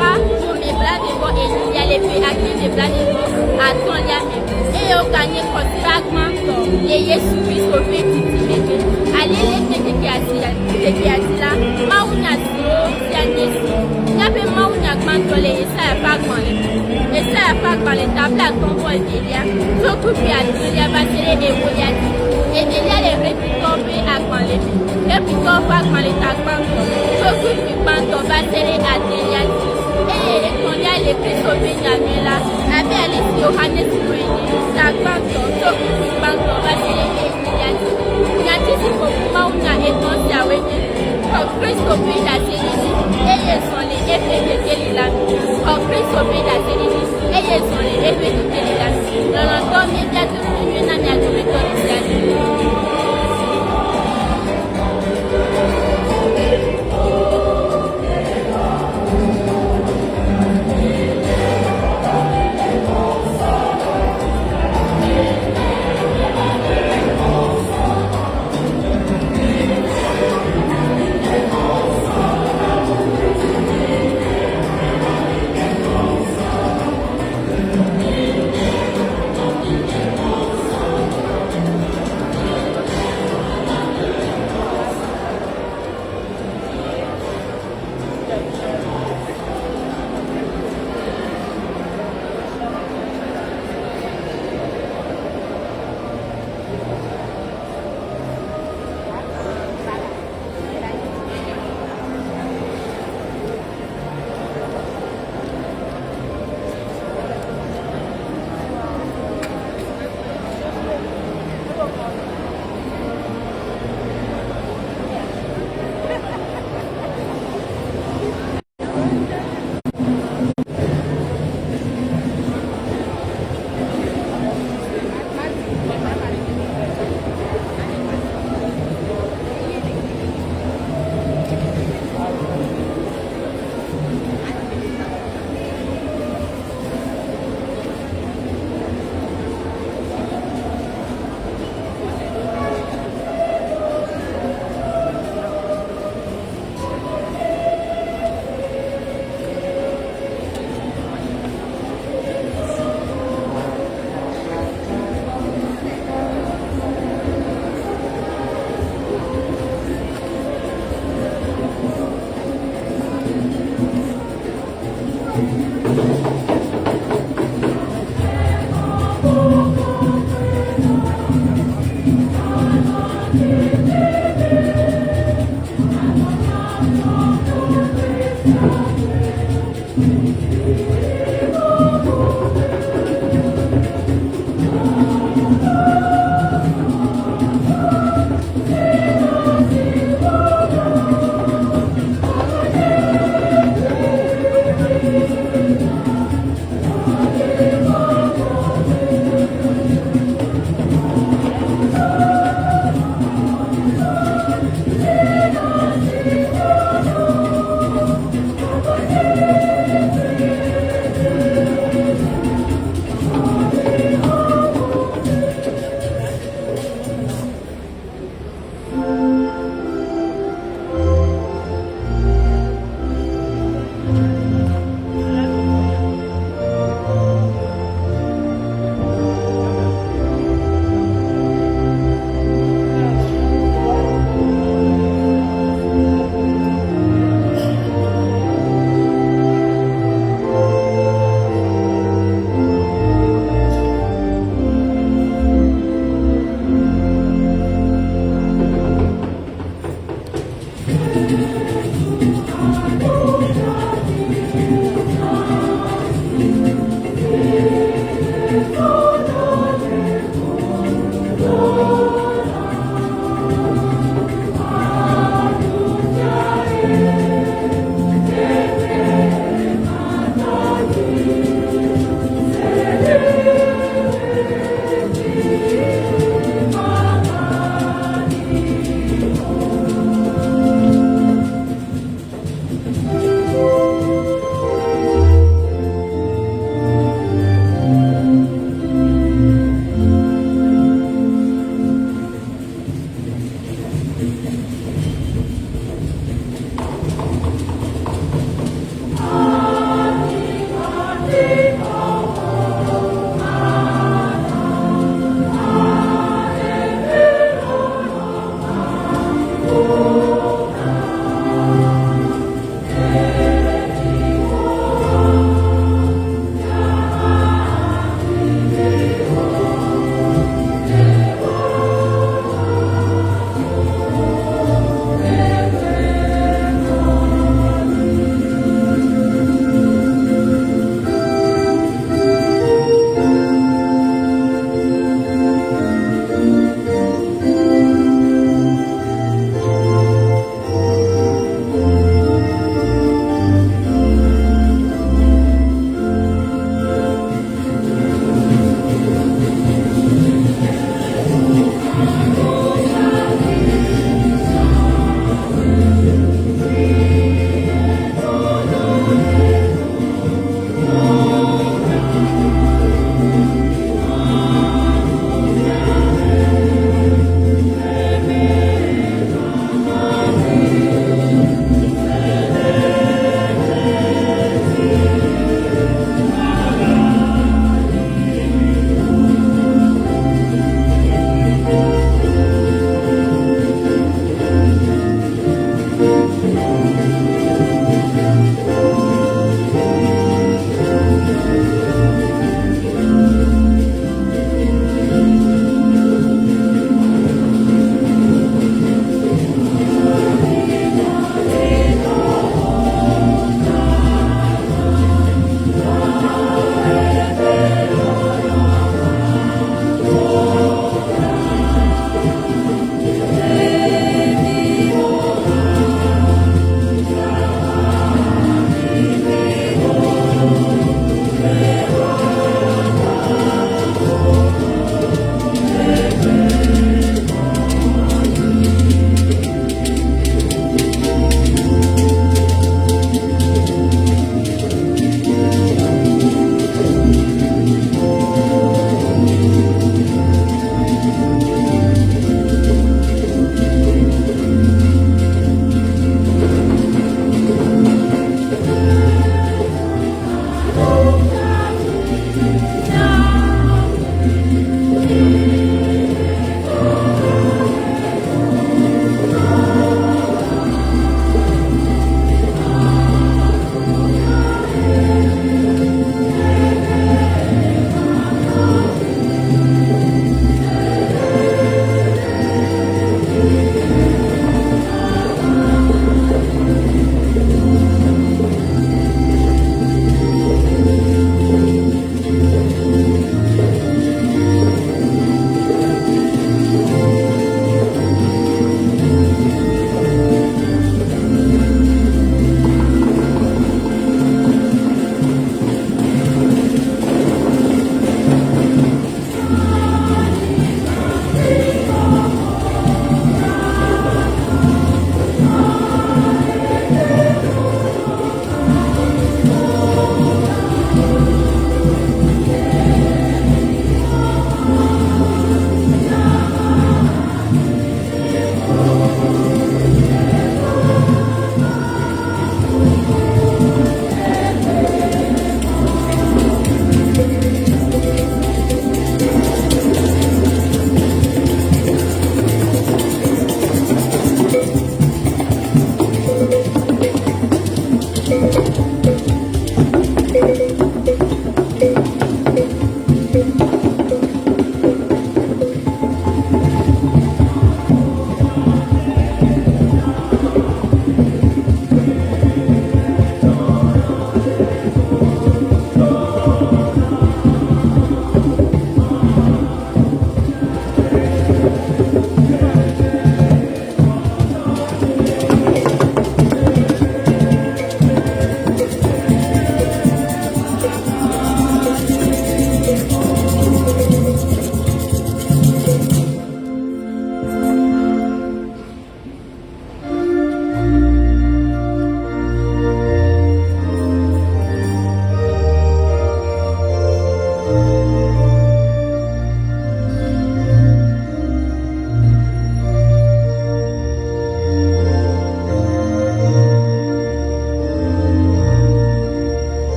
Kɔsiɖa ƒome blaeve vɔ enyilia le ƒe akpe blaeve vɔ atɔ̃lia me eye woganye kɔsiɖa gbãtɔ le Yesu Kristo ƒe dzidzime me. Ale le ŋkekea ŋkekea dzi la, mawunya siwo fia nye si. Míaƒe mawunya gbãtɔ le Yesaya ƒe agbalẽ me. Yesaya ƒe agbalẽ ta blaatɔ̃ vɔ evelia tso kpukpui atɔ̃lia va se ɖe ewolia dzi. Evelia le Hebritɔwo ƒe agbalẽ me. Hebritɔwo ƒe agbalẽ ta gbãtɔ tso kpukpui gbãtɔ va se ɖe adelia dzi. Eye etɔ̃lia le Kristo ƒe nyanyui la abe ale si Yohanes ŋlɔe ene, ta gbãtɔ tso kpukpui gbãtɔ va se ɖe enyilia dzi. Nyati si ƒo ƒu mawunya etɔ̃ siawoe nye, Xɔ Kristo ƒe ɖaseɖiɖi eye zɔ le eƒe kekeli la me. Xɔ Kristo ƒe ɖaseɖiɖi eye zɔ le eƒe kekeli la me. Lɔlɔ̃tɔ, míebia dodo nyui na mia dometɔ ɖe sia ɖe.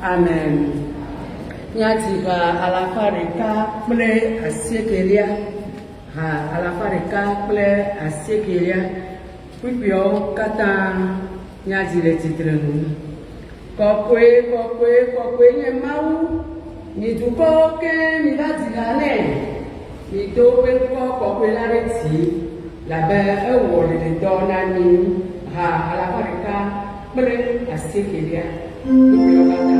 Amen. Míadzi ha alafa ɖeka kple asiekelia. Ha alafa ɖeka kple asiekelia. Kpukpuiawo katã míadzi le tsitrenu. Kɔkɔe, kɔkɔe, kɔkɔe nye Mawu. Mi dukɔwo keŋ miva dzi ha nɛ. Mido woƒe ŋkɔ kɔkɔe la ɖe dzi, labe ewɔ ɖeɖedɔ na mí. Ha alafa ɖeka kple asiekelia. Kpukpuiawo katã.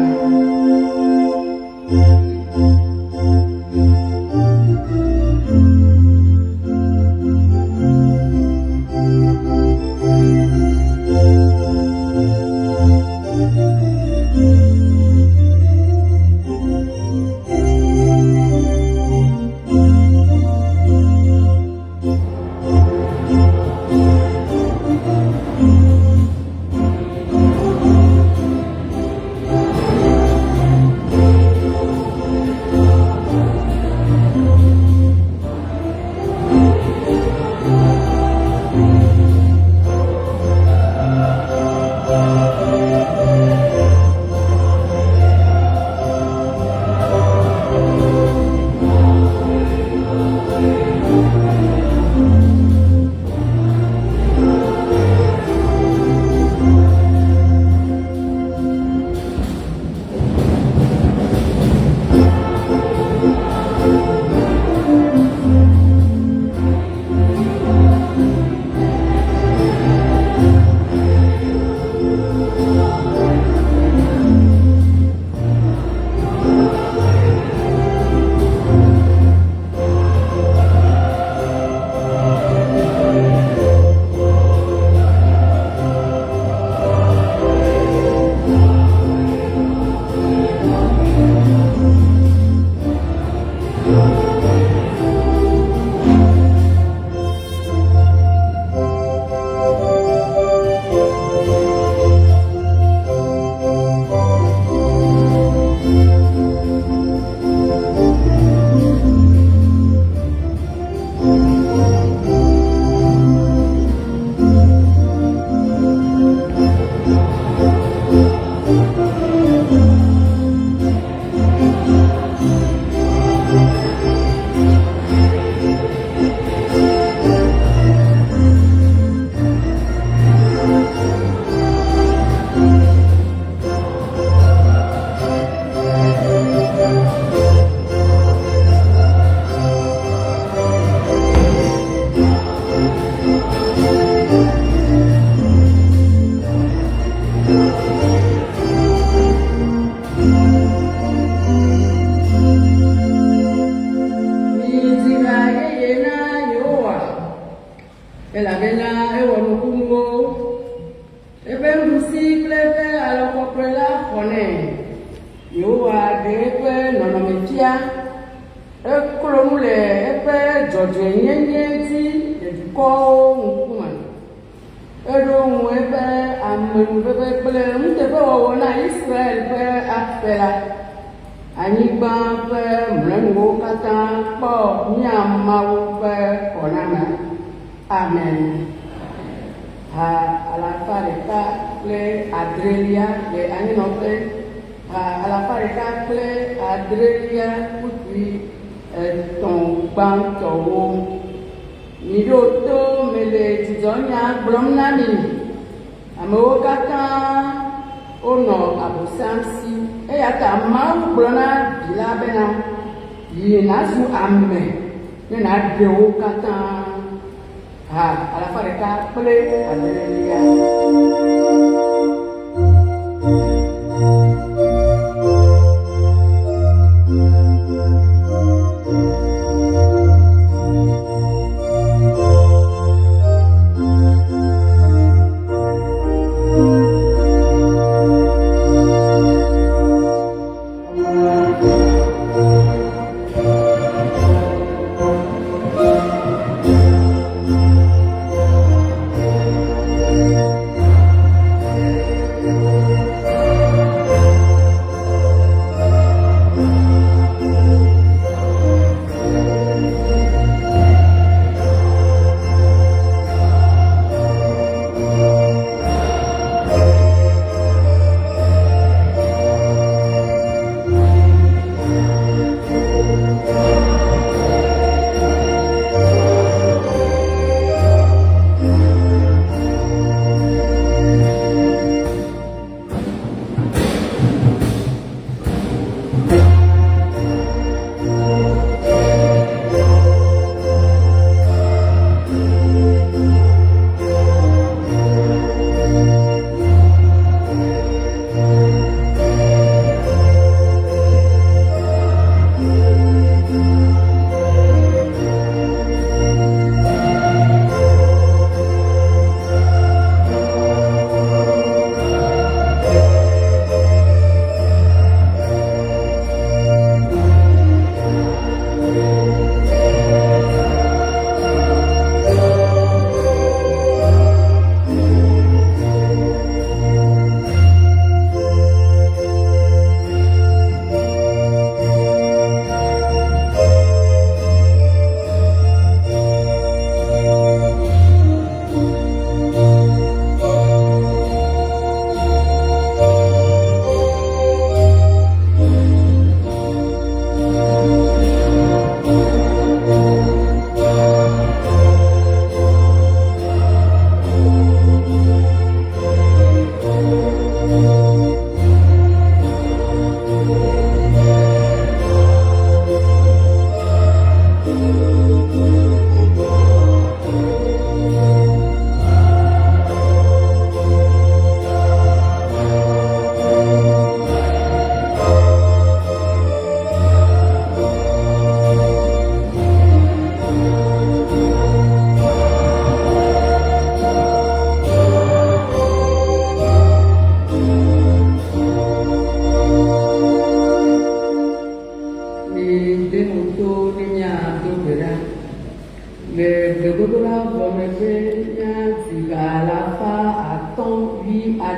Midzi ha yeye na Yehowa, elabena ewɔ nukunuwo. Eƒe nuɖusi kple eƒe alɔ kɔkɔe la xɔ nɛ. Yehowa ɖe eƒe nɔnɔme fia. Eklo nu le eƒe dzɔdzɔenyenye dzi le dukɔwo ŋkume. Eɖo ŋu eƒe amenuveve kple nuteƒewɔwɔ na Israel ƒe aƒe la. Anyigba ƒe mlɔenuwo katã kpɔ mía Mawu ƒe xɔname. Amen. Ha alafa ɖeka kple adrelia le anyinɔƒe. Ha alafa ɖeka kple adrelia kpukpui etɔ̃ gbãtɔwo. Miɖo to mele dzidzɔnya gblɔm na mi. Amewo katã wonɔ Abosam si. Eya ta Mawu gblɔ na Vi la bena, Yi nàzu ame ne nàɖe wo katã. Ha alafa ɖeka kple adrelia.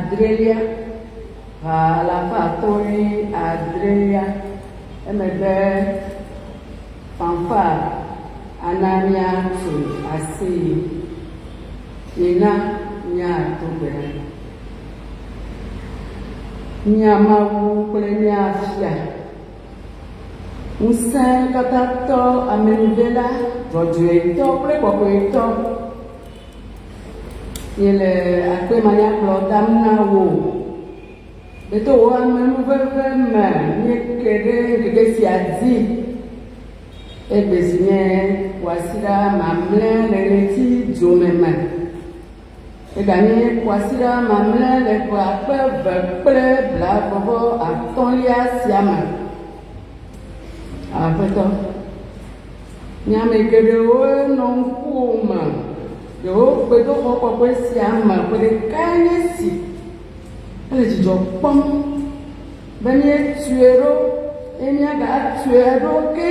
adrelia. Ha 570. Emegbe fanfare ana míatso aseye. Mina míado gbe ɖa. Mía Mawu kple mía Fia, Ŋusẽkatãtɔ, amenuvela, dzɔdzɔetɔ kple kɔkɔetɔ, míele akpemanyagblɔ dam na wò. Be to wò amenuveve me míeke ɖe ŋkeke sia dzi, egbe si nye kwasiɖa mamlɛa le ɣleti dzome me. Eganye kwasiɖa mamlɛa le ƒe 2023 sia me. Aƒetɔ, nye ame geɖewo nɔ ŋkuwò me le wò gbedoxɔ kɔkɔe sia me ƒe ɖekae nye esi hele dzidzɔ kpɔm be míetue ɖo eye míagatue ɖo ke.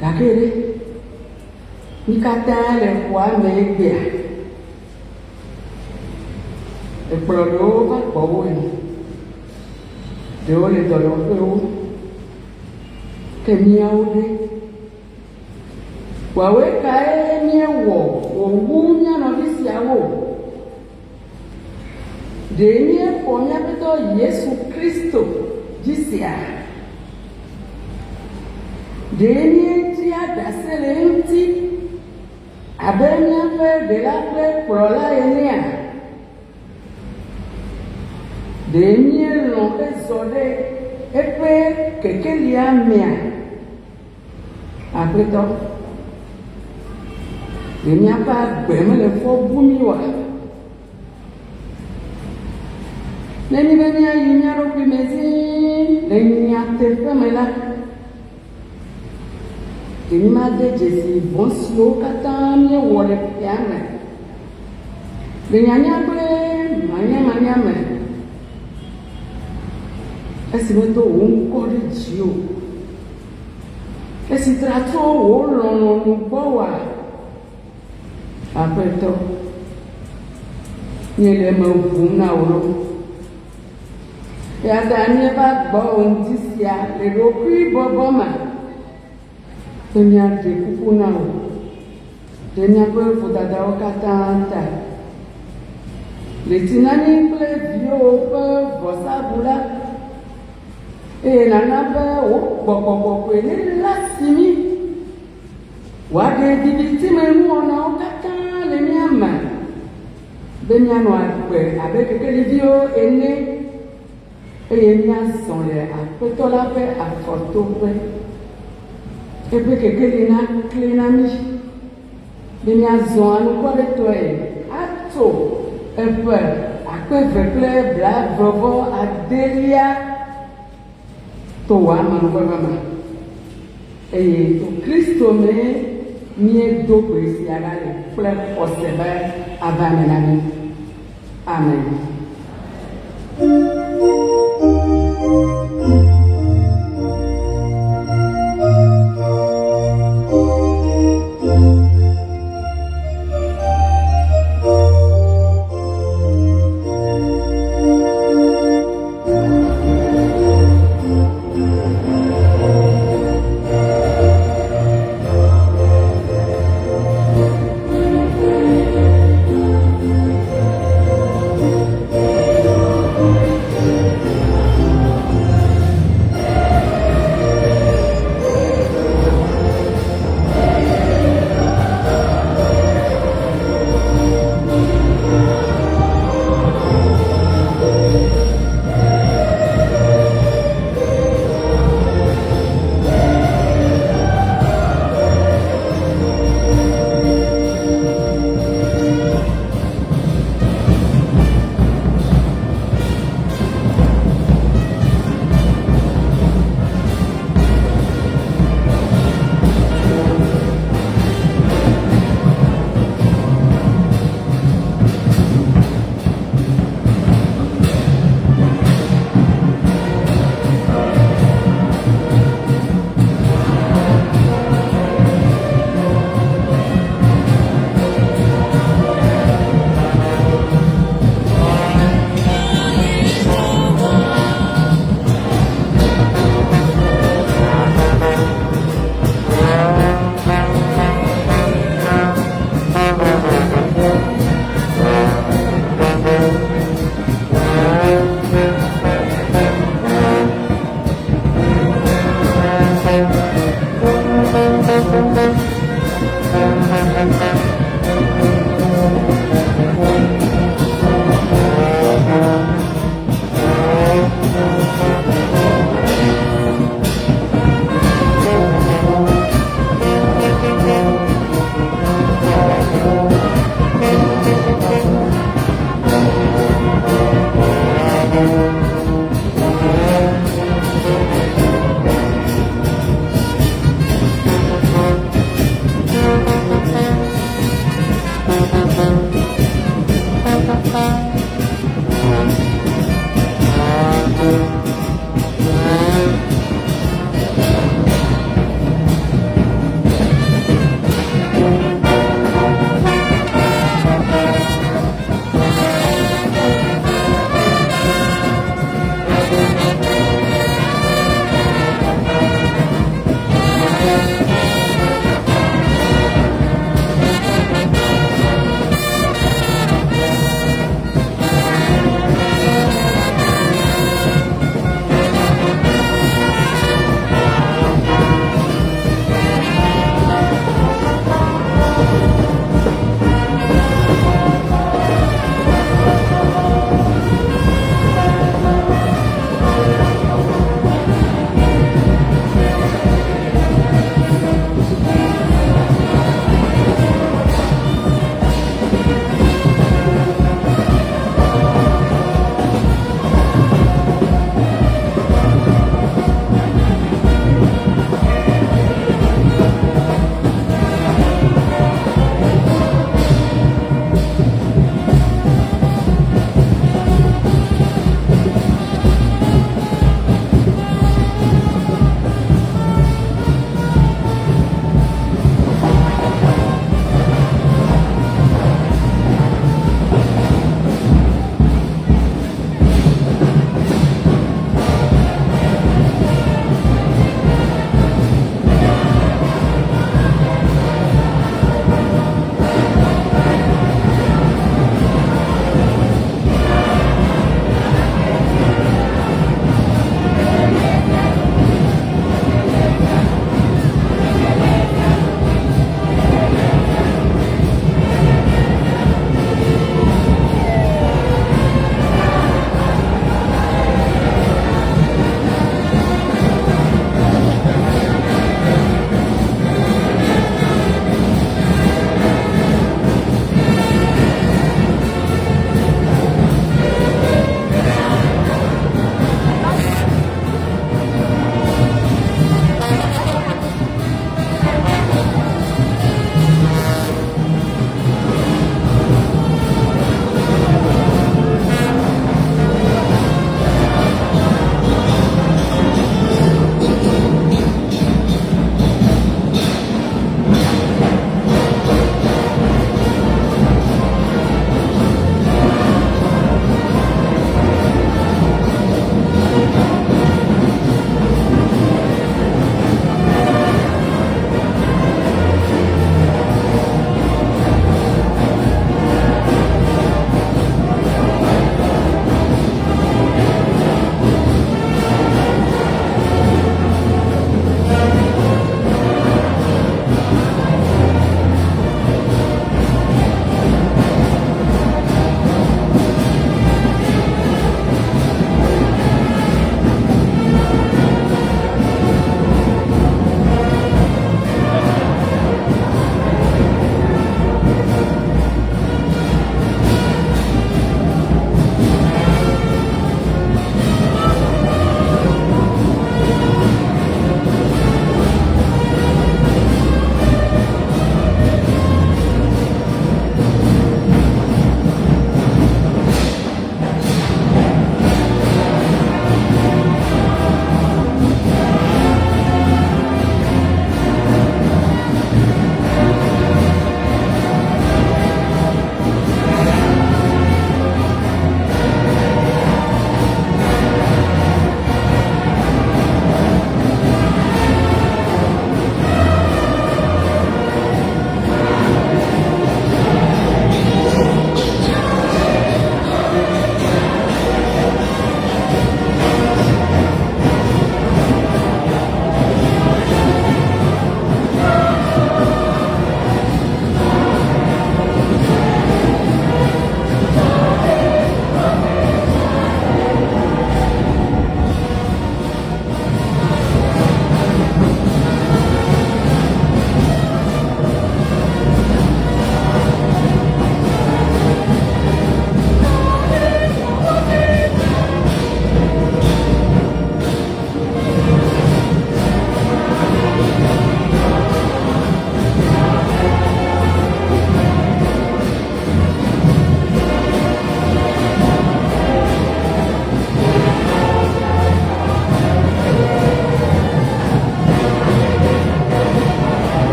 Gake ɖe, mí katã le xɔa me egbea. Èkplɔ ɖewo va gbɔwòe, ɖewo le dɔyɔƒewo, ke míawo ɖe? Woawoe kae míewɔ wòwu mía nɔvi siawo? Ɖe míexɔ mía Aƒetɔ Yesu Kristo dzi sea? Ɖe míeɖia ɖase le eŋuti abe míaƒe Ɖela kple Kplɔla enea? Ɖe míelɔ̃ hezɔ ɖe eƒe kekelia mea? Aƒetɔ, ɖe míaƒe agbe mele fɔ bum mí oa? Ne míbe míayi mía ɖokui me zie le nyateƒe me la, ɖe mímade dzesi vɔ̃ siwo katã míewɔ le ƒea me le nyanya kple manyamanya me esi medo wò ŋkɔ ɖe dzi o? Esi tra tso wò lɔlɔ̃nu gbɔ oa? Aƒetɔ, míele eme ʋum na wò loo. Eya ta míeva gbɔwò ŋdi sia le ɖokuibɔbɔ me be míaɖe kuku na wò ɖe míaƒe vodadawo katã ta. Le tsi na mí kple viwò ƒe vɔsaʋu la, eye nàna be wò gbɔgbɔ kɔkɔe nelé asi mí wòaɖe vivitimenuwɔnawo katã le mía me be míanɔ agbe abe kekeliviwo ene eye míazɔ le Aƒetɔ la ƒe afɔtoƒe. Eƒe kekeli nakli na mí be míazɔ anukwaretɔe atso eƒe 2029 to wò amenuveve me. Eye to Kristo mee míedo gbe sia ɖa le kple xɔse be ava eme na mí. Amen.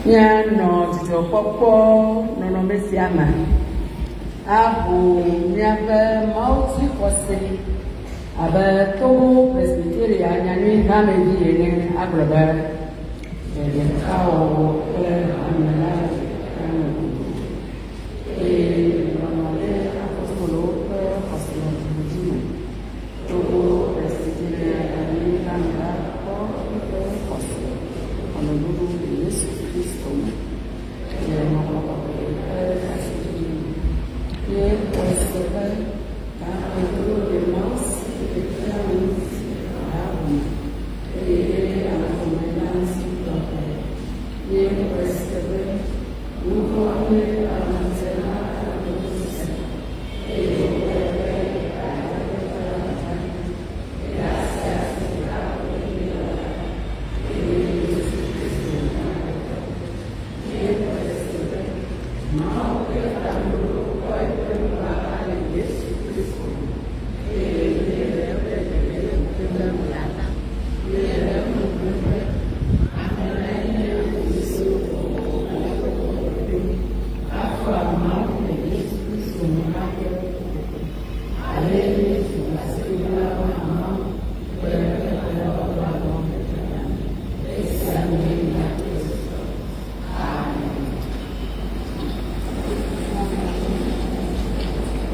Míanɔ dzidzɔkpɔkpɔ nɔnɔme sia me aʋu míaƒe Mawu dzixɔse abe Togo Presbyteria Nyanyui Hamevi ene agblɔ be, Le ɖekawɔwɔ kple hame la le xexea me godoo, eye lɔlɔ̃ ɖe apostolowo ƒe xɔse dzi me. Togo Presbyteria Nyanyui Hame la kpɔ eƒe xɔse amenuɖuɖu le Yesu Kristo me le Ŋɔŋlɔ Kɔkɔe ƒe asiɖiɖi me. Míexɔe se be tameɖoɖo le Mawu si le xexea me ŋuti haho eye enye ameƒome la ŋuti tɔxɛ. Míexɔe se be nuvɔ̃ kple aglãdzela ate ŋu se eye wòkpe ɖe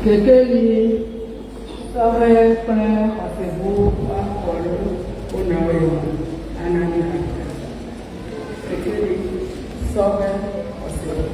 Kekeli sɔhɛ kple xɔseʋu woaxɔ ɖe wo nɔewo yome ana mí agbe. Kekeli sɔhɛ xɔseʋu.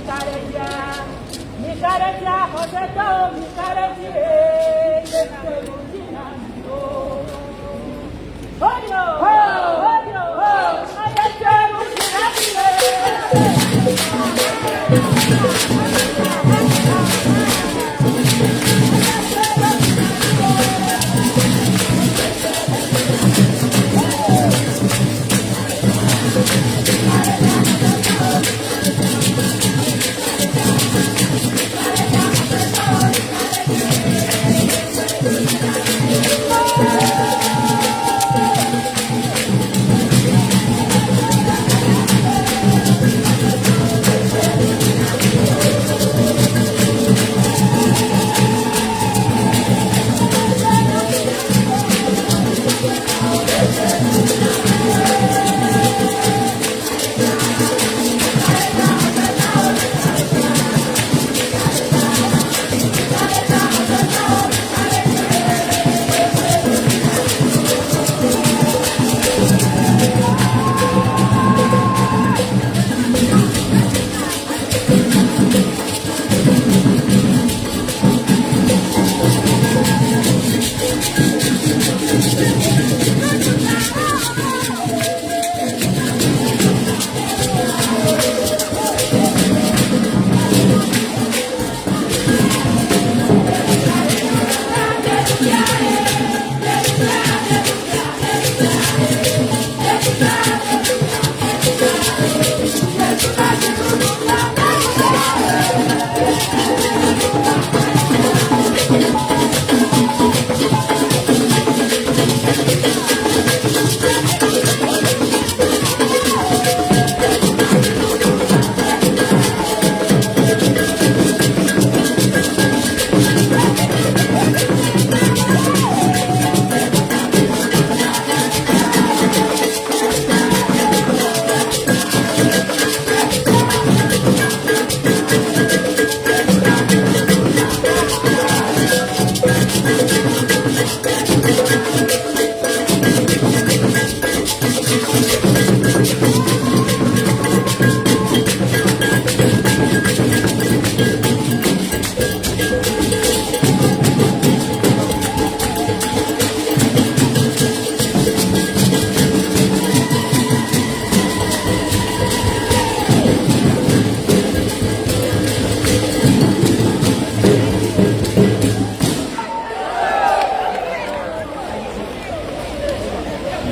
Mika ɖe dzia, mika ɖe dzia, xɔsetɔwo mika ɖe dzi ee, Yesu nu dzi na mi o. Hoyo, hoyo, ho, Yesu nu dzi na mi ee.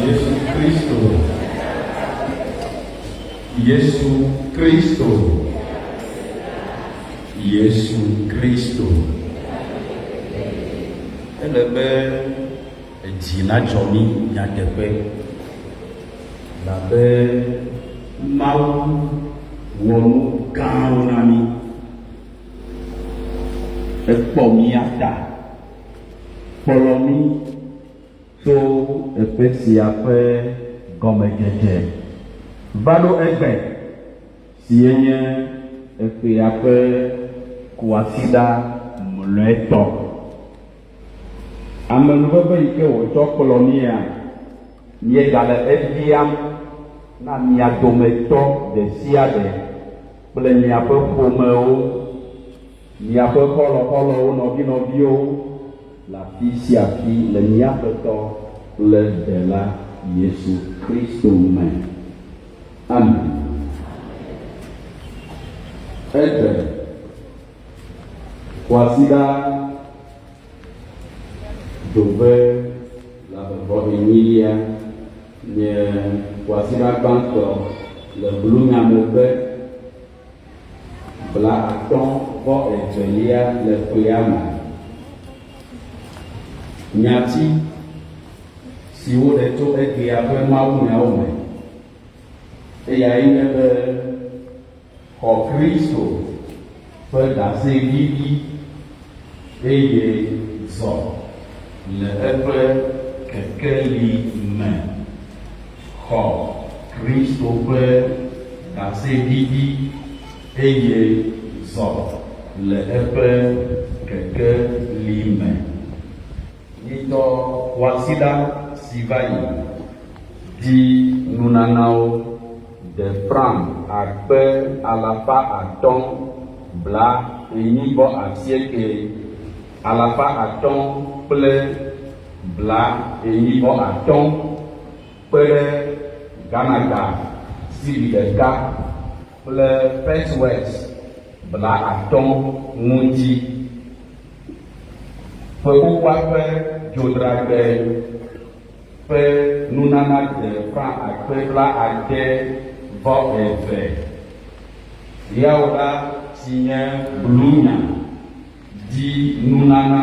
Yesu Kristo. Yesu Kristo. Yesu Kristo. Ele be edzi nadzɔ mí nyateƒe labe Mawu wɔ nu gãwo na mí. Ekpɔ mía ta, kplɔ mí tso eƒe sia ƒe gɔmedzedze va ɖo egbe si enye eƒea ƒe kwasiɖa mlɔetɔ. Amenuveve yi ke wòtsɔ kplɔ mía, míegale ebiam na mia dometɔ ɖe sia ɖe kple miaƒe ƒomewo, miaƒe xɔlɔxɔlɔwo, nɔvinɔviwo le afi sia afi le mía Aƒetɔ kple Ɖela Yesu Kristo me. Amen. Egbe kwasiɖa dove blaeve enyilia nye kwasiɖa gbãtɔ le Blunyamegbe 52lia le ƒea me. Nyati si woɖe tso egbea ƒe mawunyawo me eyae nye be Xɔ Kristo ƒe ɖaseɖiɖi eye zɔ le eƒe kekeli me. Xɔ Kristo ƒe ɖaseɖiɖi eye zɔ le eƒe kekeli me. Nyitɔ kwasiɖa si va yi di nunanawo. de franc akpe 500 48 500 kple 45 kpe ɖe Ghana ga cedi ɖeka kple pesewas 50 ŋuti. Ƒe xoxoa ƒe dzodragbe ƒe nunana de franc akpe 72. Yawoɖa si nye Blunya di nunana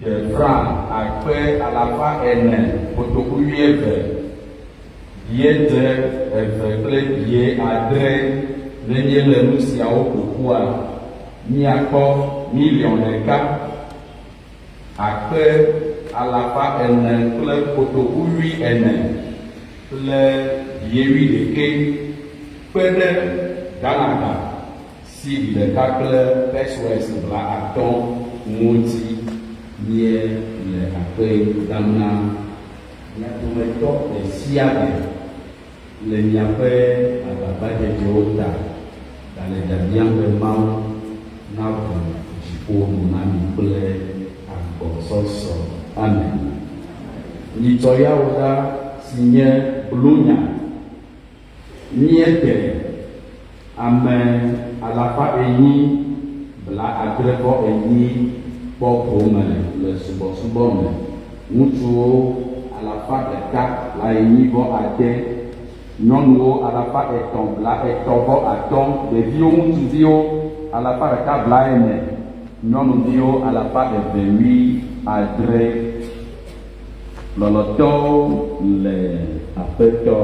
de franc akpe 400 kotoku wuieve 82 kple 90. Ne míele nu siawo ƒoƒua, míakpɔ 1 000 400 kple kotoku 40 kple 81 kpe ɖe Ghana ga cedi ɖeka kple pesewas 50 ŋuti. Míele akpe dam na mia dometɔ ɖe sia ɖe le miaƒe agbagbadzedzewo ta gale biabiam be Mawu naʋu dziƒo nu na mi kple agbɔsɔsɔ. Amen. Nyitsɔ Yawoɖa si nye Blunya míede ame 474 kpɔ gome le subɔsubɔ me. Ŋutsuwo 145, nyɔnuwo 335, ɖeviwo ŋutsuviwo 140, nyɔnuviwo 260. Lɔlɔ̃tɔwo le Aƒetɔ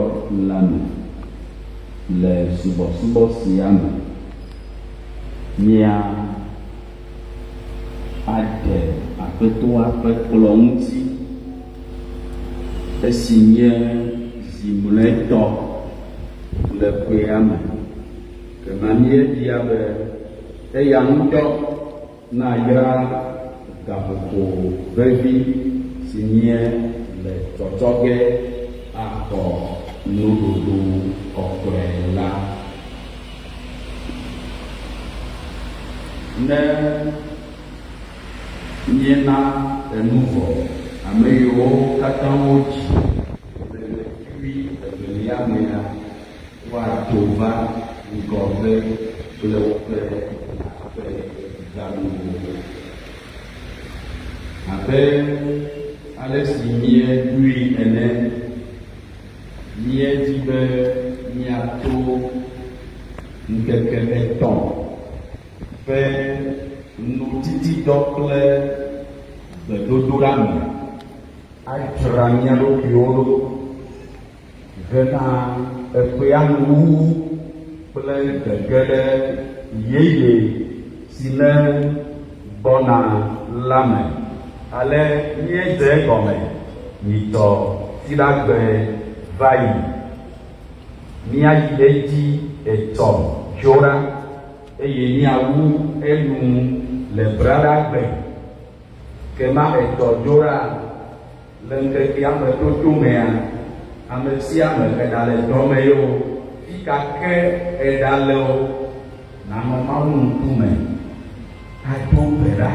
la me le subɔsubɔ sia me, mía ade Aƒetɔa ƒe kplɔ̃ ŋuti, esi nye zi mlɔetɔ le ƒea me. Kema míebia be eya ŋutɔ nayra gaƒoƒo vevi si míele tsɔtsɔ ge axɔ nuɖuɖu kɔkɔe la. Ne míena enu vɔ ame yiwo katã wodzi le ɣleti wuievelia mea, woatso va ŋgɔgbe kple woƒe akpedanuwo. Abe ale si míeɖoe ene, míedi be míato ŋkeke etɔ̃ ƒe nutitidɔ kple gbedodoɖa me adzra mía ɖokuiwo ɖo hena eƒea nuwuwu kple gege ɖe yeye si ne gbɔna la me. Ale míedze egɔme nyitsɔ Fiɖagbe va yi. Míayi edzi etsɔ Dzoɖa eye míawu enu le Braɖagbe. Kema etsɔ Dzoɖa le ŋkekea me toto mea, ame sia ame eɖale dɔ me ye o, fika ke eɖale o, nanɔ Mawu ŋkume ado gbe ɖa.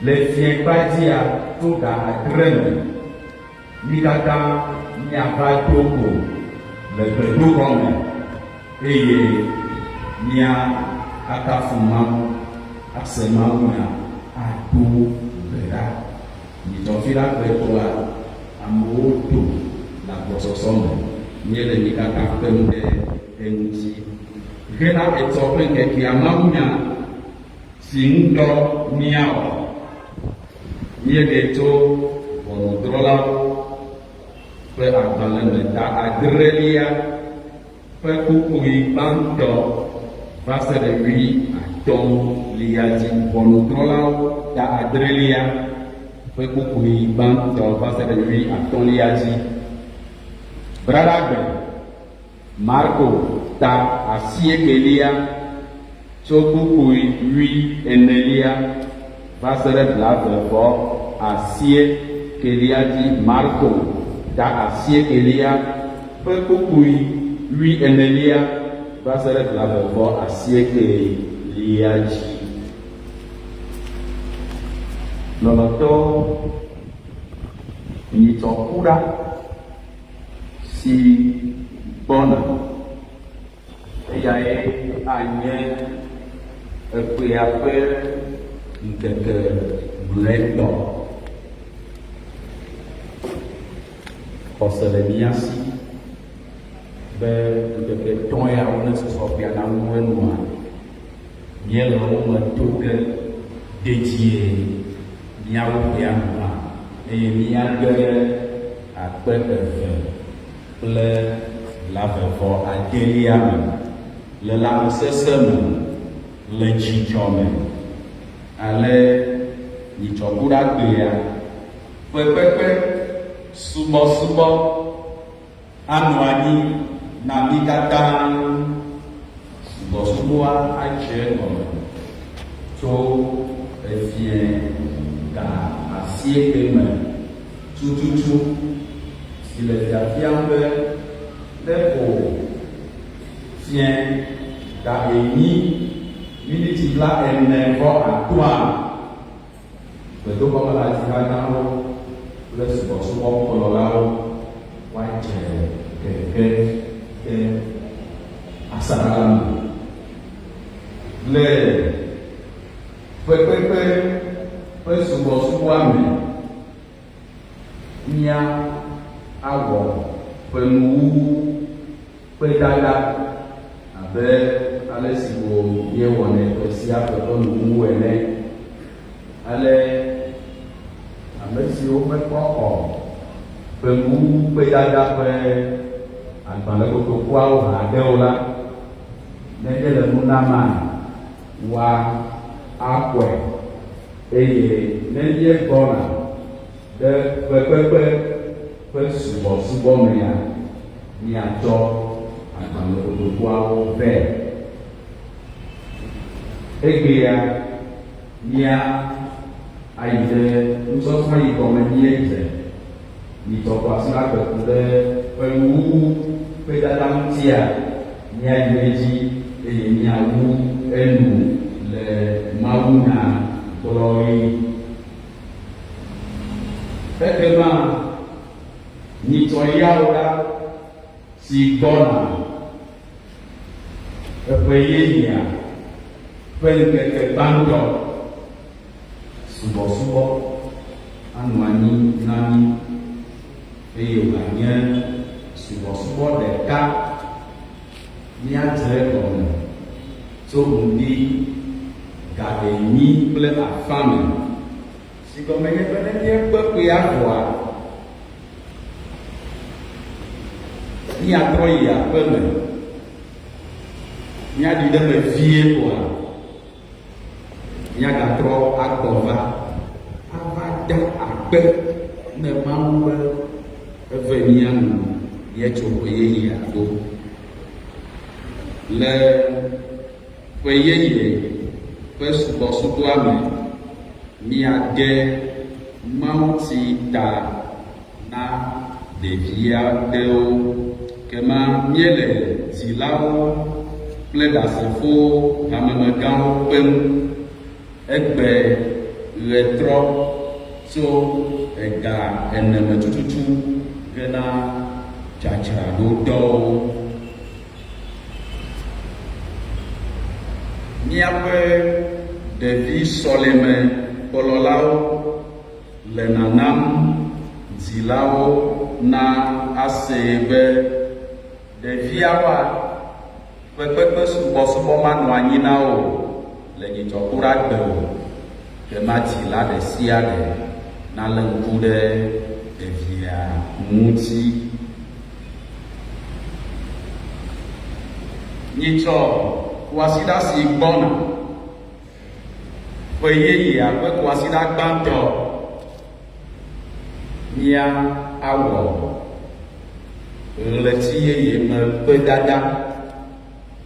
Le fiẽ kpadzia tso ga adre me, mí katã míava do go le gbedoxɔ me eye mía akafu Mawu, ase Mawu nya, ado gbe ɖa. Nyitsɔ Fiɖagbe tɔa, amewo do le agbɔsɔsɔ me. Míele mi katã kpem ɖe eŋuti. Hena etsɔ ƒe ŋkekea mawunya si ŋudɔ míawɔ. Míeɖee tso Ʋɔnudrɔ̃lawo ƒe agbalẽ me ta adrelia ƒe kpukpui gbãtɔ va se ɖe wuiatɔ̃lia dzi. Ʋɔnudrɔ̃lawo ta adrelia ƒe kpukpui gbãtɔ va se ɖe wuiatɔ̃lia dzi. Braɖagbe, Marko ta asiekelia tso kpukpui wuienelia va se ɖe 28kelia dzi. Marko ta asiekelia ƒe kpukpui. wui enelia va se ɖe blave vɔ asiekelia dzi. Lɔlɔ̃tɔwo, nyitsɔ ku ɖa si gbɔna. Eyae anye eƒea ƒe ŋkeke mlɔetɔ. Xɔse le mía si be ŋkeke etɔ̃ yawo ne susɔ ƒea nawu enua, míele wo me to ge dedie míawu ƒea nu hã eye míage ɖe 2026 me le lãmesesẽ me, le dzidzɔ me. Ale nyitsɔkuɖagbea ƒe kpekpe subɔsubɔ anɔ anyi na mí katã. Subɔsubɔa adze egɔme tso efiẽ ga asieke me tututu, si le fiafiam be ne ƒo fiẽ ga enyi miniti bla ene vɔ atɔ̃a, gbedoxɔmeladzihagãwo kple subɔsubɔkplɔlawo woadze gege ɖe asaɖa la me. Le ƒekpekpe ƒe subɔsubɔa me, mía awɔ ƒe nuwuwu ƒe dada abe ale si ko míewɔnɛ ƒe sia ƒe ƒe nuwuwu ene. Ale ame siwo mekpɔ xɔ ƒe nuwuwu ƒe dada ƒe agbalẽ kotokuawo haɖe o la, ne míele nu namaa, woaxɔe. Eye ne míegbɔna ɖe ƒekpekpe ƒe subɔsubɔ mea, míatsɔ agbalẽ kotokuawo vɛ. Egbea, mía ayi ɖe nusɔsrɔ̃ yi gɔme míedze nyitsɔ kwasiɖagbe ku ɖe ƒe nuwuwu ƒe dada ŋutia, míayi edzi eye míawu enu le mawunya gblɔɣi. Ekema nyitsɔ yawo ɖa si gbɔna eƒe yeyea ƒe ŋkeke gbãtɔ subɔsubɔ anɔ anyi na mí eye wòanye subɔsubɔ ɖeka míadze egɔme tso ŋdi ga enyi kple afã me, si gɔme nye be ne míekpe ƒea vɔa, míatrɔ yi aƒe me, míaɖi ɖe eme vie koa, míagatrɔ agbɔ va ava da akpe ne Mawu be eve mía nu míetso ƒe yeyea ɖo. Le ƒe yeye ƒe subɔsubɔa me, míade mawutsi ta na ɖevi aɖewo. Kema míele dzilawo kple Ɖasefo hamemegãwo kpem egbe ɣetrɔ tso ega ene me tututu hena dzadzraɖodɔwo. Míaƒe ɖevi sɔleme kplɔlawo le nanam dzilawo na asee be ɖeviawoa ƒe kpekpe subɔsubɔ manɔ anyi na wo le dzidzɔkuɖagbe o, ke ma dzila ɖe sia ɖe nalé ŋku ɖe ɖevia ŋuti. Nyitsɔ kwasiɖa si gbɔna ƒe yeyea ƒe kwasiɖa gbãtɔ mía awɔ ɣleti yeye me ƒe dada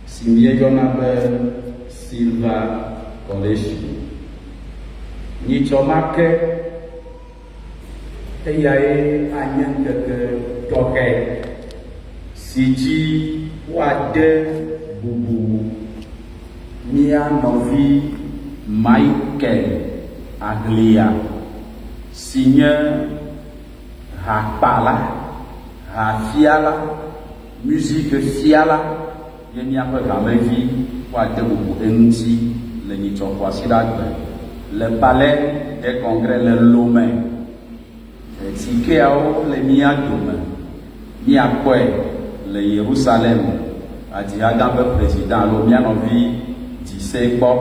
si míeyɔna be Silver Collection. Nyitsɔ ma ke eyae anye ŋkeke tɔxɛ si dzi. Woade bubu mía nɔvi Michael Aglia si nye hakpala, hafiala, muzikfiala nye míaƒe hamevi. Woade bubu eŋuti le nyitsɔ Kwasiɖagbe le Palais des Congrès le Lomé. Etikeawo le mía dome. Míakpɔe le Yerusalem Adzihagã ƒe prezidã alo mía nɔvi Dzise gbɔ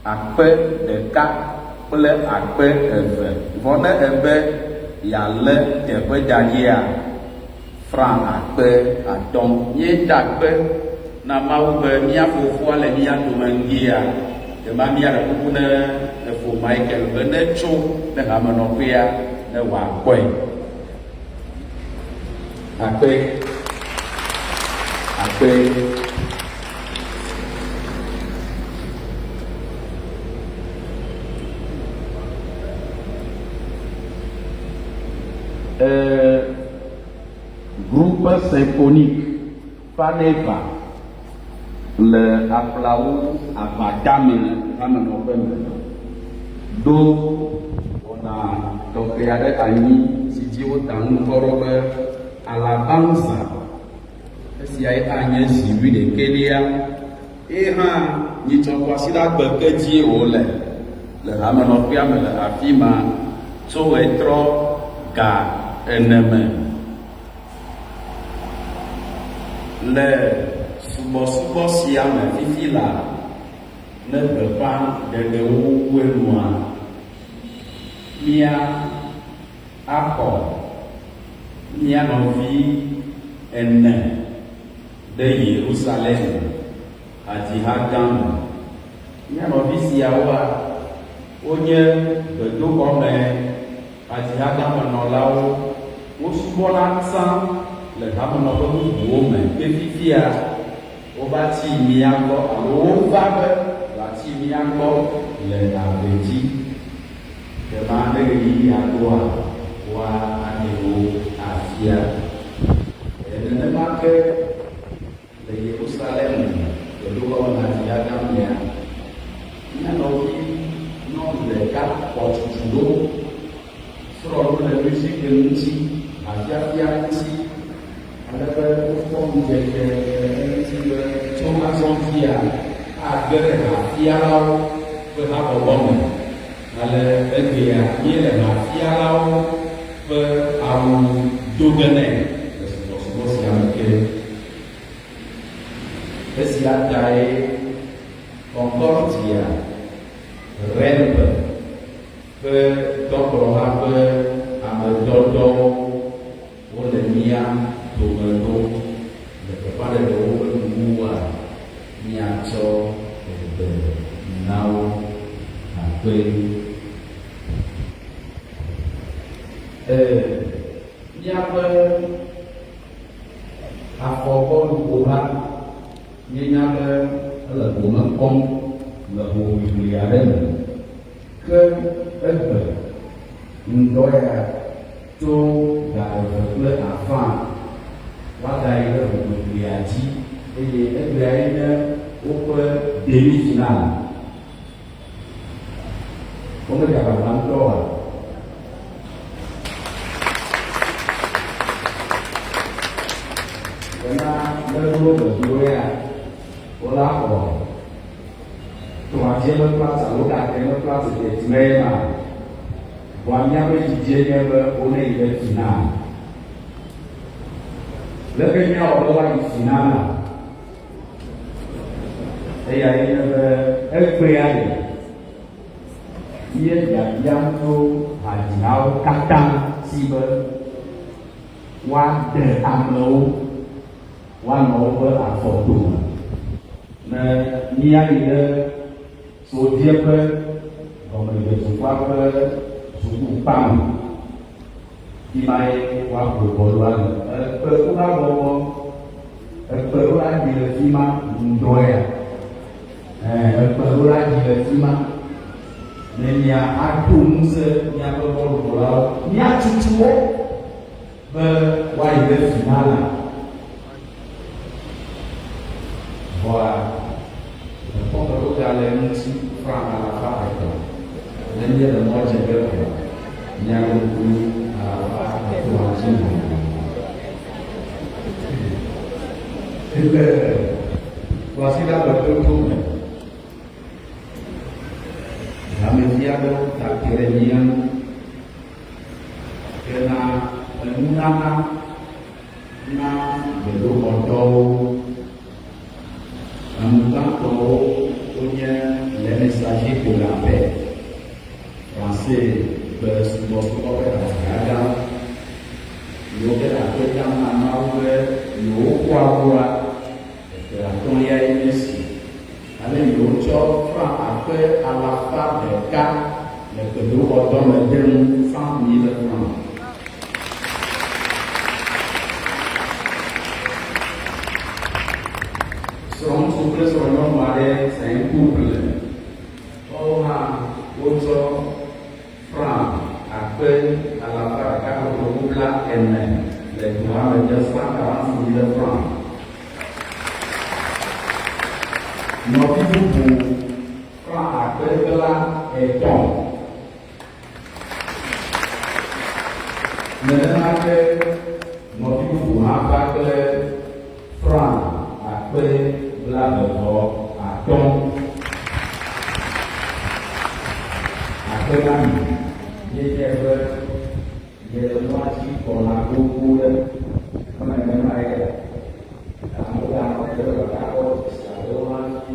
akpe ɖeka kple 2000. Vɔ ne èbe yealé teƒe da ɖia, franc 5000. Míeda akpe na Mawu be mía Fofoa le mía dome ŋgia. Ɖema míaɖe kuku ne efo Michael be netso ɖe hamenɔƒea ne wòakpɔe. Akpe. Akpe. Eh, groupe symphonique Faneva le aƒlawo aʋadame hamenɔƒe me ɖo wɔna tɔxɛ aɖe anyi si dzi wota ŋkɔ ɖo be Alabanza. Esiae anye zi wuiɖekɛlia. Eye hã nyitsɔ kwasiɖagbe ke dzie wòle le hamenɔƒea me le afima tso ɣetrɔ ga ene me. Le subɔsubɔ sia me fifi laa, ne gbeƒã ɖeɖewo wu enua, mía axɔ mía nɔvi ene ɖe Yerusalem hadziha gã me. Mía nɔvi siawoa, wonye gbedoxɔ me hadzihagãmenɔlawo. Wosubɔna tsã le hamenɔƒe bubuwo me, ke fifia wova tsi mía gbɔ alo wova be yewoatsi mía gbɔ le agbe dzi. Ɖema ne ɣeyiɣia ɖoa, woaɖe wo afia. Nenema ke Le Yerusalem gbedoxɔ me hadzihagã mea, mía nɔvi nyɔnu ɖeka xɔ tutu ɖo, srɔ̃ nu le muziki ŋuti, hafiafia ŋuti, ale be wokpɔ ŋudzedze le eŋuti be tso azɔ dzia, age ɖe hafialawo ƒe habɔbɔ me. Ale egbea míele hafialawo ƒe awu do ge nɛ le subɔsubɔ sia me ke. Esia tae Concordia Rempe ƒe dɔkplɔha ƒe amedɔdɔwo wole mía dome ɖo le gbeƒãɖeɖe woƒe nuwuwua, míatsɔ egbe na wo akpe. E Míaƒe afɔbɔluƒoha míenya be ele gome kpɔm le hoʋiʋli aɖe me. Ke egbe ŋdɔ ya tso ga eve kple afã woagayi ɖe hoʋiʋlia dzi eye egbeae nye woƒe demi-finale. Womedze agbagba ŋutɔ oa? Bena ne ɖo ɖeviwo ya, wola xɔ troisième place alo quatrième place teti me ma. Vɔa míaƒe didie nye be wone yi ɖe final. Leke míawɔ be woayi final la? Eyae nye be egbea ɖe míe biabiam tso hadzilawo katã si be woaɖe amewo woanɔ woƒe afɔ dome ne míayi ɖe Sodieƒe gɔmedzedzukua ƒe sukukpa me. Fi mae woaƒo bɔlua le. Ekpeɖola bɔbɔ, ekpeɖola ɖi le fi ma ŋdɔ ya. Ɛ ekpeɖola ɖi le fi ma. Ne mia ado ŋusẽ miaƒe bɔluƒolawo, miatutu wo be woayi ɖe finala. Vɔa mekpɔ be wogale eŋuti franc 300. Ne míele mɔ dze ge koa, míaɖo ŋku 300 dzi hɔ̃. Le kwasiɖagbe toto me, hamevi aɖewo da ke ɖe mía ŋu hena enunana na gbedoxɔtɔwo. Ame gbãtɔwo wonye Les Messagers de la Paix, Franse gbe subɔsubɔ ƒe hadzigãgã yiwo ke le akpe dam na Mawu be yewokpɔa ŋua ƒe atɔ̃liae nye esi. Ale yewotsɔ franc 100,000 le gbedoxɔdɔ me dem, 100 000 francs. Srɔ̃ŋutsu kple srɔ̃nyɔnu aɖe, c'est un couple, woawo hã wotsɔ franc 140,000 le dua me de, 140 000 francs. Nɔvi bubu franc 300,000. Nenema ke nɔvi bubu hã va kple franc 75,000. Akpe na mi. Míenyae be miele mɔa dzi gbɔna gbogbo ɖe. Ne nenema ye, amewo ganɔ te ɖe gbetakpɔ dzesi aɖewo hã dzi.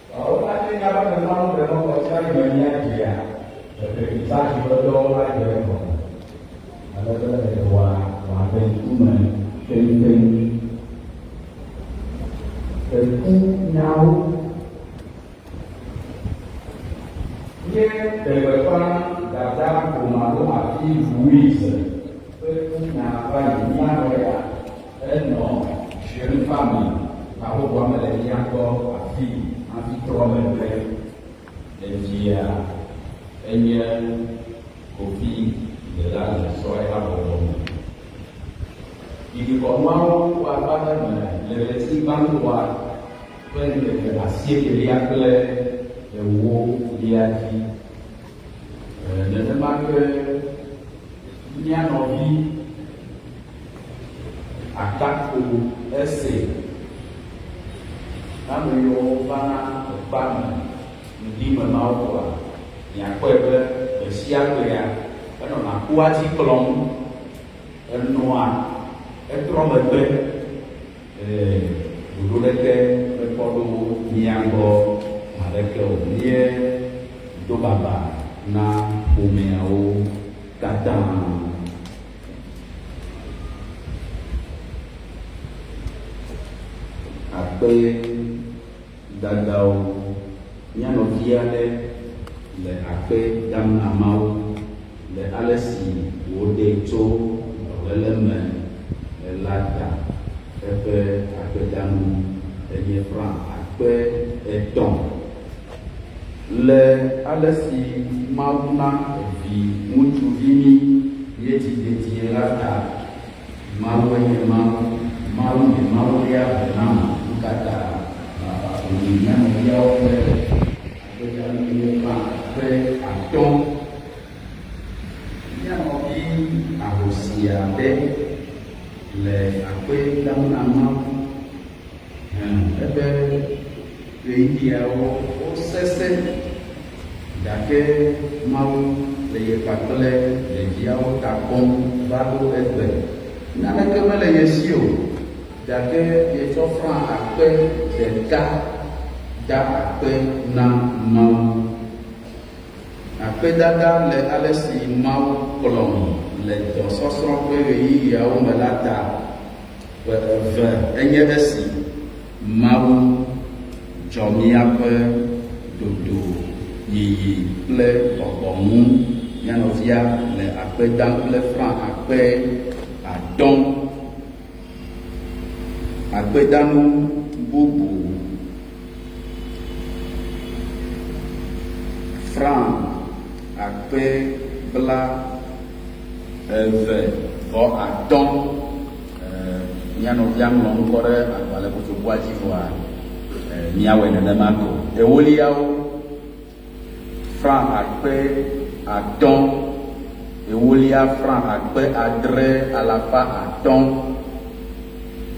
Woawo katã nya be ne Mawu ɖe mɔ kɔsia yi me míadzea, eƒe ƒe dɔwo la dze egɔme. Ale be edɔa wòaɖe ŋkume keŋkeŋ. Eku nyawo. Nye ɖe gbeƒã Dada Gomalo Afi Louise ƒe ku nya va yi mía nɔ ya enɔ Jeune Femme habɔbɔa me le mía gbɔ afi hafi trɔ megbe. Evia enye Kofi Dela le Sɔhɛ habɔbɔ me. Ɖiɖikɔnuawo woava eme le ɣleti gbãtɔa ƒe ŋkeke asiekelia kple ewolia dzi. Nenema ke mía nɔvi Akakpo ese ame yiwo vana ekpea me ŋdi me mawo kpɔa, miakpɔe be gbe sia gbea enɔna kua dzi kplɔm, enɔa etrɔ megbe ee ɖoɖo ɖeke mekpɔ ɖo mía gbɔ haɖeke o. Míedo baba na ƒomeawo katã. Akpe dadawo, mía nɔvi aɖe le akpe dam na Mawu le ale si wòɖee tso dɔléle me la ta. Eƒe akpedanu enye franc 3,000. Le ale si Mawu na vi ŋutsuvi mí míetsi dedie la ta. Mawue nye Mawu, Mawu nye Mawu lia ve nam. Nu ka ta baba wònye mía nɔviawo ƒe agbedanu nye franc 5,000? Mía nɔvi ahosi aɖe le akpe dam na Mawu. Hẽ, ebe ɣeyiɣiawo wosesẽ, gake Mawu le ye kpakple ɖeviawo ta kpɔm va ɖo egbe. Naneke mele ye si o, gake yetsɔ franc 1000 da akpe na Mawu. Akpedada le ale si Mawu kplɔm le dɔsɔsrɔ̃ ƒe ɣeyiɣiawo me la ta. Ƒe eve enye esi Mawu dzɔ míaƒe dodo yiyi kple gbɔgbɔ ŋu. Mía nɔvia le akpe dam kple franc 5,000. Akpedanu bubu franc 25,000. Mía nɔvia ŋlɔ ŋkɔ ɖe agbalẽ kotokua dzi vɔa, Míawɔe nenema ko. Ewoliawo, franc 5000, ewolia franc 6500,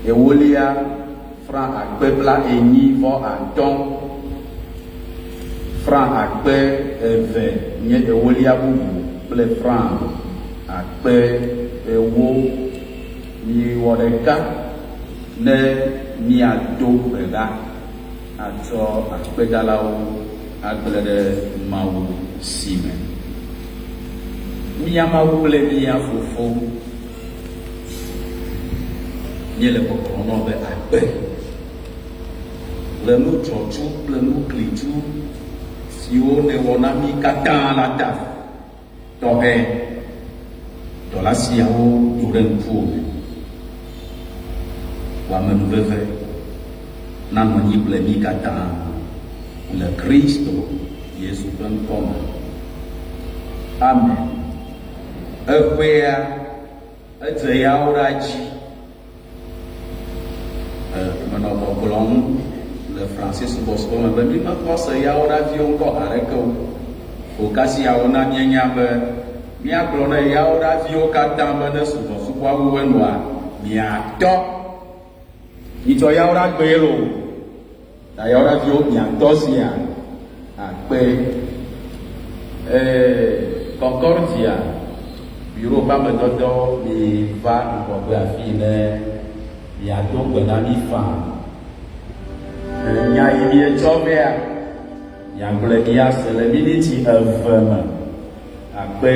ewolia franc 45,000, franc 2000 nye ewolia bubu kple franc 4000. Miwɔ ɖeka ne miado gbe ɖa atsɔ akpedalawo agblẽ ɖe Mawu si me. Mía Mawu kple mía Fofo, míele gbɔgblɔm na wò be akpe le nu dzɔtsu kple nu klitsu siwo nèwɔ na mí katã la ta. Tɔxɛ, dɔla siawo do ɖe ŋkuwò me. Wò amenuveve nanɔ anyi kple mí katã le Kristo Yesu ƒe ŋkɔ me. Amen. Eƒea edze yawo ɖa dzi. Menɔ gbɔgblɔm le Franse subɔsubɔ me be mímekpɔ se Yawoɖaviwo ŋkɔ haɖeke o. Ƒokasiawo na míenya be míagblɔ na Yawoɖaviwo katã be ne subɔsubɔa wu enua, miatɔ. Mitsɔ Yawoɖagbee loo. Ta Yawoɖaviwo miatɔ sia akpe. Ee, Concordia Bureau ƒe amedɔdɔ miva ŋgɔgbe afii ne miado gbe na mí faa. Nya yi mietsɔ vɛa, miagblɔe míase le miniti eve me. Akpe.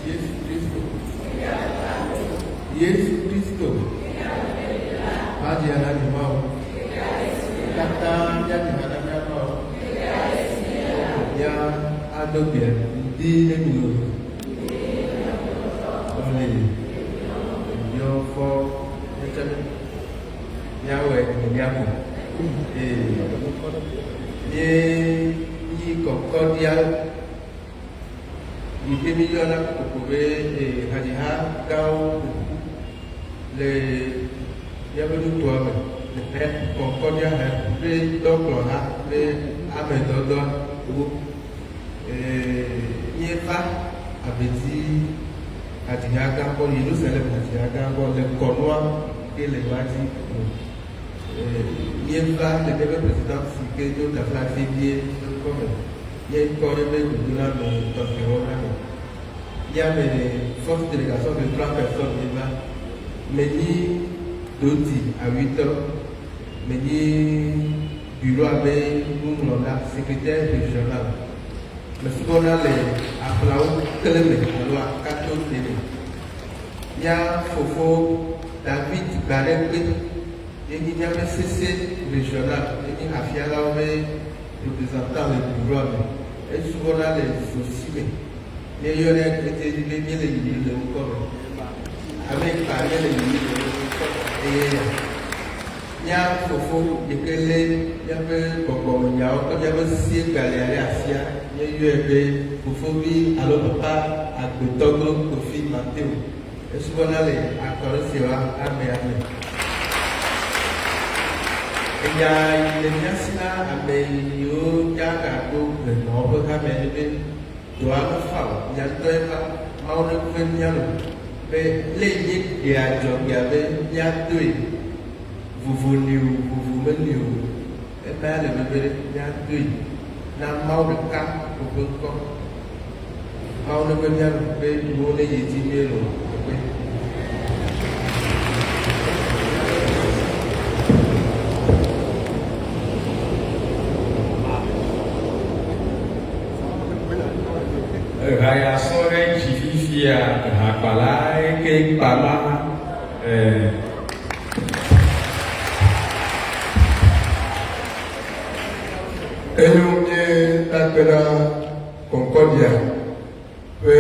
Yesu Kristo. Yesu Kristo. Hadzi ha na mi Mawu. Katã míadzi ha na mía Mawu. Mía ado gbe ŋdi ne mi o. Ole yɔ fɔ míatsɔ míawɔe nenea ko. Ee, míenyi kɔkɔɖia yi ke míyɔna kokoko be hadziha gãwo ƒo ƒu le míaƒe nutoa me le Concordia ƒe dɔkplɔha ƒe amedɔdɔwo. Míeva Abedzi hadziha gã gbɔ, Yerusalem hadziha gã gbɔ le kɔnua ke le woa dzi me. Míeva le míaƒe president si ke do taflatse vie ƒe ŋkɔ me. Míekɔ míaƒe gbedoname tɔxɛwo na mi. Míame forte délégation de trois personnes míeva. Menyi Dodi Awitɔ, menyi bureau be nuŋlɔla, secrétaire régional. Mesubɔna le Aƒlawo kle me alo Akato te me. Mía fofo David Gbaɖegbe ye nyi míaƒe sese régional, ye nyi hafialawo be représentant le bureau me. Esubɔna le Zosi me. Míeyɔnɛ edziedzi be míele yiyim le ŋkɔ me. Ame ka míele yiyim le ŋkɔ me eye ya. Mía fofo yi ke lé míaƒe gbɔgbɔmenyawo kple míaƒe siegbalẽa ɖe asia, míeyɔe be Fofovi alo Papa Agbetɔglo Kofi Mateo. Esubɔna le Akɔɖesiwa hamea me. Enya yi le mía si na ame yiwo dza gaɖo henɔwo ƒe hame nye be dɔa mefa o. Mia ŋutɔe va. Mawu neve mía nu be le nye ɖe adzɔgbea be míadoe. Vovo li o, vovo meli o. Ema ya le veve ɖe míadoe na Mawu ɖeka ko ƒe ŋkɔ. Mawu neve mía nu be nuwo ne yi dzi nyuie loo. Akpe. Eha ya sɔ ɖe dzi fifia ehakpala ke kpa ma eh. Enyo nye takpe na Concordia ƒe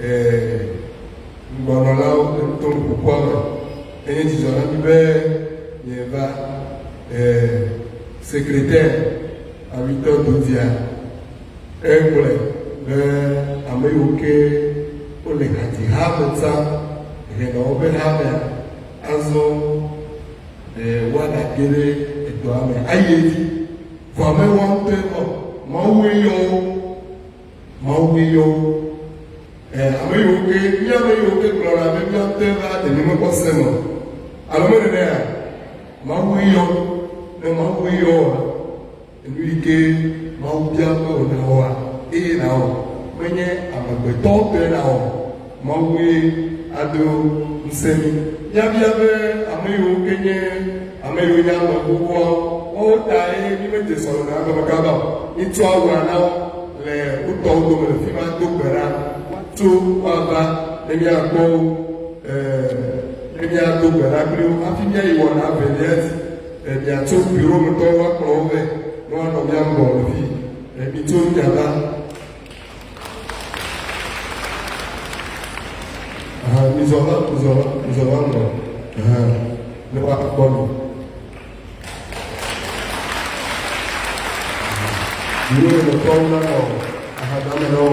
eh, ŋgɔnɔlawo le nutonuƒoƒoa me. Enye dzidzɔ na mí be mieva eh, secrétaire Awitɔ Dodia egblɔe be ame yiwo ke wole hadziha me tsã henɔ woƒe hamea azɔ ɖe woagage ɖe edɔa me ayi edzi. Vɔ ame woa ŋutɔe vɔ Mawue yɔ wo. Mawue yɔ wo. Ɛ ame yiwo ke mía ame yiwo ke gblɔna be mía ŋutɔe va ɖe mi mekpɔ se me o. Alo me nenea? Mawue yɔ wo. Ne Mawue yɔ woa, enu yi ke Mawu bia be wò nawɔa, eye nawɔ. Menye amegbetɔ tɔe nawɔ. Mawue ado ŋusẽ mí. Míabia be ame yiwo ke nye ame yiwo nye ame xoxoawo, woawo tae mímedze sɔlemea gɔme kaba o. Mítsɔ awua na wo le wo tɔwo dome le fi ma do gbe ɖa woatso woava ne míakpɔ wo, ne míado gbe ɖa kpli wo hafi míayi wɔna evelia dzi. Miatso bureau me tɔwo woakplɔ wo vɛ ne woanɔ mía ŋgɔ le fi. Mitso miava. Aha, mizɔ va, mizɔ va, mizɔ va ŋgɔ. Aha, ne woakpɔ mi. Bureau me tɔwo nanɔ ahadame na wo.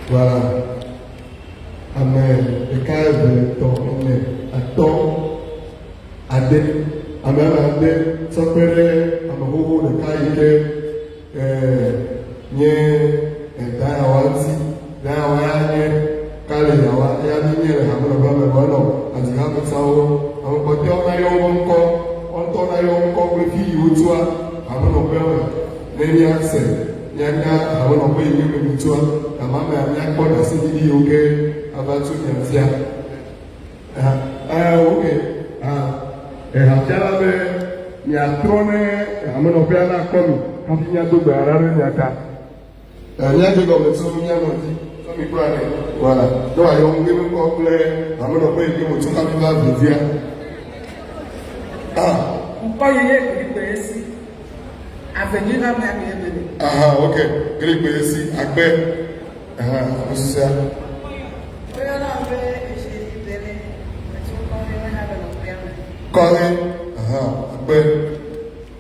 Voilà. Ame ɖeka, eve, etɔ̃, ene, atɔ̃, ade. Ame ame ade tsɔ kpe ɖe ame xoxo ɖeka yi ke eh, nye eh, Dayawa ŋuti. Dayawa ya nye Kaleyawa, eya mi nye le hamenɔƒea me vɔ enɔ adzihametsawo. Ame kpɔtɔewo nayɔ woƒe ŋkɔ, woa ŋutɔ nayɔ wo ŋkɔ kple fi yi wotsoa hamenɔƒea me ne míase. Míanya hamenɔƒe yi ke me mitsoa, gama mea míakpɔ ɖaseɖiɖi yiwo ke ava tso mia ŋutia. Ah, ok. Ah, ehafiala be miatrɔ ne hamenɔƒea nakpɔ mi hafi míado gbe ɖa ɖe mia ta. Míadze gɔme tso mía nɔ dzi tso mi kura ɖe. Voilà. Ne wòayɔ ŋgbe ŋkɔ kple hamenɔƒe yi ke wòtso hafi va vevia. Ah. Ŋkɔ yi ye glikpe esi. Avenyi hamea mi ebe le. Aha, ok. Glikpe esi akpe. Aha, amesusuea. Woyɔna be Eugénie Bele, metso Kɔhe ƒe hamenɔƒea me. Kɔhe, aha, akpe.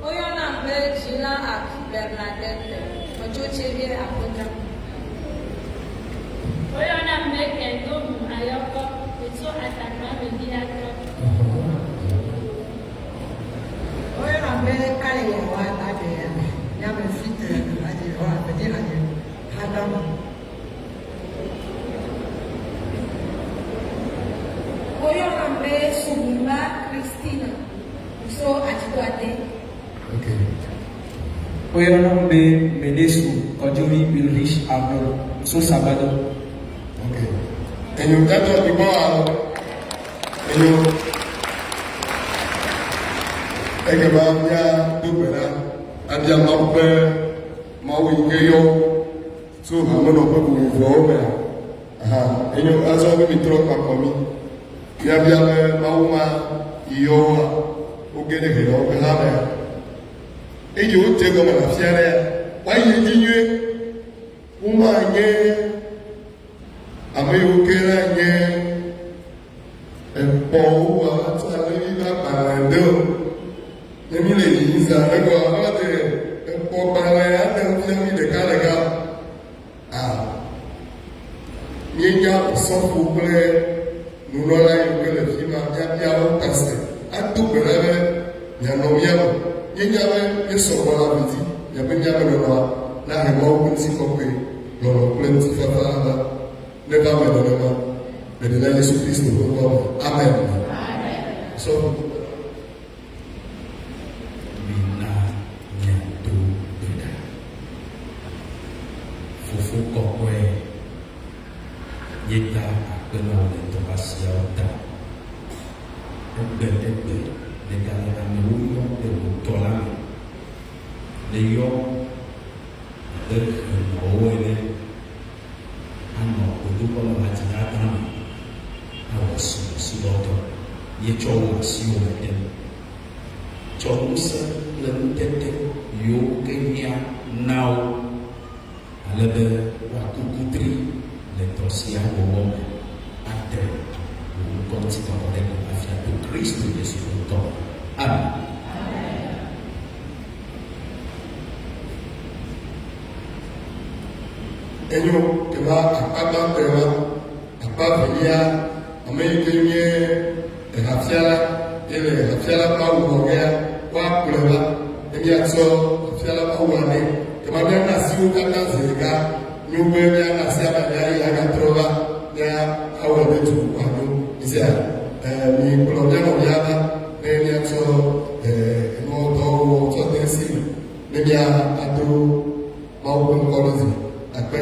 Woyɔnam be Gina Ak Bernadette, metso Tsevie Akodja. Woyɔnam be Kendonu Ayɔkɔ, metso Atakpamediatɔ. Woyɔnam be Kaleyawa Nadeya, nyame fite hadzi ɔ avedzi hadzi hadame. Woyɔnam be Sugumba Christina, metso Adzitoate. Ok. Woyɔnam be Menesu Kɔdzovi Ulrich Arnold, metso Sabado. Ok. Enyo tatɔ mi gbɔ alo? Enyo. Ekema míado gbe ɖa abia Mawu be Mawu yi ke yɔ tso hamenɔƒe vovovoawo mea. Aha, enyo azɔ be mitrɔ kpakɔ mi. Míabia be Mawu ma yi yɔ woa, woge ɖe hɛnɔwo ƒe hamea. Eye wodze gɔme le afia ɖea, woayi edzi nyuie. Womanye ame yiwo ke la nye ekpɔwo alo alevi ƒe agbalẽ ɖe o. Ne mi le yiyim zã ɖe kɔa, woate ekpɔ gbalẽ aɖe fia mi ɖeka ɖeka. Ah, míenya osɔfo kple nunɔla yiwo ke le fi ma, míabia wo ta se. Ado Míenya be míesɔ gbɔ le aʋli dzi miaƒe míaƒe nɔnɔa nahe Mawu ƒe ŋutikɔkɔe, lɔlɔ̃ kple ŋutifafa va. Neva eme nenema le Ɖela Yesu Kristo ƒe ŋkɔ me. Amen. Sɔfo. Mina míado gbe ɖa. Fofo kɔkɔe, míeda akpe na wò le dɔla siawo ta. Egbe egbe nègale amewo yɔm ɖe wò dɔ la me. Nèyɔ abe henɔwo ene anɔ gbedoxɔ me le adzinyagã me awɔ subɔsubɔdɔ. Míetsɔ wo le asiwò me dem. Tsɔ ŋusẽ kple ŋutete yiwo ke hiã na wo ale be woaku kutri le dɔ sia wɔwɔ me ate wò ŋkɔ ŋutikɔkɔ ɖe go afia to Kristo Yesu ƒe ŋkɔ me. Amen. Enyo, kema akpa gbãtɔe ma, akpa velia, ame yi ke nye ehafiala ye le hafiala ƒe awu xɔ gea, woakplɔe va ne míatsɔ hafiala ƒe awua nɛ. Kema míana asi wo katã zi ɖeka. Nyo be míana asi ame aɖe eye agatrɔ va mía awɔe be du wòanyo. Misia, eh, mikplɔ mía nɔvia va ne míatsɔ eh, enuwo dɔwɔwɔ tsɔ de esi me ne mía ado Mawu ƒe ŋkɔ ɖe dzi. Akpe.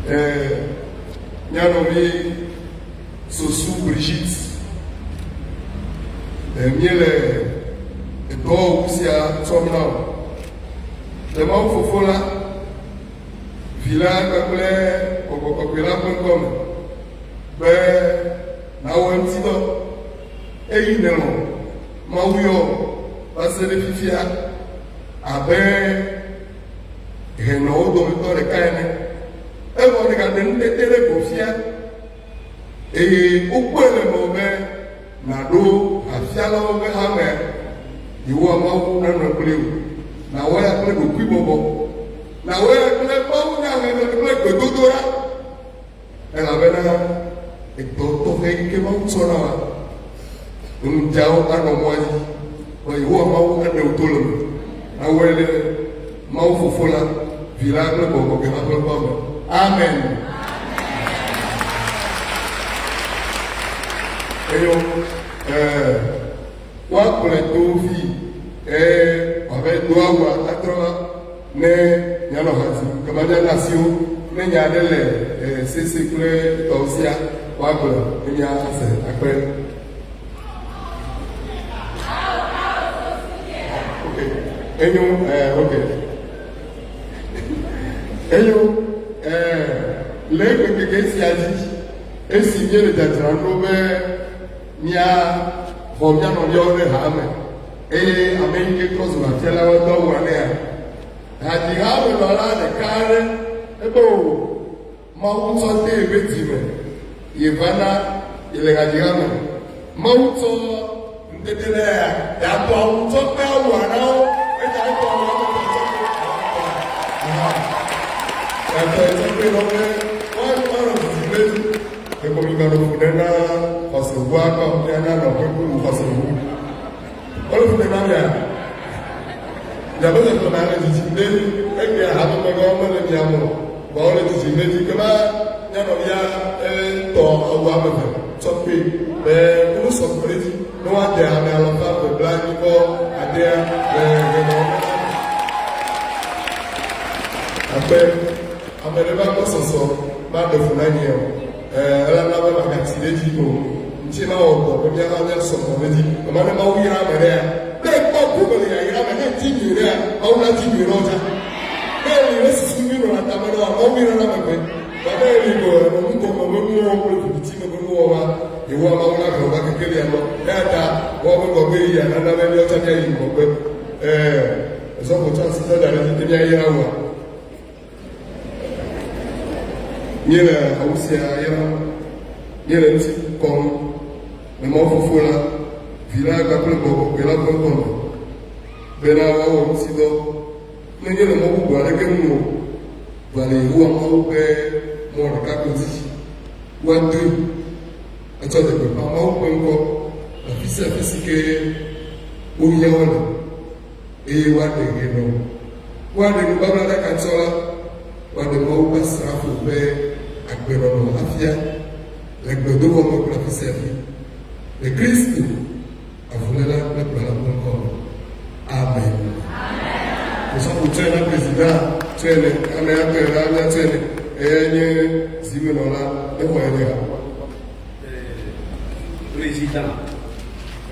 Eh, Mía nɔvi Sosu Brigitte, míele edɔwɔwu sia tsɔm na wò. Le Mawu Fofo la, Vi la kpakple Gbɔgbɔ Kɔkɔe la ƒe ŋkɔ me be nàwɔ eŋuti dɔ eyi nèlɔ̃ Mawu yɔ va se ɖe fifia abe hɛnɔwo dometɔ ɖeka ene. Evɔ nègaɖe nutete ɖe go fia eye wokpɔe le mewò be nàɖo hafialawo ƒe hamea. Yehowa Mawu nanɔ kpli wò. Nàwɔ ya kple ɖokuibɔbɔ. Nàwɔ ya kple mawunyaxexlẽ kple gbedodoɖa. Elabena edɔ tɔxɛ yi ke Mawu tsɔ na wa, ŋudzawo anɔ mɔa dzi, vɔ Yehowa Mawu aɖe wò to le eme. Awɔe le Mawu Fofo la, Vi la kple Gbɔgbɔ Kɔkɔe la ƒe ŋkɔ me. Amen. Eyo, ɛɛ, woakplɔe to fi, ɛɛ, wòava do awua atrɔ va. Ne mianɔ ha dzim, ekema miana asi wo. Ne nya aɖe le sese kple etɔwo sia, woagblɔ ne miase akpe. Ok, enyo, ok. Enyo, le egbe sia dzi, esi míele dzadzram ɖo be míaxɔ mía nɔviawo ɖe haa me, Eye ame yi ke trɔ zu hafialawo do awua nɛa, hadzihamenɔla ɖeka aɖe ebe o Mawu tsɔ de yeƒe dzi me yevana yele hadziha me. Mawu tsɔ ŋutete nɛ ya yeatɔ awu tsɔ kpe awua na wo. Eya etɔ awu ame etɔ̃ tsɔ kpe aha. Yeatɔ tsɔ kpe na wo be woanɔ dzidzim ɖe edzi. Ɖeko miganɔ fu ɖe na xɔseʋua kɔ miana nɔƒe bubu xɔseʋu. Wole fu ɖe na mia. Miaƒe xexlẽmea le dzidzim ɖe edzi. Egbea hamemegãwo mele mia me o, vɔ wole dzidzim ɖe edzi. Kema mía nɔvia etɔ awu ame eve tsɔ kpee be wonu sɔgbɔ ɖe edzi ne woade ame alafa eve blaenyi vɔ adea le hɛnɔwo me la me. Abe ame ɖe ƒe agbɔsɔsɔ maɖe fu na nye o. Ela na be magatsi ɖe edzi o. Ŋuti na wɔ dɔ be míava míasɔ gbɔ ɖe edzi. Mama ne Mawu yra ame ɖea, ne ekpɔ gome le yayra me, ne edi nyui ɖea, Mawu la di nyui na wò tsã. Ne eli ɖe susu nyui nɔna tame na wòa, Mawu yrana ame gbe. Vɔ ne eli ko enɔ nugɔme ƒe nuwo wɔm kple viviti me ƒe nuwo wɔma, Yehowa Mawu la he wò va kekelia gbɔ. Eya ta woawo ƒe ŋgɔgbe yiyi anana be míawo tsã míayi ŋgɔgbe. Ɛɛ, esɔfo tsɔ asi tsɔ da ɖe edzi be míayra wòa? Míele awu sia yram, míele ŋuti kɔm le Mawu Fofo la, Vi la kpakple Gbɔgbɔ Kɔkɔe la ƒe ŋkɔ me bena woawɔ ŋuti dɔ, menye le mɔ bubu aɖeke nu o, vɔa le Yehowa Mawu ƒe mɔ ɖeka ko dzi. Woadoe atsɔ ɖe gbeƒã Mawu ƒe ŋkɔ le afi sia afi si ke wohiã wo le. eye woaɖe ʋe nɔ. Woaɖe nubablaɖakatsɔ la, woaɖe Mawu ƒe asrafo ƒe agbenɔnɔ afia le gbedoxɔ me kple afi sia afi, le Kristo, avuléla kple kplɔla ƒe ŋkɔ me. Amen. Osɔfo tsɔe na prezida tsɔe ne amea tɔe la mía tsɔe ne eyae nye zimenɔla exɔe ɖe ha. Président,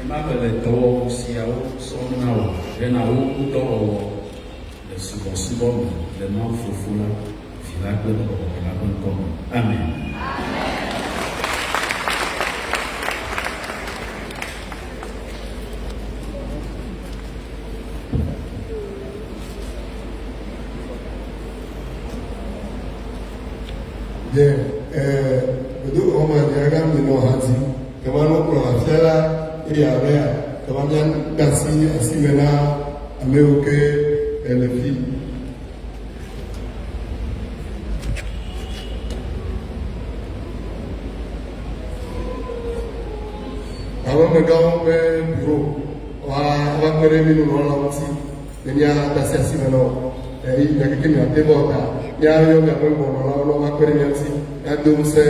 ema mele dɔwɔwu siawo sɔm na wò bena wò ŋudɔwɔwɔ le subɔsubɔ me le Mawu Fofo la, Vi la kple Gbɔgbɔ Kɔkɔe la ƒe ŋkɔ me. Amen. Bien, gbedoxɔ me miaga mi nɔ ha dzi kema no kplɔ afia la eye alea kema mia de asi asi me na ame yiwo ke le fi. Hamemegãwo ƒe bureau woava kpe ɖe mi nunɔlawo ŋuti ne míade asi asi me na wo. Eyi miakeke miate vɔ ta míayɔ miaƒe ŋgɔnɔlawo ne woava kpe ɖe mía ŋuti míado ŋusẽ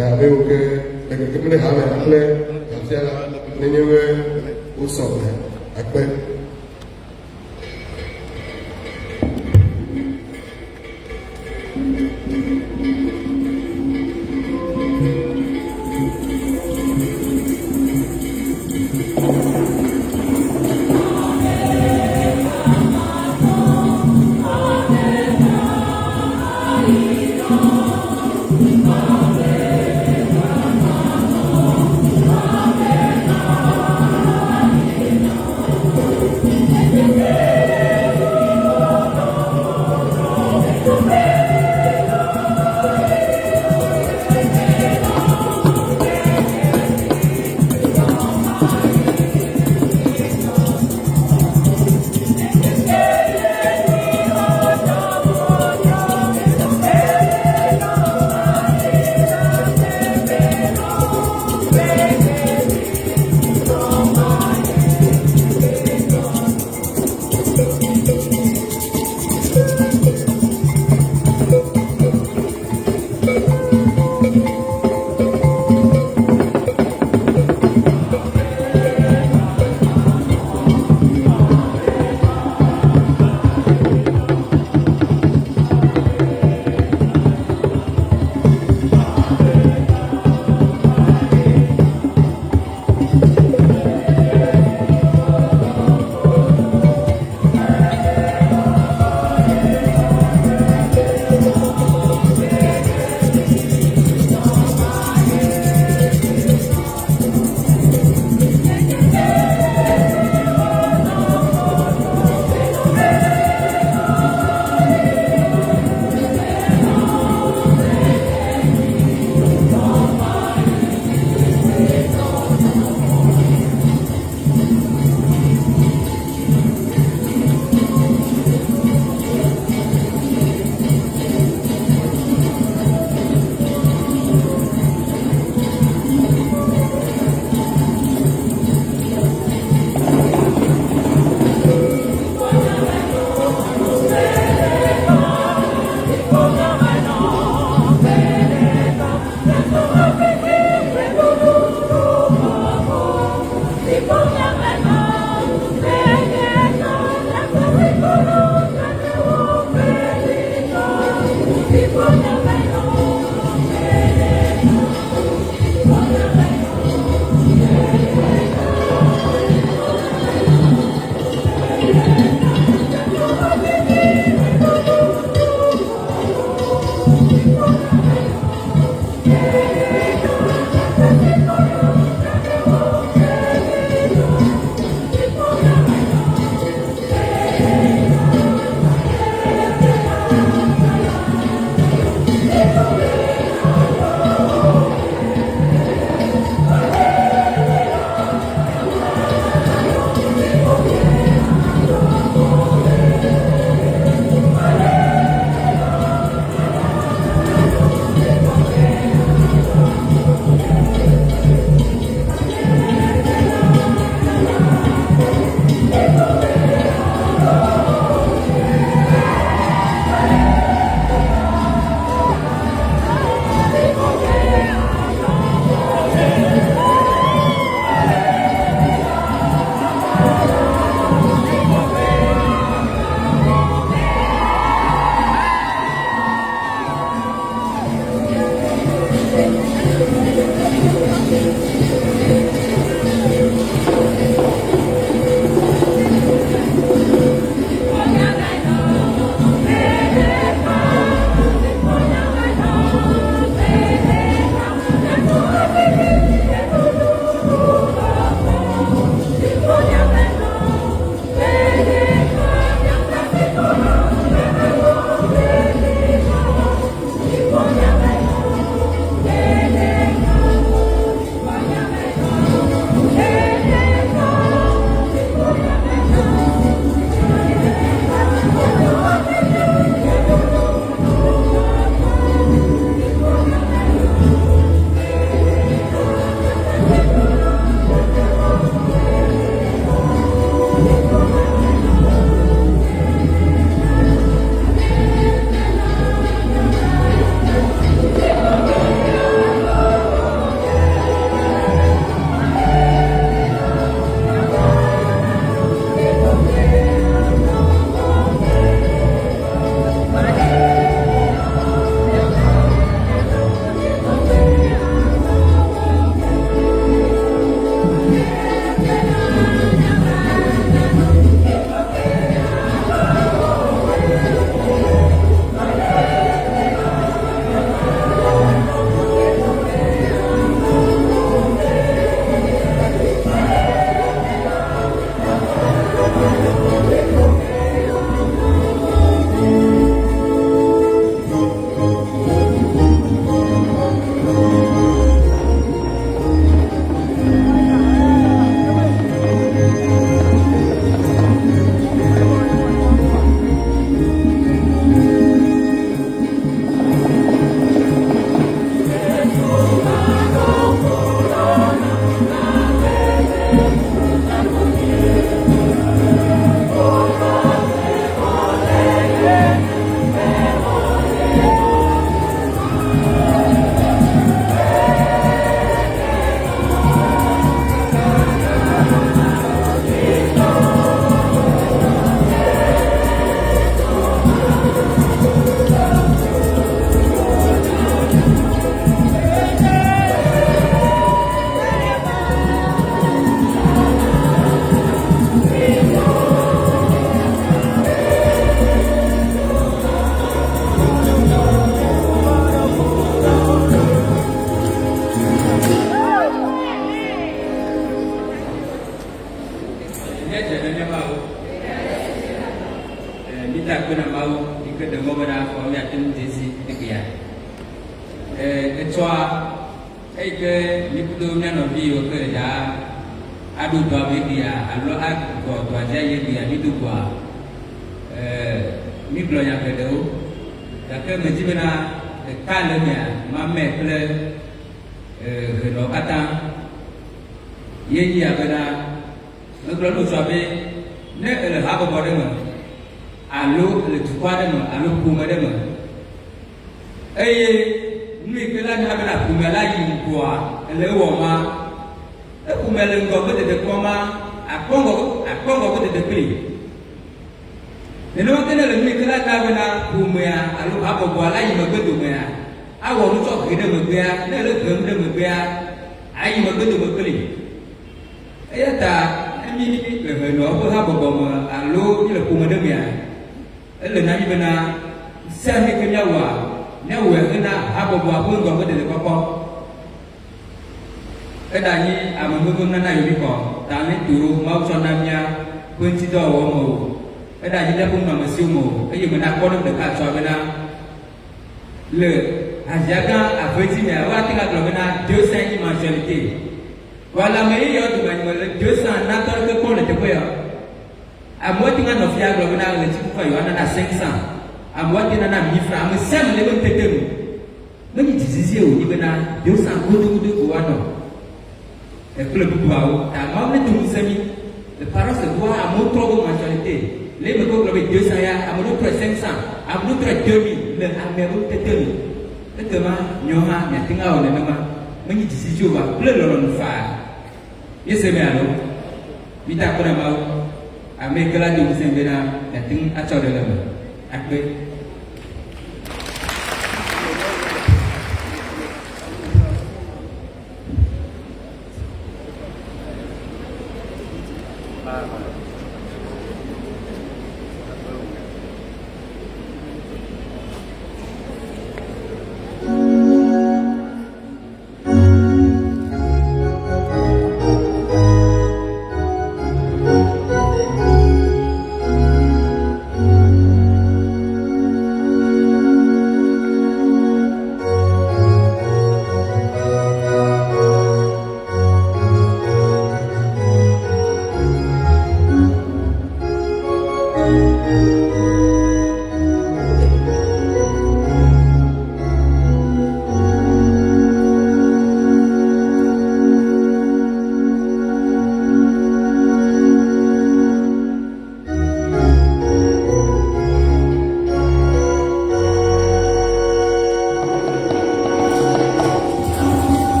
ame yiwo ke le kekem ɖe hamea kple hafiala nenye be wosɔ gbe akpe. Eyi ke míkudo mía nɔvi yiwo ke le dza aɖo dɔa me egbea alo agbɔ dɔa dzi ayi egbea mído goa, mígblɔ nya geɖewo. Gake medi bena ɖeka le emea, mamɛ kple henɔwo katã ye nyi ya bena megblɔ ne wòtsɔ be ne ele habɔbɔ ɖe me alo le dukɔ aɖe me alo ƒome ɖe me eye nu yi ke la na bena ƒome la yi ŋgɔa ele ewɔ ma eƒome le ŋgɔgbe dede kpɔ ma akpɔ ŋgɔgbe akpɔ ŋgɔgbe dede kpli. Nenema ke ne le nu yi ke la na bena ƒomea alo habɔbɔa la yi megbe domea awɔ nu tsɔ he ɖe megbea ne ele hem ɖe megbea ayi megbe dome kpli. Eya ta ne mí le henɔwo ƒe habɔbɔ me alo míele ƒome ɖe mea, ele na mí bena sia nu yi ke míawɔa, míawɔe hena habɔbɔa ƒe ŋgɔgbededekpɔkpɔ. Eɖanyi amenuveve nunana yi míxɔ ta mí to Mawu tsɔ na mía ƒe ŋutidɔwɔwɔ me o, eɖanyi míaƒe nunɔamesiwo me o, eye mena kpɔɖeŋu ɖeka tsɔa bena le hazia gã ave dzi mea, woate ŋu agblɔ bena 200 nyi mensualité. Vɔa le ame yeyewo dome nye mele 200 na tɔ ɖeke kpɔm le teƒe ya o. Amewo ate ŋu anɔ fia agblɔ bena ɣleti kuku yewoana na 500, amewo ate ŋu ana 1000 francs, ame sia ame le eƒe ŋutete nu. Menye dzizizie wònye bena 200 godogodo ko woanɔ kple bubuawo ta Mawu nedo ŋusẽ mí. Le paroisse goa amewo trɔ woƒe mensualité. Le eme ke wogblɔ be 200 ya, ame ɖewo trɔe 500, ame ɖewo trɔe 2000 le amea ƒe ŋutete nu. Ekema miawo hã miate ŋu awɔ nenema. Menye dzizizi o, vɔa kple lɔlɔ̃nu faa. Míese eme alo? Mida akpe na Mawu, ame yi ke la do ŋusẽ bena miate ŋu atsɔ ɖe le eme. Akpe.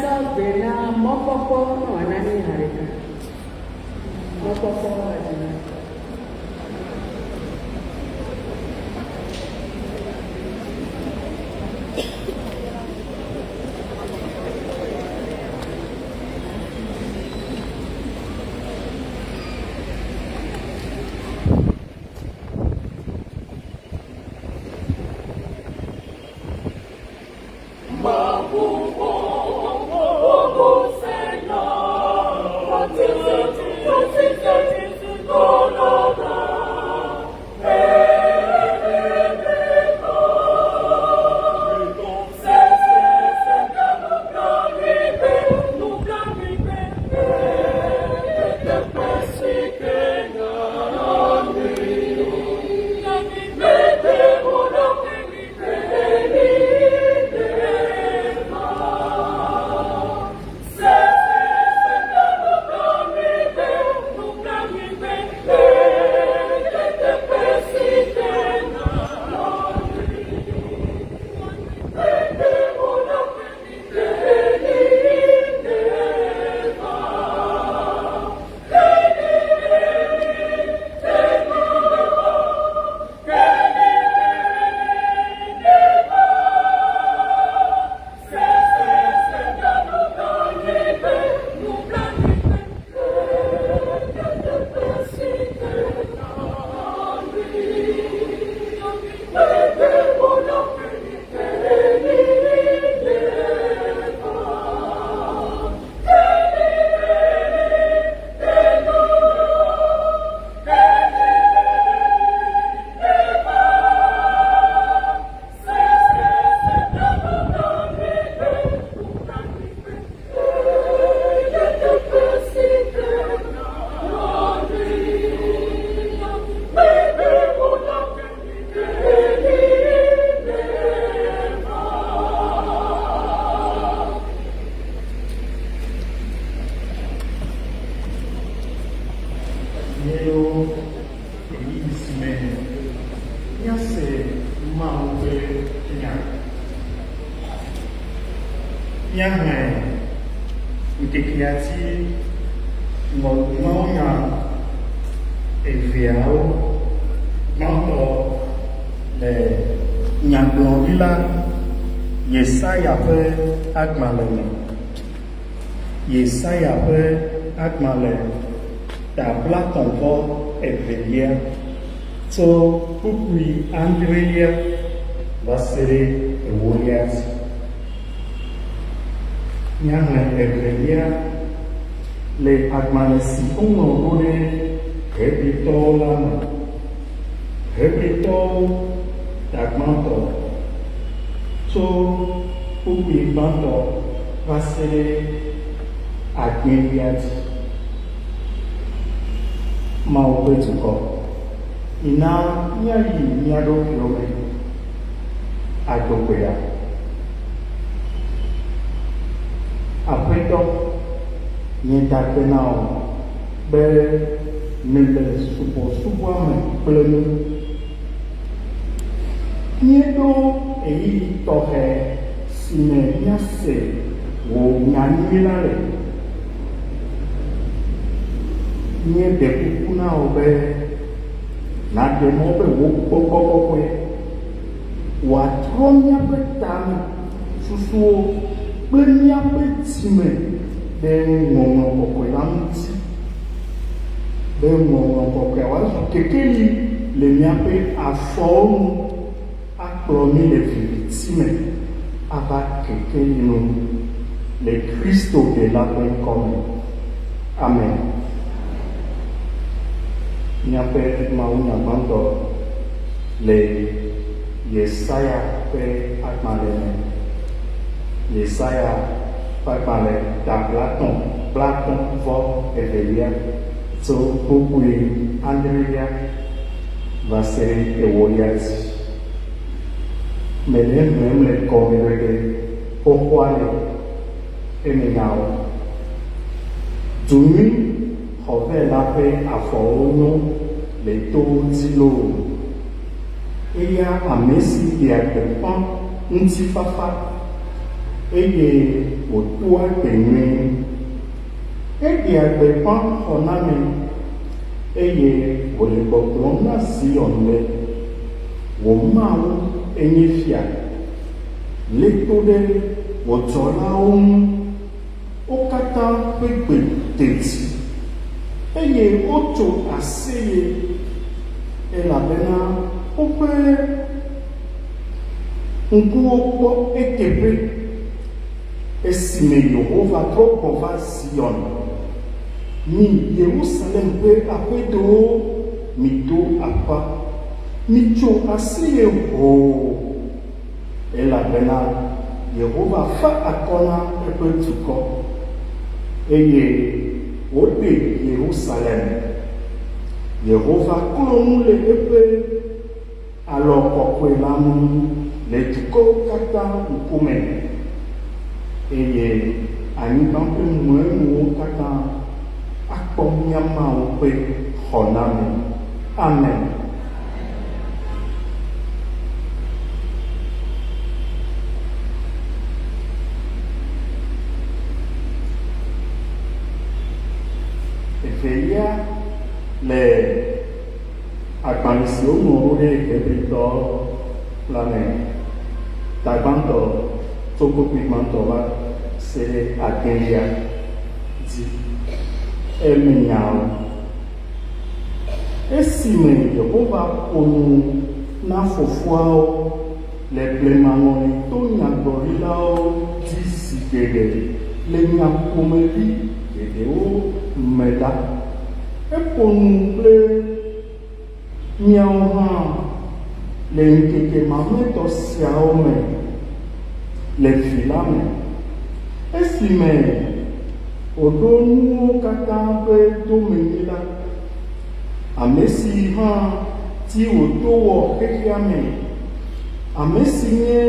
Míasɔ gbe na mɔkpɔkpɔ ne wòana mí ha ɖeka. Mɔkpɔkpɔ adzina. Míeɖo ɣeyiɣi si me míase Mawu ƒe nya. Míaxlẽ ŋkekea dzi mawunya eveawo. Gbãtɔ le nyagblɔɖila Yesaya ƒe agbalẽ me. Yesaya ƒe agbalẽ ta blaetɔ̃ vɔ evelia tso kpukpui adrelia va se ɖe ewolia dzi. Míaxlẽ evelia le agbalẽ si woŋlɔ ɖo ɖe Hebritɔwo la me. Hebritɔwo ta gbãtɔ tso kpukpui gbãtɔ va se ɖe adelia dzi. Mawu ƒe dukɔ, mina míayi mía ɖokuiwo me ado gbe ɖa. Aƒetɔ, míeda akpe na wò be nèle subɔsubɔa me kple mí. Míeɖo ɣeyiɣi tɔxɛ si me míase wò nya nyui la le. Míeɖe kuku na wò be nàɖe mɔ be wò gbɔgbɔ kɔkɔe wòatrɔ míaƒe tame susuwo kple míaƒe dzime ɖe Ŋɔŋlɔ Kɔkɔe la ŋuti, be Ŋɔŋlɔ Kɔkɔea wòazu kekeli le míaƒe afɔwo nu akplɔ mí le viviti me ava kekeli nu le Kristo Ɖela ƒe ŋkɔ me. Amen. Míaƒe mawunya gbãtɔ le Yesaya ƒe agbalẽ me. Yesaya ƒe agbalẽ ta blaetɔ̃ blaatɔ̃ vɔ evelia tso kpukpui adrelia va se ɖe ewolia dzi. Mele exlẽm le gɔmeɖeɖe xoxoa le eme nyawo. Du nyui xɔ vɛ la ƒe afɔwo nyo le towo dzi loo. Eya ame si ɖea gbeƒã ŋutifafa. eye wòtoa gbe nyui. Eɖea gbeƒã xɔname, eye wòle gbɔgblɔm na Zion be, Wò Mawu enye fia! Lé to ɖe wò dzɔlawo ŋu, wo katã ƒe gbe de dzi, eye wotso aseye, elabena woƒe ŋkuwo kpɔ eteƒe esime Yehowa trɔ gbɔ va Zion. Mi Yerusalem ƒe aƒedowo, mido aƒa, mitso aseye hoo, elabena Yehowa fa akɔ na eƒe dukɔ, eye wòɖe Yerusalem. Yehowa klo nu le eƒe alɔ kɔkɔe la ŋu le dukɔwo katã ŋkume, eye anyigba ƒe mlɔenuwo katã akpɔ mía Mawu ƒe xɔname. Amen. Evelia le agbalẽ si woŋlɔ ɖo ɖe Hebritɔ la me, ta gbãtɔ tso kpukpui gbãtɔ va se ɖe adelia dzi. Eme nyawo. Esime Yehowa ƒo nu na fofoawo le blemaŋɔli to nyagblɔɖilawo dzi zi geɖe le nya ƒomevi geɖewo me la, eƒo nu kple míawo hã le ŋkeke mamlɛtɔ siawo me le Vi la me. Esime wòɖo nuwo katã ƒe domenyila, ame si hã dzi wòto wɔ xexea me, ame si nye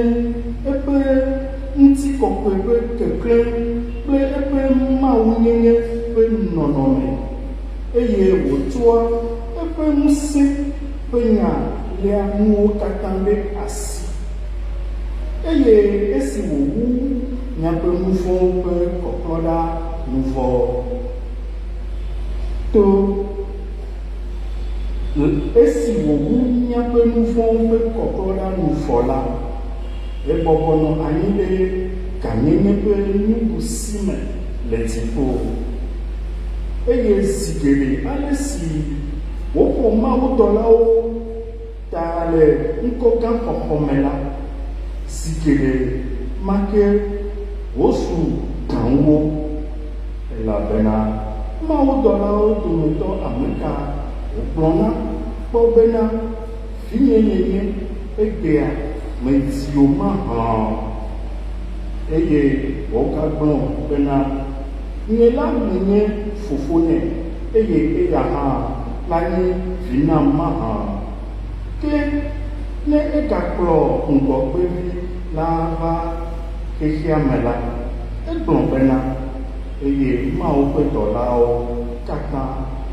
eƒe ŋutikɔkɔe ƒe keklẽ kple eƒe mawunyenye ƒe nɔnɔme, eye wòtsɔa eƒe ŋusẽ ƒe nya léa nuwo katã ɖe asi. Eye esi wòwu miaƒe nu vɔ̃wo ƒe kɔklɔ ɖa nu vɔ to esi wòwu míaƒe nu vɔ̃wo ƒe kɔklɔ ɖa nu vɔ la, ebɔbɔ nɔ anyi ɖe gãnyenye ƒe nuɖusi me le dziƒo. Eye zi geɖe ale si wòƒo mawudɔlawo ta le ŋkɔ gã xɔxɔ me la, zi geɖe ma ke wòzu gã wu wo. Elabena mawudɔlawo dometɔ ame ka wògblɔ na kpɔ bena, Vinye nènye, egbea medzi wò mahã? Eye wògagblɔ bena, Nye la menye fofo nɛ, eye eya hã lanye vi nam mahã? Ke ne egakplɔ ŋgɔgbevi la va xexea me la, egblɔ bena, Eye Mawu ƒe dɔlawo katã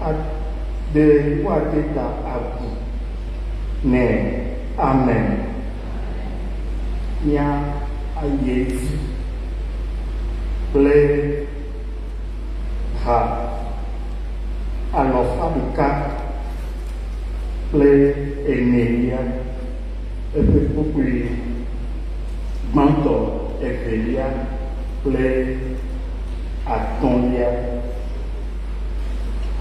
ade woade ta agu nɛ. Amen. Mía ayi edzi kple ha alɔfa ɖeka kple enelia, eƒe kpukpui gbãtɔ, evelia kple atɔ̃lia.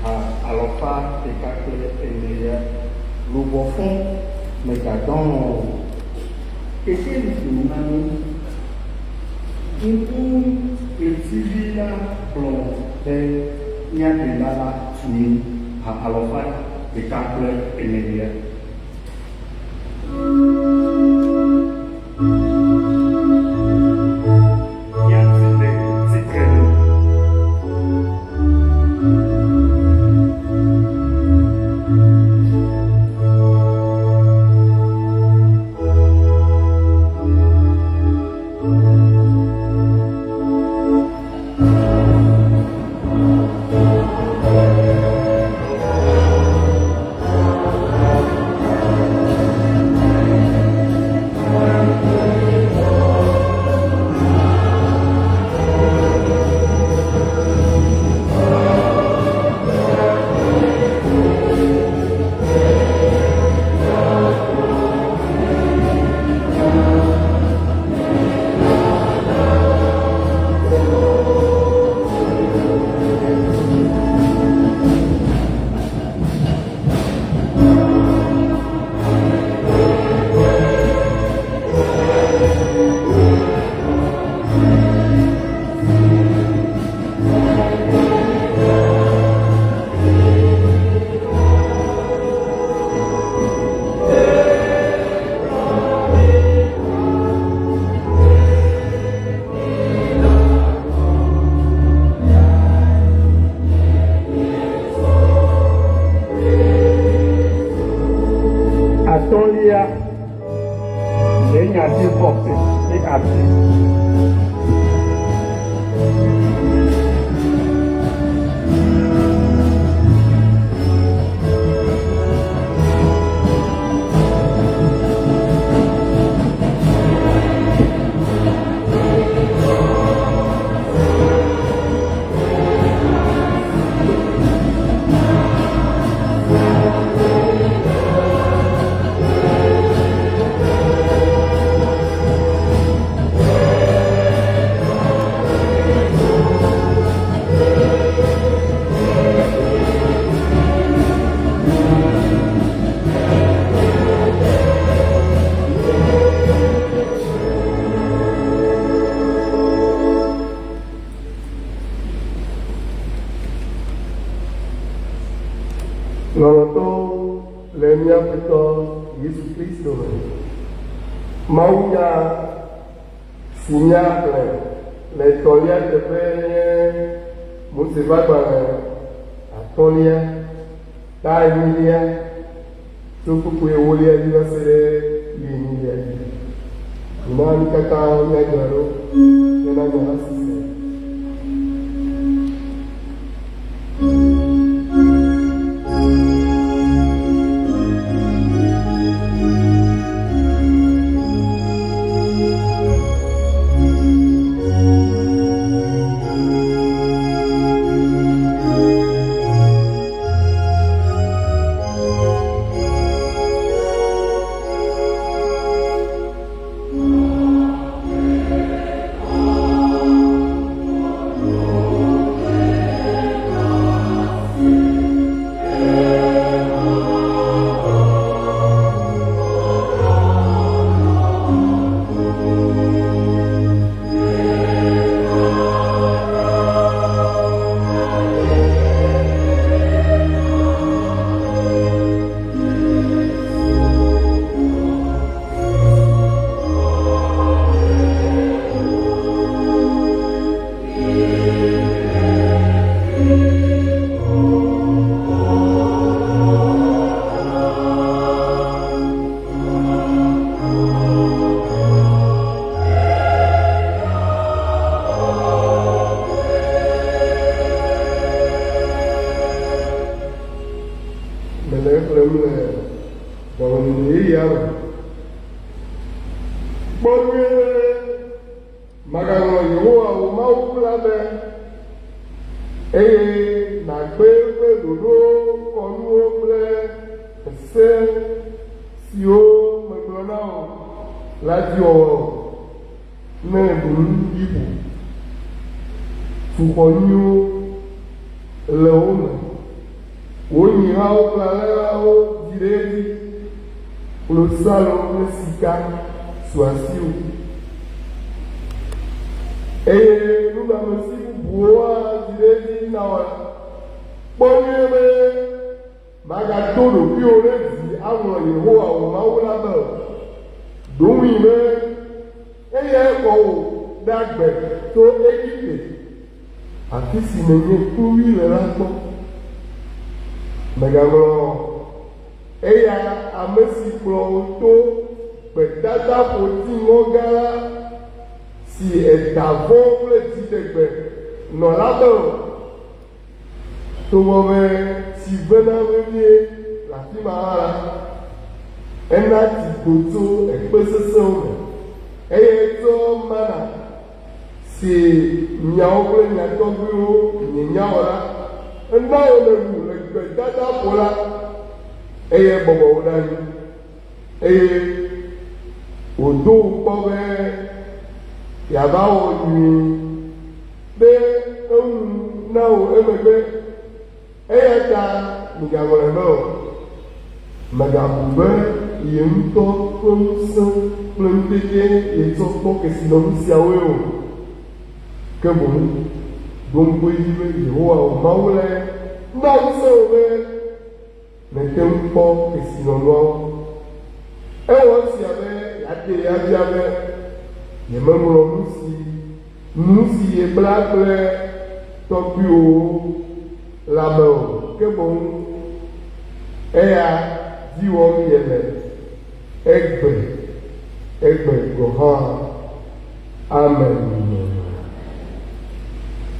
Ha alɔfa ɖeka kple enelia. Luʋɔ fɔ, mègadɔ alɔ̃ o. Kekeli si wòna mí. Ŋku ɣletivi la gblɔ be mía Ɖela la tu mí. Ha alɔfa ɖeka kple enelia. Míati le tsitre nu. Aƒetɔ Yesu Kristo me. Mawunya si míaxlẽ le etɔ̃lia teƒe nye Mose ƒe agbalẽ atɔ̃lia, ta enyilia, tso kpukpui ewolia dzi va se ɖe wuienyilia dzi. Mina mí katã míadzra ɖo hena nya la sese. Mele exlẽm le gɔmeɖeɖe yeyea me. Kpɔ nyuie be màgaŋlɔ Yehowa wò Mawu la be, eye nàgbe eƒe ɖoɖowo, kɔnuwo kple se siwo megblɔ na wò la dzi wɔwɔ o, ne èɖu nu ɖi ƒo, tu xɔ nyuiwo le wo me, wò nyihawo kple alẽhawo dzi ɖe edzi, klosalo kple sika su asiwò, eye nunɔamesi bubuwo hã dzi ɖe edzi na wò la, kpɔ nyuie be màgado ɖokuiwò ɖe dzi aŋlɔ Yehowa wò Mawu la be o. Ɖo ŋui be eyae xɔ wò ɖe agbe tso Egipte, afi si nènye kluvi le la gbɔ. Mègaŋlɔ eya ame si kplɔ wò to gbedadaƒo dziŋɔ gã la si èda vɔ̃ kple dziɖegbe nɔ la be o. Togbɔ be tsi vena vevie le afi ma hã la, ena tsi do tso ekpe sesẽwo me, eye etsɔ mana si miawo kple mia tɔgbuiwo mienya o la, ena wo nèɖu le gbedadaƒo la, eye ebɔbɔ wo ɖe anyi, eye wòdo wò kpɔ be yeava wɔ nyui ɖe eŋu na wò emegbe. Eya ta migaŋlɔe be o. Mègabu be ye ŋutɔ ƒe ŋusẽ kple ŋutetee yetsɔ kpɔ kesinɔnu siawoe o. Ke boŋ, ɖo ŋku edzi be Yehowa wò Mawu lae na ŋusẽ wò be nète ŋu kpɔ kesinɔnuawo. Ewɔ esia be yeaɖee afia be yemeŋlɔ nu si nu si yebla kple tɔgbuiwòwo la be o, ke boŋ eya dzi wɔm yele egbe, egbe gɔ̃ hã. Amen.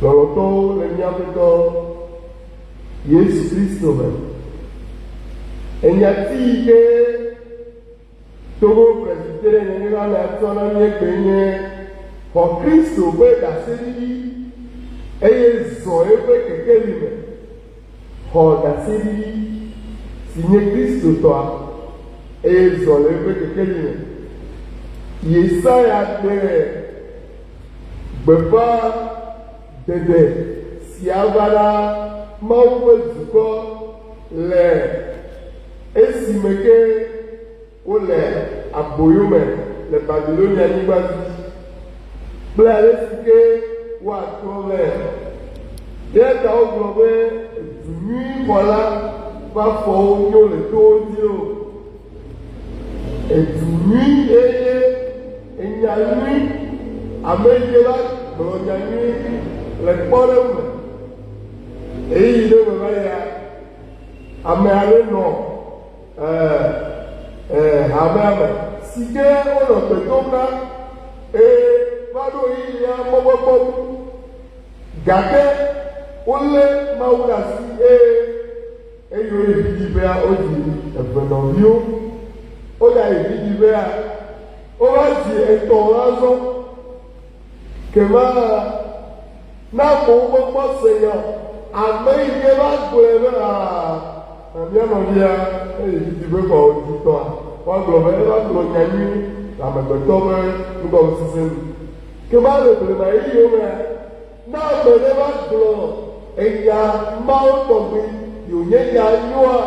Lɔlɔ̃tɔwo le mía Aƒetɔ Yesu Kristo me. Enyati yi ke Togo Presbyterian Nyanyuihamea tsɔ na mí egbee nye Xɔ Kristo ƒe Ɖaseɖiɖi eye Zɔ Eƒe Kekeli Me. Xɔ ɖaseɖiɖi si nye Kristo tɔa eye zɔ le eƒe kekeli me. Yesaya ɖe gbeƒã ɖeɖe sia va na Mawu ƒe dukɔ le esime ke wole aboyo me le Babilonia-nyigba dzi kple ale si ke woatrɔ vɛ. Eya ta wogblɔ be du nyui xɔla ƒe afɔwo nyo le towo dzi o. Edu nyui eye enya nyui. Ame yi ke va gblɔ nya nyui le kpɔɖeŋu me. Ɣeyiɣi ɖe me va yia, ame aɖe nɔ ɛɛ hamea me si ke wonɔ gbe dom na eye va ɖo ɣeyiɣia mɔkpɔkpɔ ŋu. Gake wolé Mawu ɖe asi eye Eye woyi vidziƒea, wodzi eve nɔviwo. Wogayi vidziƒea, wova dzi etɔ̃ azɔ. Kema na amewo mekpɔ se nya o. Ame yi ke va gblɔe be aa, mía nɔvia eyi vidziƒe kɔ wodzi tɔa, woagblɔ be eva gblɔ nya nyui le amegbetɔ ƒe nugɔmesese nu. Kema le blema ɣeyiɣiwo mea, Ne ame ɖe va gblɔ enya mawo tɔgbi yi wònye nya nyoa,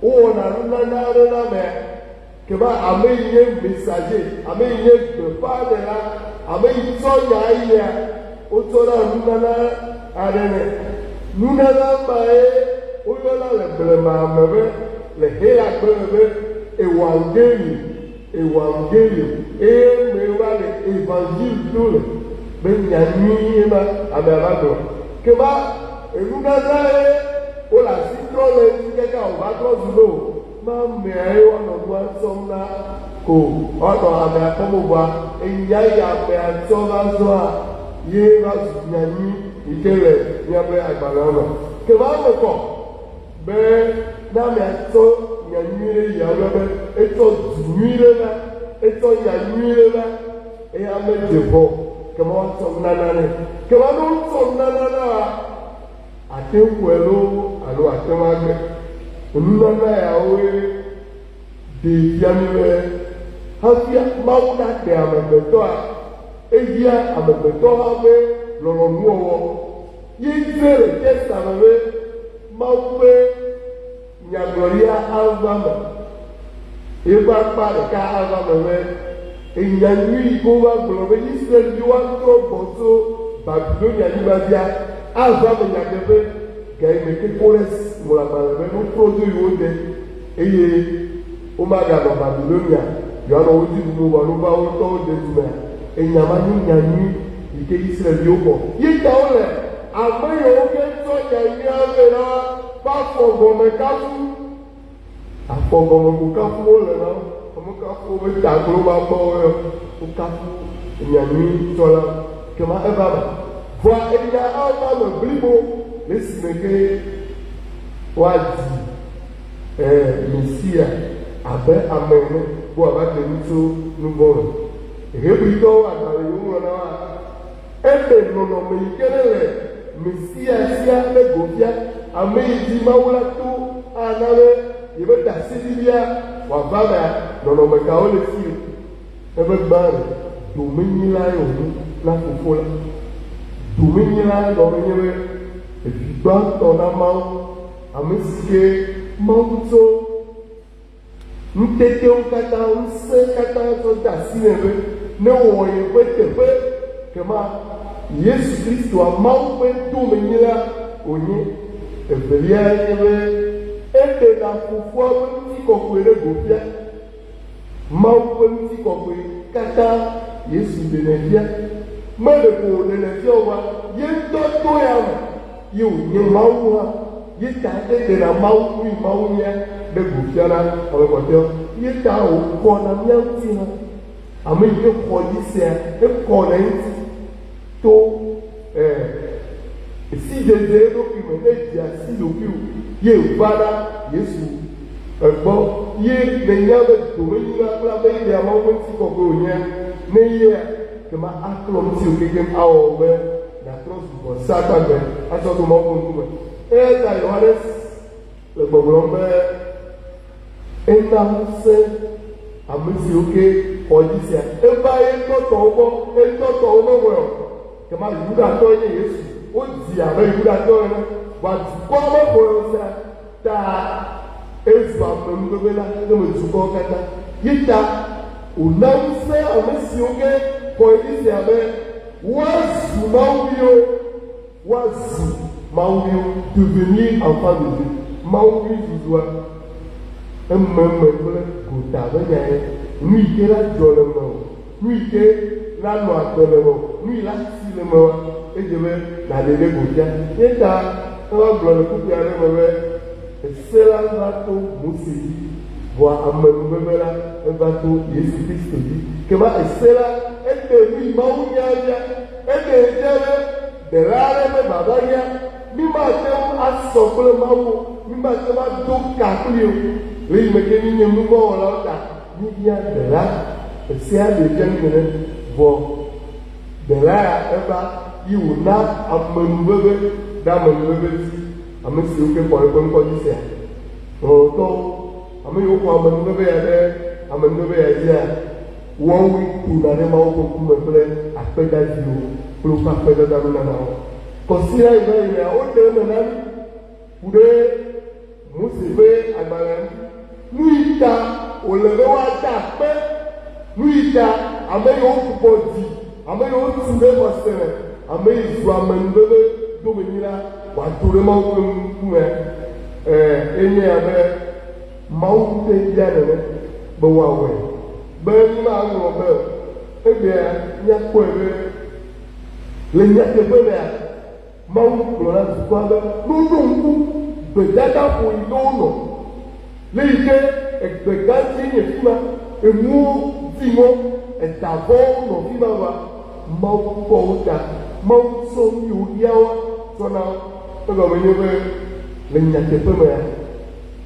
wowɔna nunana aɖe na amea. Ke be ame yi nye messager, ame yi nye gbeƒãɖela, ame yi tsɔ nya yia, wotsɔna nunana aɖe nɛ. Nunana mae woyɔna le blema me be, le Helagbe me be euangelio. Ewangelio eye me va le evangile do le be nya nyui ye ma amea va gblɔ. Ke ma enunana ye wo le asi trɔ le eŋuti kaka wòva trɔ zu be o ma amea ye woanɔ nua tsɔm na ko woanɔ amea kpɔm o vɔa enya yi amea tsɔ va zɔa ye va zu nya nyui yi ke le míaƒe agbalẽa me. Ke ma eme kɔ. Be ne amea tsɔ nya nyui ɖe yia, woyɔ be etsɔ du nyui ɖe va, etsɔ nya nyui ɖe va, eye ame dze vɔ, kema woatsɔ nunana nɛ. Kema ne wotsɔ nunana na wa, ate ŋu xɔe loo alo ate ŋu agbe. Nunana yawoe ɖee fia mí be hafi Mawu naɖe amegbetɔa, ehiã amegbetɔ hã ƒe lɔlɔ̃nuwɔwɔ. Ye dze le Testament be Mawu ƒe nyagblɔɖia ava me. Eƒe akpa ɖeka ava me be enya nyui yi ke wova gblɔ be Israelviwo atrɔ gbɔ tso Babilonia nyigba dzia ava me nyateƒe. Gayime ke Kores ŋlɔ agbalẽ be wotrɔ dzo yi wo de eye womaganɔ Babilonia yewoanɔ wo dzi ɖum o vɔ wova wo ŋutɔwo de du mea, enya ma nye nya nyui yi ke Israelviwo xɔ. Ye ta wole ame yiwo ke tsɔ nya nyuia vɛ na ƒe afɔ gɔme kafu. Afɔ gɔme ko kafum wole na wo. Womekafu woƒe ta kple woƒe abɔwo ya o. Wokafu nya nyui tsɔla. Kema eva eme. Vɔa enya ava eme blibo le esime ke woadzi eh, Mesia abe ame ene be wòava ɖe mí tso nu vɔ̃ me. Hebritɔwo agbalẽ yi woŋlɔ na woa, eɖe nɔnɔme yi ke ne le Mesia sia ɖe go fia, ame yi dzi Mawu la to ana be yeƒe ɖaseɖiɖia wòava emea, nɔnɔme kawo le esi? Eƒe gbã ɖe, domenyilae wònye na Fofo la. Domenyila gɔme nye be evi gbãtɔ na Mawu, ame si ke Mawu tsɔ ŋutetewo katã, ŋusẽ katã tsɔ de asi nɛ be newɔ yeƒe teƒe. Kema Yesu Kristoa, Mawu ƒe domenyila wònye. Eveliae nye be eɖena Fofoa ƒe ŋutikɔkɔe ɖe go fia. Mawu ƒe ŋutikɔkɔe katã Yesu ɖenɛ fia. Meɖe ko wòɖenɛ fia o va, ye ŋutɔ to ya me ye wònye Mawu hã. Ye ta eɖena Mawu nui Mawu nyea ɖe go fiana ame kpɔtɔewo. Ye ta wòkɔna mía ŋuti hã. Ame yi ke xɔ dzi sea, ekɔna eŋuti to e sidzedze eɖokui me, ne edze asi ɖokuiwò ye va na Yesu egbɔ ye nènya be domenyila kple ame yi ɖea Mawu ƒe ŋutikɔkɔe wònyea, ne yea, kema aklɔ ŋutiwò keŋkeŋ awɔ wò be nàtrɔ zu vɔsa gbagbe atsɔ ɖo Mawu ƒe ŋkume. Eya ta Yohanes le gbɔgblɔm be ena ŋusẽ ame siwo ke xɔ edzi sea. Eva ye ŋutɔ tɔwo gbɔ, ye ŋutɔ tɔwo mexɔe o. Kema Yudatɔe nye Yesu. Wodii abe Yudatɔ ene, vɔa dukɔa mexɔe o sea ta ezu amenuveve na xexeme dukɔwo katã. Ye ta wòna ŋusẽ ame siwo ke xɔ edzi sea be woazu Mawuviwo. Woazu Mawuviwo, devenir enfant de Dieu. Mawuvi zuzua ememe kple gota ƒe nyae. Nu yi ke la dzɔ le mewò, nu yi ke la nɔ agbe le mewò, nu yi la si le mewòa, edze be nàɖe ɖe go fia. Ye ta eva gblɔ le kpukpui aɖe me be, Ese la va to Mose dzi, vɔa amenuveve la eva to Yesu Kristo dzi. Kema ese la eɖe nu yi Mawu nya fia. Eɖee fia be Ɖela aɖe ƒe vava hiã. Mí mate ŋu asɔ kple Mawu o, mí mate ŋu ado ka kplii o. Le yi me ke mí nye nuvɔ̃wɔlawo ta, mí hiã Ɖela. Esea ɖee fia mí nene. Vɔ Ɖela ya eva yi wòna amenuveve ɖe amenuveve dzi ame siwo ke xɔ eƒe ŋkɔ dzi sea. Lɔlɔ̃tɔwo, ame yiwo xɔ amenuveve ya ɖe amenuveve ya dzia, woawoe tona ɖe Mawu ƒe ŋkume kple akpedadziwo kple woƒe akpedada nunanawo. Kɔsiɖa yi va yina, woɖe eme na mí ku ɖe Mose ƒe agbalẽa ŋuti. Nu yi ta wòle be woada akpe, nu yi ta ame yiwo gbugbɔ dzi, ame yiwo tu ɖe xɔse me, ame yi zu amenuveve domenyila wòado ɖe Mawu ƒe ŋkume, ɛ, enye abe Mawu ŋutɔe bia nene be woawɔe. Be mímaŋlɔ be o, egbea míakpɔe be le nyateƒe mea, Mawu gblɔ na dukɔa be ne woɖo ŋku gbedadaƒo yi ke wonɔ, le yi ke egbe gã dzie nye fi ma, enuwo dziŋɔ, eda vɔ̃wo nɔ fi ma vɔa, Mawu kpɔ wo ta. Mawu tsɔ nu yi wohiã woa tsɔ na wo. Egɔme nye be le nyateƒe mea,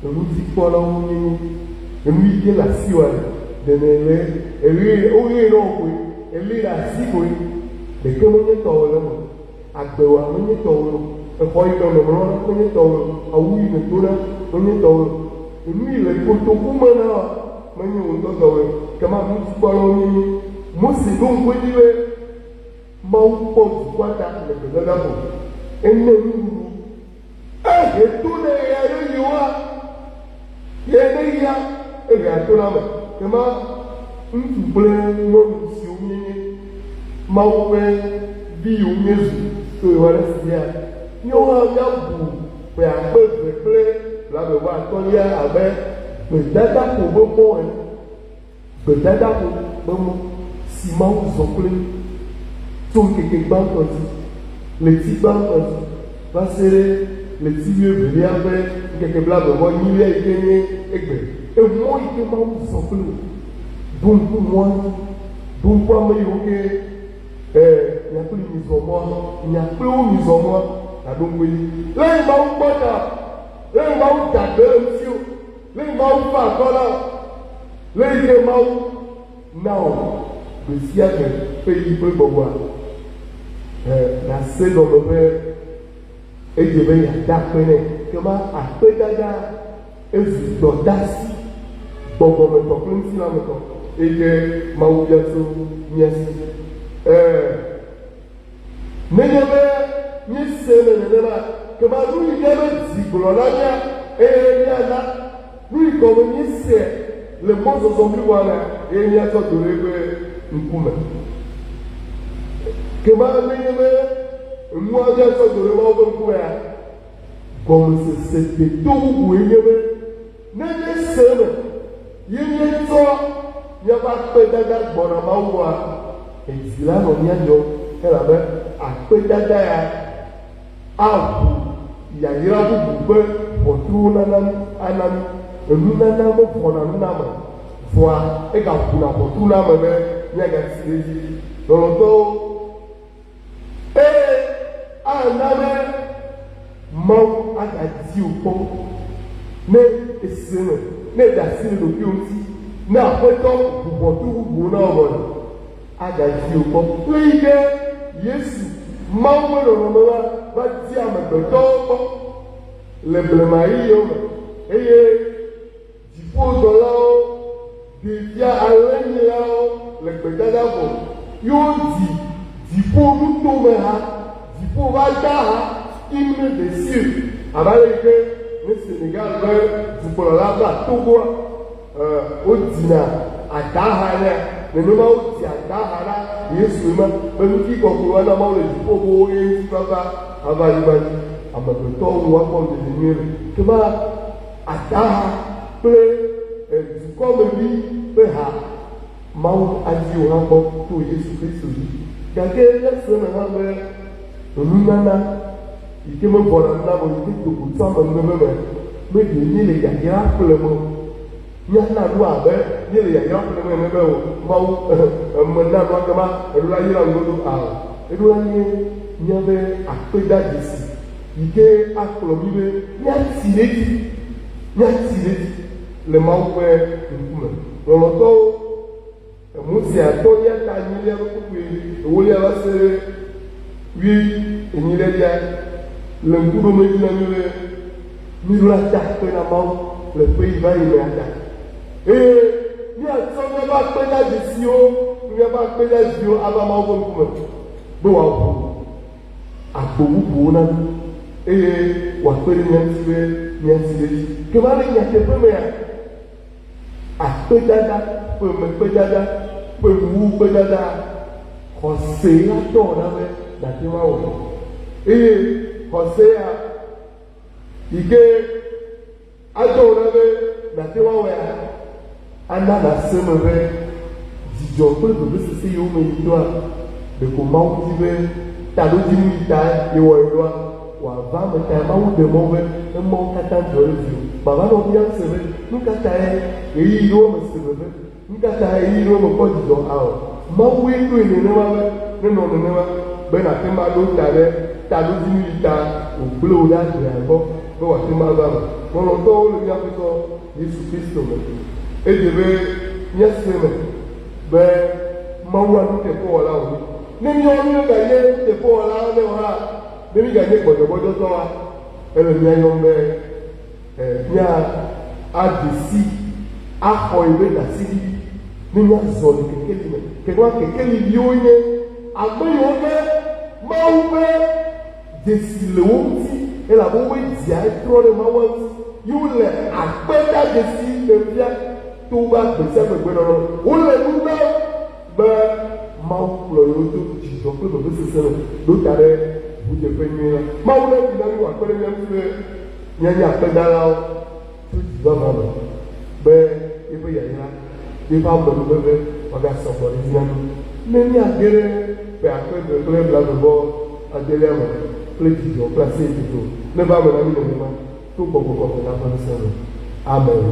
enudzikpɔlawo míenye. Enu yi ke le asiwòa ɖe, ɖe nèle eɣee, woɣee na wò koe, èlée ɖe asi koe. Ɖeke menye tɔwò le eme o. Agbewòa menye tɔwò o, exɔ yi me nèmlɔna menye tɔwò o, awu yi nèdona menye tɔwò o, enu yi le kotoku me na wòa menye wò ŋutɔ tɔwòe o. Ekema nudzikpɔlawo míenye. Mose ɖo ŋku edzi be Mawu kpɔ dukɔa ta le gbedadaƒo. Ene nuɖuɖu. Ehe to nɛ ɣeaɖeɣiwoa, ɣeaɖeɣia ehea to na ame. Kema ŋutsu kple nyɔnu siwo míenye Mawu ƒe vi yiwo míezu to Yohanes dzia, míawo hã míabu ƒe akpe eve kple blaeve vɔ atɔ̃lia abe gbedadaƒo ƒe mɔ ene. Gbedadaƒo ƒe mɔ si Mawu zɔ kple mí tso ŋkeke gbãtɔ dzi, ɣleti gbãtɔ dzi va se ɖe ɣleti wuievelia ƒe ŋkeke blaeve vɔ enyilia yi ke nye egbe. Emɔ yi ke Mawu zɔ kple wò. Ɖo ŋku mɔa dzi. Ɖo ŋku ame yiwo ke e mia kpli mizɔ mɔa, mia kple wo mizɔ mɔa, nàɖo ŋku edzi. Le yi Mawu kpɔ ta, le yi Mawu da gbe le ŋutiwò. Le yi Mawu ƒe akɔ la, le yi ke Mawu na wò gbe sia gbe ƒe yi kple gbɔgbɔa, e, nàse gɔme be edze be yeada akpe nɛ. Kema akpedada ezu dɔdasi gbɔgbɔmetɔ kple ŋutilãmetɔ eyi ke Mawu bia tso mía si. E, Nenye be míese eme nenema, kema nu yi míaƒe dzi gblɔ na mía eye míana nu yi gɔme míese le mɔzɔzɔ bliboa mea eye míatsɔ do ɖe eƒe ŋkume. Kema nenye be nua míatsɔ do ɖe Mawu ƒe ŋkumea, gɔmesese deto bubue nye be ne míese eme ye míetsɔ míaƒe akpedada gbɔna Mawu gbɔa, edzi la nɔ mía dzɔm elabe akpedada ya aʋu yayra bubu ƒe ʋɔtruwo nana mí, ana mí. Enunana mevɔna nu na ame o, vɔa egaʋuna ʋɔtru na ame be míagati ɖe edzi. Lɔlɔ̃tɔwo, Eye ana be Mawu agadi wò kpɔ ne èse eme, ne èɖe asi le ɖokuiwò ŋuti, ne Aƒetɔ ʋu ʋɔtru bubuwo na wò vɔ la, agadi wò kpɔ. Ɣeyiɣi ke Yesu, Mawu ƒe nɔnɔme la, va di amegbetɔwo kpɔ le blema ɣeyiɣiwo me, eye Dziƒodɔlawo ɖee fia alẽnyilawo le gbedadaƒo ye wodzi dziƒonutomeha, dziƒoʋadaha, hymne des cieux, abe ale yi ke ne Senegal ƒe dukplɔla va Togoa, wodzina adaha nɛa, nenema wodzi adaha na Yesue ma be ŋutikɔkɔe woana Mawu le dziƒo boo eye ŋutifafa ava anyigba dzi, amegbetɔwo ŋu woakpɔ ŋudzedze nyuie le. Ke ma Adaha kple dukɔmevi ƒe ha. Mawu adi wò hã gbɔ to Yesu Kristo dzi. Gake míase eme hã be nunana yi ke mevɔna na ame o, yi ke do go tso amenuveve me, meɖe míele yayra ƒlem o. Míana nu abe míele yayra ƒlem ene be o Mawu mena nua kema eɖo la yra ŋuɖoɖo ao. Eɖo la nye míaƒe akpedadzesi yi ke akplɔ mí be míati ɖe edzi, míati ɖe edzi le Mawu ƒe ŋkume. Lɔlɔ̃tɔwo, Mose atɔ̃lia ta enyilia ƒe kpukpui ewolia va se ɖe wui enyilia le ŋku ɖom edzi na mí be míɖo la da akpe na Mawu le ƒe yi va yi mea ta. Eye míatsɔ míaƒe akpedadzesiwo kple míaƒe akpedadziwo ava Mawu ƒe ŋkume be wòaʋu agbo bubuwo na mí eye wòakpe ɖe mía ŋuti be míasi ɖe edzi. Ke va le nyateƒe mea, Akpedada, ƒemekpedada, ƒenuwukpedada, xɔse la tɔ na be nàte ŋu awɔe. Eye xɔse ya yi ke adɔ na be nàte ŋu awɔea, ana nàse eme be dzidzɔ kple vevesese yiwo me yi toa, ɖeko Mawu di be taɖodzinu yi ta yewɔe ɖoa, wòava eme tae Mawu ɖe mɔ be emawo katã dzɔ ɖe dziwò. Mava nɔ biam se be, Nu ka tae ɣeyiɣi ɖewo mese veve? Nu ka tae ɣeyiɣi ɖewo mekpɔ dzidzɔ ao? Mawue ɖoe nenema be nenɔ nenema, be nàte ŋu aɖo ta ɖe taɖodzinu yi ta wògblẽ wò ɖe agbea gbɔ be wòate ŋu ava eme. Lɔlɔ̃tɔwo le mía Aƒetɔ Yesu Kristo me. Edze be míase eme be Mawua nuteƒewɔla wònye. Ne míawo míeganye nuteƒewɔlawo nɛ o hã, ne míganye gbɔdzɔgbɔdzɔtɔwoa, ele mía yɔm be mía adze si axɔ yeƒe ɖaseɖiɖi ne míazɔ le kekeli me. Ke nua kekeliviwo nye ame yiwo ke Mawu ƒe dzesi le wo ŋuti elabe woƒe dzia etrɔ ɖe Mawua ŋuti ye wole akpedadzesi ɖem fia to woƒe agbe sia gbegbenɔnɔ me. Wole nu nam be Mawu kplɔ yewo to dzidzɔ kple vevesese me ɖo ta ɖe ʋudzeƒe nyui la. Mawu neɖi na mí wòakpe ɖe mía ŋuti be míanye akpedalawo tso dzi vavã me be yeƒe yayra, yeƒe amenuveve wòagasɔ gbɔ ɖe edzi na mí ne míage ɖe ƒe 2028 me kple dzidzɔ kple aseyetsotso. Neva eme na mí nenema to gbɔgbɔ kɔkɔe la ƒe ŋusẽ me. Amen.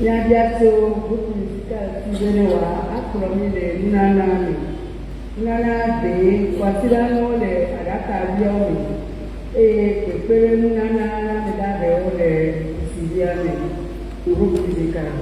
Míabia tso groupe musical si be ne wòakplɔ mí le nunana me. Nunana ɖee kwasiɖanuwo le aɖakaviawo me eye kpekpeɖeŋunana na ame dahewo le kusivia me. Groupe musical.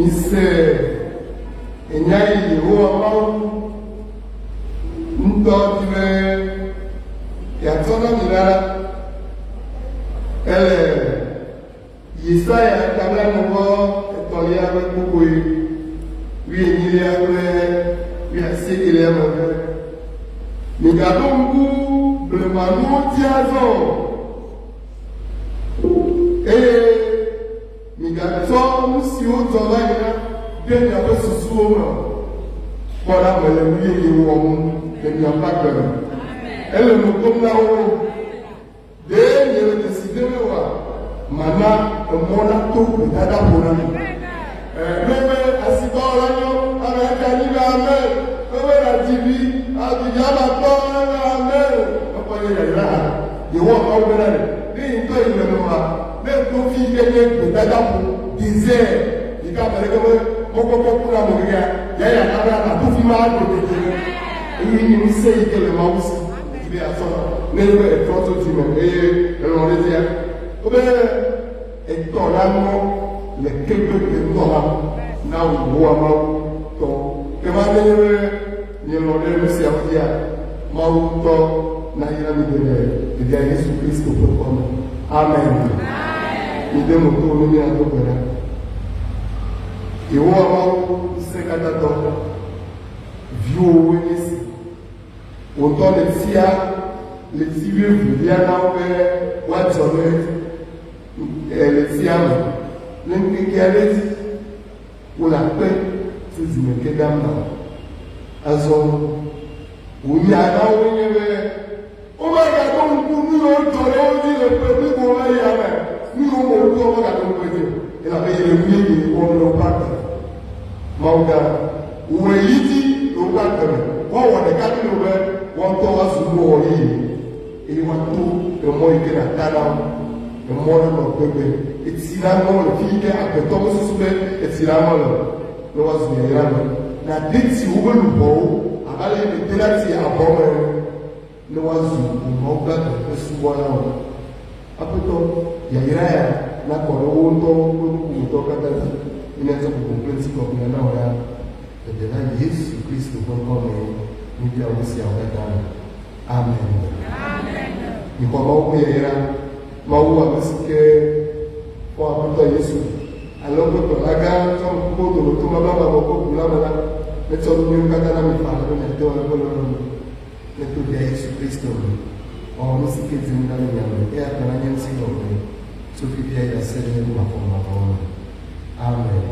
Mise enya yi Yehowa Mawu ŋutɔ di be yeatsɔ na mi la ɖa. Ele Yesaya ta blaene-vɔ-etɔ̃lia ƒe kpukpui wuienyilia kple wuiasiekelia me be, Migaɖo ŋku blemanuwo dzi azɔ o, eye Migatsɔ nu siwo dzɔ va yi la de miaƒe susuwo me o. Kpɔ ɖa, mele nu yeye wɔm le miaƒe agbe me. Ele nu kom na wo. Ɖe miele dzesi dem oa? Mana emɔ nato gbedadaƒo na mi. Ne be asidɔwɔla nyɔ, ame ate anyi be amen. Ne be nàdzi vi, adzi vi ame atɔ̃, ebe amen. Ekpɔ nye yayra hã. Yehowa Mawu bena ɖe, ne yi ŋutɔ yi le me oa, ne èto fi yi ke nye gbedadaƒo, désert, yi ke ame ɖeke me mɔkpɔkpɔ ku na ame o xexea, yaya ka be nàto fi ma aɖo dedie ne. Eye nye ŋusẽ yi ke le Mawu si, di be yeatsɔ na wò. Ne enye be ètrɔ tso dzi me eye èlɔ̃ ɖe edzia, wobe etɔ la nɔ le ke gbegbe ŋutɔ hã na wò Yehowa Mawu tɔ. Ke va nenye be Mielɔ̃ ɖe nu siawo dzia? Mawu ŋutɔ nayra mi geɖe le Via Yesu Kristo ƒe ŋkɔ me. Amen. Mide mo to ne míado gbe ɖa. Yehowa Mawu Ŋusẽkatãtɔ, viwòwoe nye esi. Wò ŋutɔ nètia ɣleti wuievelia na wo be woadzɔ ɖe ɣletia me le ŋkeke aɖe dzi. Wole akpe tso dzime ke dam na wò. Azɔ wò nya na woe nye be womagaɖo ŋku nu yiwo dzɔ ɖe wo dzi le ƒe blibo la ya me, nu yiwo me woto womagaɖo ŋku edzi o, elabe yele nu yeye wɔm le woƒe agbe me. Mawu gã, wò ɣeyiɣi dzi le woƒe agbe me woawɔ ɖeka kpli wò be woa ŋutɔ woazu nuwɔwɔ yeye eye woato emɔ yi ke nàta na wo. Emɔ nanɔ gbegbe, etsi nanɔ le fi yi ke agbetɔ mesusu be etsi lanɔ le o, ne woazu yayra me. Nàde tsi woƒe luʋɔwo abe ale yi nèdena tsi abɔ me ene, ne woazu wò Mawu gbagbe ƒe subɔlawo. Aƒetɔ, yayra ya nakɔ ɖe wo ŋutɔwo kple woƒe ƒometɔwo katã dzi, ne míatsɔ bubu kple ŋutikɔkɔe ana wò ɖaa. Le Ɖela Yesu Kristo ƒe ŋkɔ mee míebia nu siawo katã le. Amen. Mixɔ Mawu ƒe yayra. Mawu ame si ke fɔ Aƒetɔ Yesu ale woƒe kplɔla gã tsɔ ŋku kpɔ dome to mama mavɔ ƒe ʋu la me la, netsɔ nu nyuiwo katã na mi faa ale be miate ŋu eƒe lɔlɔ̃nu neto Via Yesu Kristo me. Wòawɔ nu si ke dim na mi miawɔe, eya ta nanye ŋutikɔkɔe tso fifia yi ɖase ɖe mavɔmavɔ me. Amen.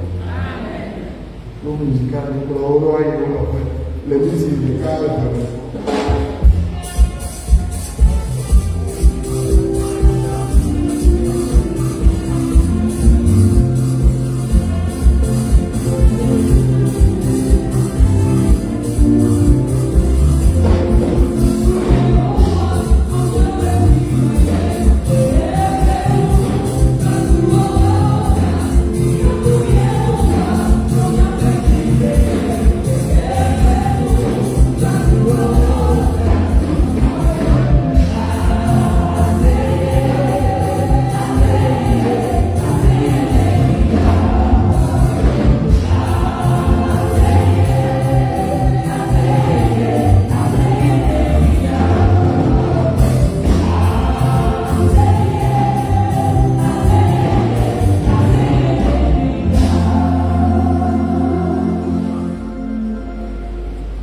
Woƒo ɖeka mikplɔ wo ne woayi wo nɔƒe le minti ɖeka eve me.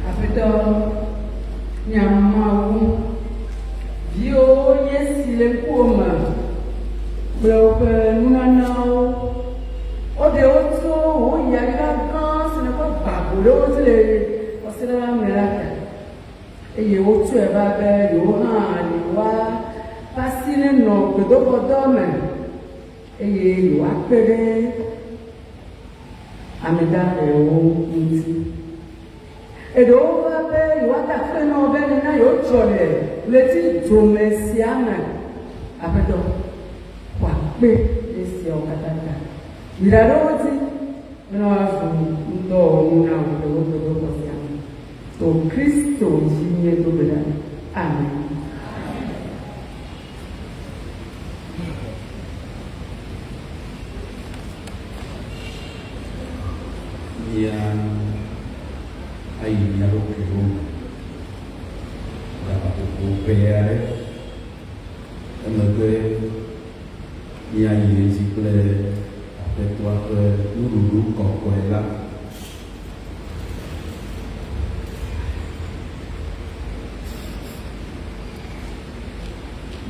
Aƒetɔ, nye Mawu, viwòwo nye esi le ŋkuwò me kple woƒe nunanawo. Woɖe wo tso wò yayra gã si nèkɔ gba go ɖe wo dzi le kɔsiɖa la me la ta. Eye wotsɔe va be yewo hã yewoaƒe asi nenɔ gbedoxɔdɔ me eye yewoakpe ɖe ame dahewo ŋuti. Eɖewo va be yewoada akpe na wò be nèna yewodzɔ le ɣleti dzome sia me. Aƒetɔ, ƒo akpe ɖe esiawo katã ta. Yra ɖe wo dzi bena woazu ŋudɔwɔnu na wò le wò gbedoxɔ sia me. To Kristo dzi míedo gbe ɖa. Amen. Mía ayi mía ɖokuiwo me gaƒoƒo ʋɛ aɖe. Emegbe míayi edzi kple Aƒetɔa ƒe nuɖuɖu kɔkɔe la.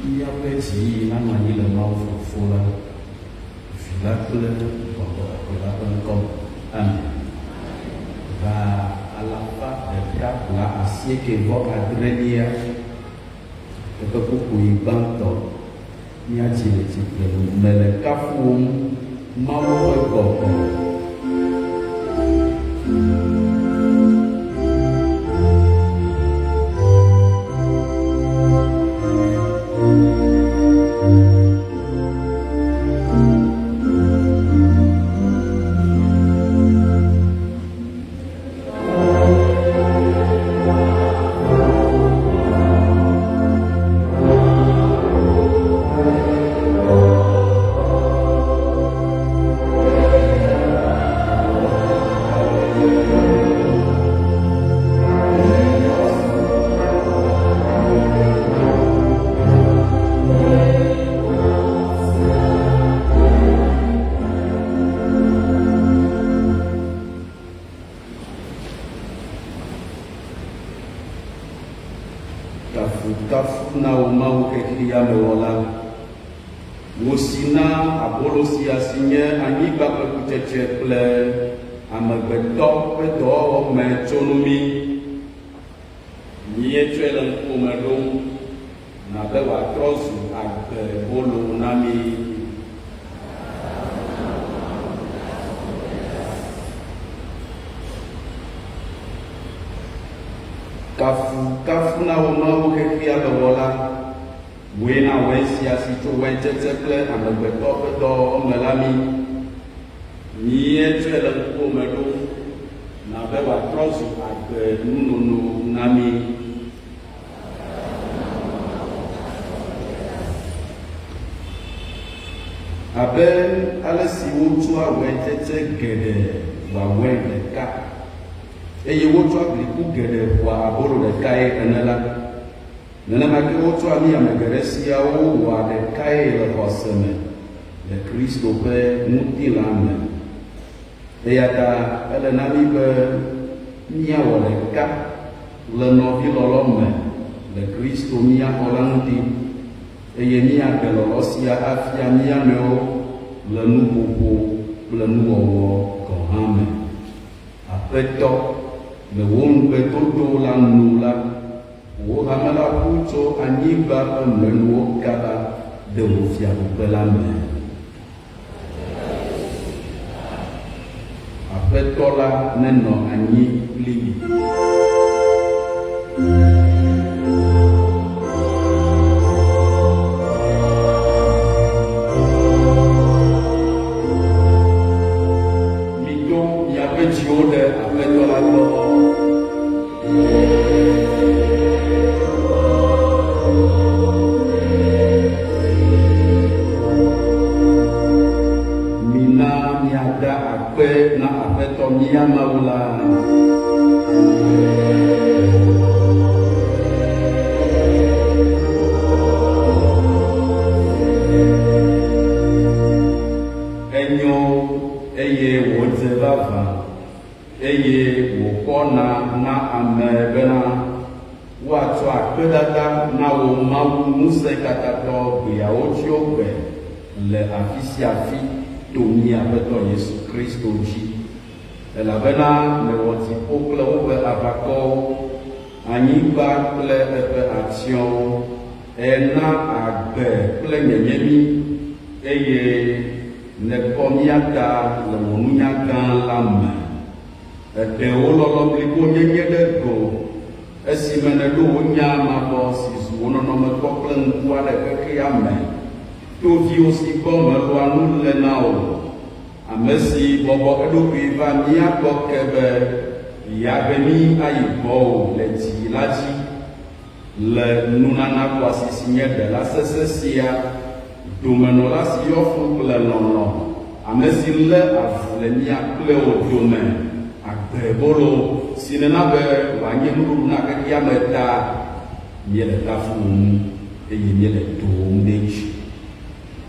Míaƒe dzi nanɔ anyi le Mawu Fofo la, Vi la kple Gbɔgbɔ Kɔkɔe la ƒe ŋkɔ me. Amen. Ha alafa ɖeka bla asieke vɔ adrelia eƒe kpukpui gbãtɔ míadzi le tsitre nu. Mele kafuwòm, Mawu ƒe Gbɔgbɔ. Kafukafu na wò Mawu xexeame wɔla, wò si na abolo sia si nye anyigba ƒe kutsetse kple amegbetɔ ƒe dɔwɔwɔ me tsonu mí. Míetsɔe le ŋkuwòme ɖom, na be wòatrɔ zu agbe bolo na mí. Kafukafu na wò Mawu xexea me wɔla, wòe na wain sia si tso waintsetse kple amegbetɔ ƒe dɔwɔwɔ me la mí. Míetsɔe le ŋkuwòme ɖom, na be wòatrɔ zu agbe nunono na mí. Abe ale si wotsɔa waintsetse geɖe wɔa wain ɖeka, eye wotsɔa bliku geɖe ƒoa abolo ɖekae ene la, nenema ke wotsɔa mí ame geɖe siawo wɔa ɖekae le xɔse me le Kristo ƒe ŋutilã me. Eya ta ele na mí be míawɔ ɖeka le nɔvilɔlɔ̃ me le Kristo mía Xɔla ŋuti, eye míaɖe lɔlɔ̃ sia afia mía nɔewo le nuƒoƒo kple nuwɔwɔ gɔ̃ hã me. Aƒetɔ, le wò ŋugbedodo la nu la, wò hame la ƒu tso anyigba ƒe mlɔenuwo kaba ɖe wò fiaɖuƒe la me. Aƒetɔ la nenɔ anyi kpli mi. Miɖo miaƒe dziwo ɖe Aƒetɔ la gbɔ. Mina míada akpe na Aƒetɔ mía Mawu la. Enyo eye wòdze vavã. Eye wòxɔna na ame bena, woatsɔ akpedada na wò Mawu Ŋusẽkatãtɔ gbeawo tsyɔ gbe le afi sia afi to mía Aƒetɔ Yesu Kristo dzi. Elabena nèwɔ dziƒo kple woƒe aʋakɔwo, anyigba kple eƒe atsyɔ̃wo, èna agbe kple nyenye mí, eye Nèkpɔ mía ta le wò nunya gã la me. Èɖe wò lɔlɔ̃ blibo nyenye ɖe go esime nèɖo wò nya mavɔ si zu wò nɔnɔme kpɔ kple ŋkua ɖe xexea me to viwò si gbɔ mèlɔ̃a nu le na o, ame si bɔbɔ eɖokui va mía gbɔ ke be yeahe mí ayi gbɔwò le dzi la dzi. Le nunana xɔasi si nye Ɖela sesẽ sia domenɔla si yɔ fũ kple lɔlɔ̃, ame si lé avu le mía kple wò dome. Agbebolo si nèna be wòanye nuɖuɖu na xexea me ta, míele kafuwòm eye míele dowòm ɖe dzi.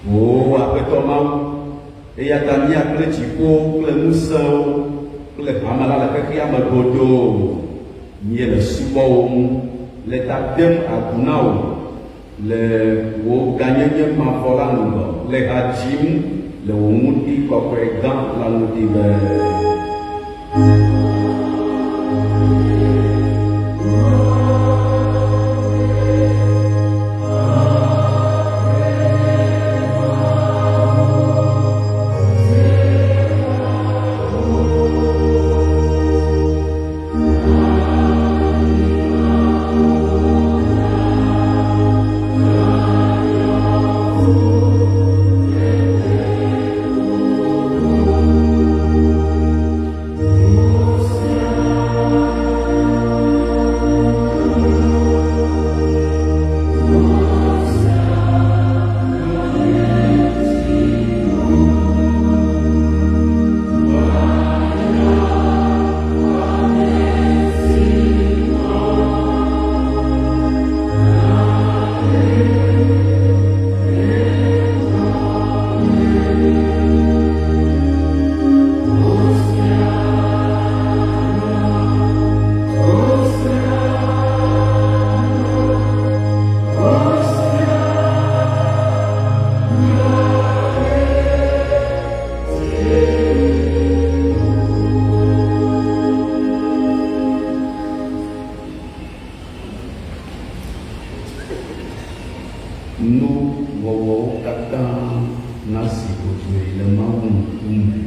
Oo Aƒetɔ Mawu, eya ta mía kple dziƒo kple ŋusẽwo kple hame la le xexea me godoo míele subɔwòm le ta dem agu na wò le wò gãnyenye mavɔ la ŋgɔ, le ha dzim le wò ŋutikɔkɔe gã la ŋuti be. Nuwɔwɔwo katã nasi godoe le Mawu ŋkume.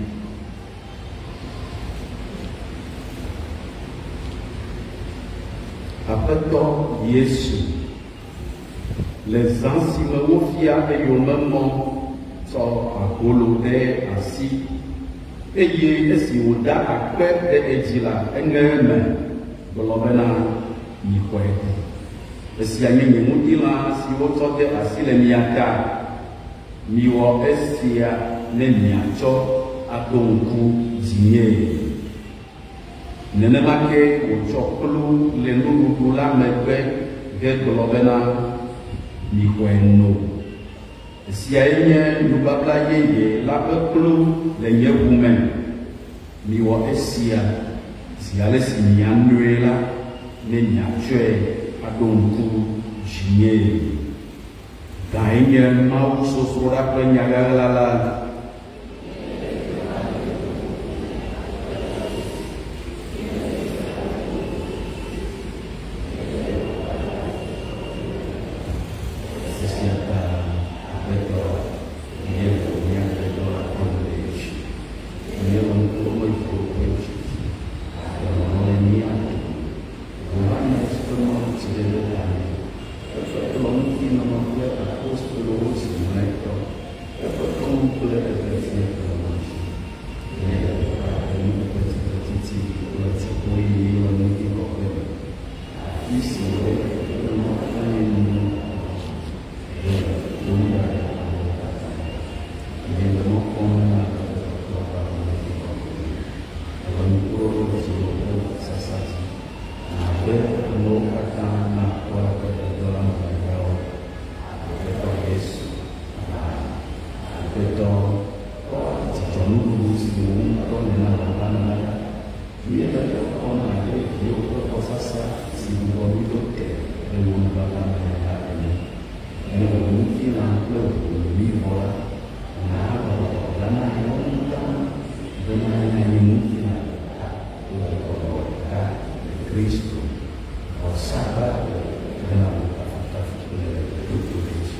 Aƒetɔ Yesu, le zã si me wofia eyomemɔ tsɔ abolo ɖe asi, eye esi wòda akpe ɖe edzi la, eŋe eme gblɔ bena, Mixɔe ɖu. Esia nye nye ŋutilã si wotsɔ de asi le mia ta. Miwɔ esia ne miatsɔ aɖo ŋku dzinyee. Nenema ke wòtsɔ kplu le nuɖuɖu la megbe hegblɔ bena, Mixɔe no. Esiae nye nubabla yeye la ƒe kplu le nye ʋu me. Miwɔ esia zi ale si mianoe la ne miatsɔe aɖo ŋku dzinyee. Gãe nye mawusosroɖa ƒe nya ɣaɣla la. Esia ta Aƒetɔ, míele wò míaƒe dɔ la dom ɖe edzi. Míewɔ ŋkuɖoƒe dziƒo ƒe dzi. Lɔlɔ̃ le mía dome. Yohanes ƒe mawutsidede ta nɛ. Eƒe kplɔ̃ŋutinɔnɔ kple apostolowo zi mlɔetɔ. Eƒe kɔnu kple eƒe fia ƒe mɔ dzi. Míele teƒea ƒe nuteƒetiti kple dziƒoyiyi le ŋutikɔkɔe me, afi si wòle eƒe mɔ katã nye nyui eye wòƒo nu ɖa ɖe amewo katã. Míele mɔ kpɔm na eƒe tɔtrɔ va ŋutikɔkɔe me. Ele ŋkuɖoɖo dziwò ƒe vɔsasa dzi. Nàbe amewo katã nakpɔ eƒe dɔdɔleamegbegbeawo. Aƒetɔ Yesu, Aƒetɔ, kpɔ dzidzɔ nuɖuɖu si wò ŋutɔ nèna wò la na mí. Míele ekpɔm abe viwò ƒe vɔsasa si gbugbɔ mí ɖo te le wò nubabla me la ene. Ne wò ŋutilã kple ʋu li vɔ la, na gbɔgbɔ la nayɔ mí taŋ bena míanyi ŋutilã ɖeka kple gbɔgbɔ ɖeka le Kristo me. Vɔsa gbagbe hena wò kafukafu kple dodoɖedzi.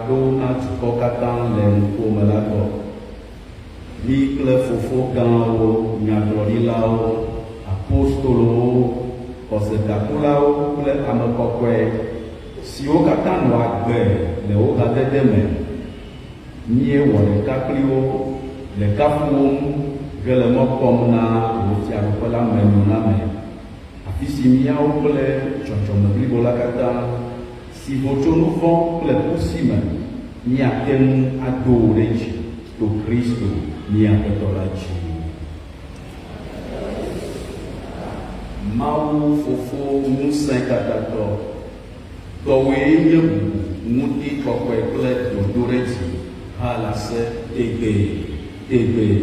ɖo na dukɔ katã le ŋkuwòme la gbɔ. Mí kple fofo gãwo, nyagblɔɖilawo, apostolowo, xɔsetakulawo kple ame kɔkɔe siwo katã nɔ agbe le wò hadede me, míewɔ ɖeka kpli wo le kafuwòm hele mɔ kpɔm na wò Fiaɖuƒe la me nyoname, afi si míawo kple dzɔdzɔme blibo la katã si vo tso nu vɔ̃ kple ku si me, míate ŋu ado wò ɖe dzi to Kristo mía Aƒetɔ la dzi. Mawu Fofo Ŋusẽkatãtɔ, tɔwòe nye bubu, ŋutikɔkɔe kple dodoɖedzi hã la se tegbee, tegbee.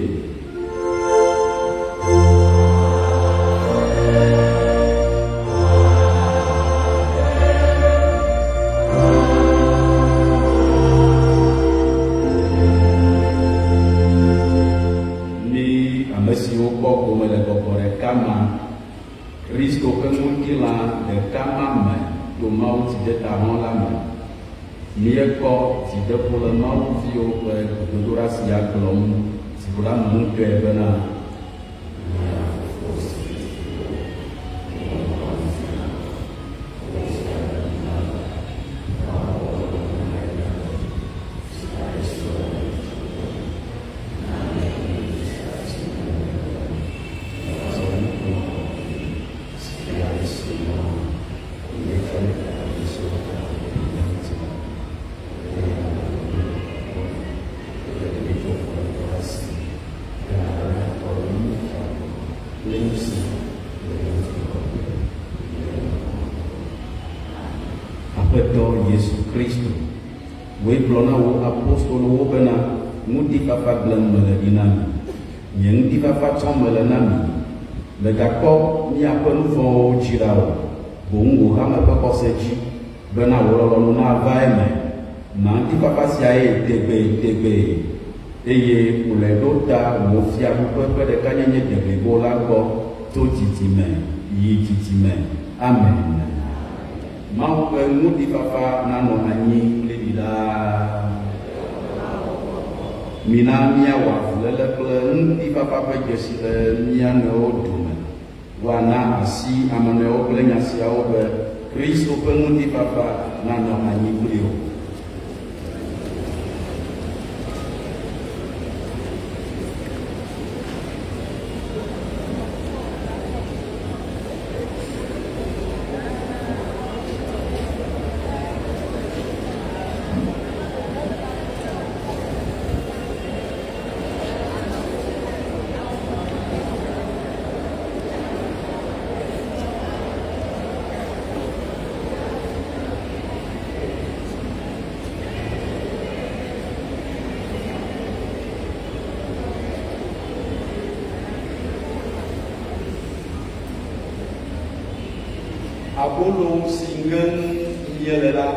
Mí ame siwo kpɔ gome le gbɔgbɔ ɖeka ma, Kristo ƒe ŋutilã ɖeka ma me to Mawu dzidetahɔ̃ la me, míekpɔ dzideƒo le Mawu viwo ƒe gbedodoɖa sia gblɔm dziɖoɖameŋutɔe bena, Mía Fofo si le dziƒo, wò ŋkɔ nefia, wò fiaɖuƒe nava, woawɔ wò lɔlɔ̃nu le anyigba dzi, abe ale si wowɔnɛ le dziƒo ene. Na míaƒe nuɖuɖu sia si míeɖuna la mí, eye wò ŋkɔ si ale si míewɔna míetsɔ le ame siwo katã le mía ŋuti la, eye nàɖe mí le vɔ̃ me, eye ɖe mí tso vɔ̃ɖitɔ la si me, elabena tɔwòe nye fiaɖuƒe kple ŋusẽ kple ŋutikɔkɔe le mavɔmavɔ me. Amen. Aƒetɔ Yesu Kristo, wòe gblɔ na wò apostolowo bena, Ŋutifafa gblẽm mele ɖi na mi, nye ŋutifafa tsɔm mele na mi. Mègakpɔ miaƒe nu vɔ̃wo dzi ɖa o, boŋ wò hame ƒe xɔse dzi, bena wò lɔlɔ̃nu nava eme. Na ŋutifafa siae tegbetegbee, eye kplɔe ɖo ta wò fiaɖuƒe ƒe ɖekanyenye deblibo la gbɔ tso dzidzime yi dzidzime. Amen. Mawu ƒe ŋutifafa nanɔ anyi kpli mi ɖaa. Mina míawɔ avuléle kple ŋutifafa ƒe dzesi le mía nɔewo dome. Woana asi ame nɔewo kple nya siawo be, Kristo ƒe ŋutifafa nanɔ anyi kpli wò. Abolo si ŋem míele la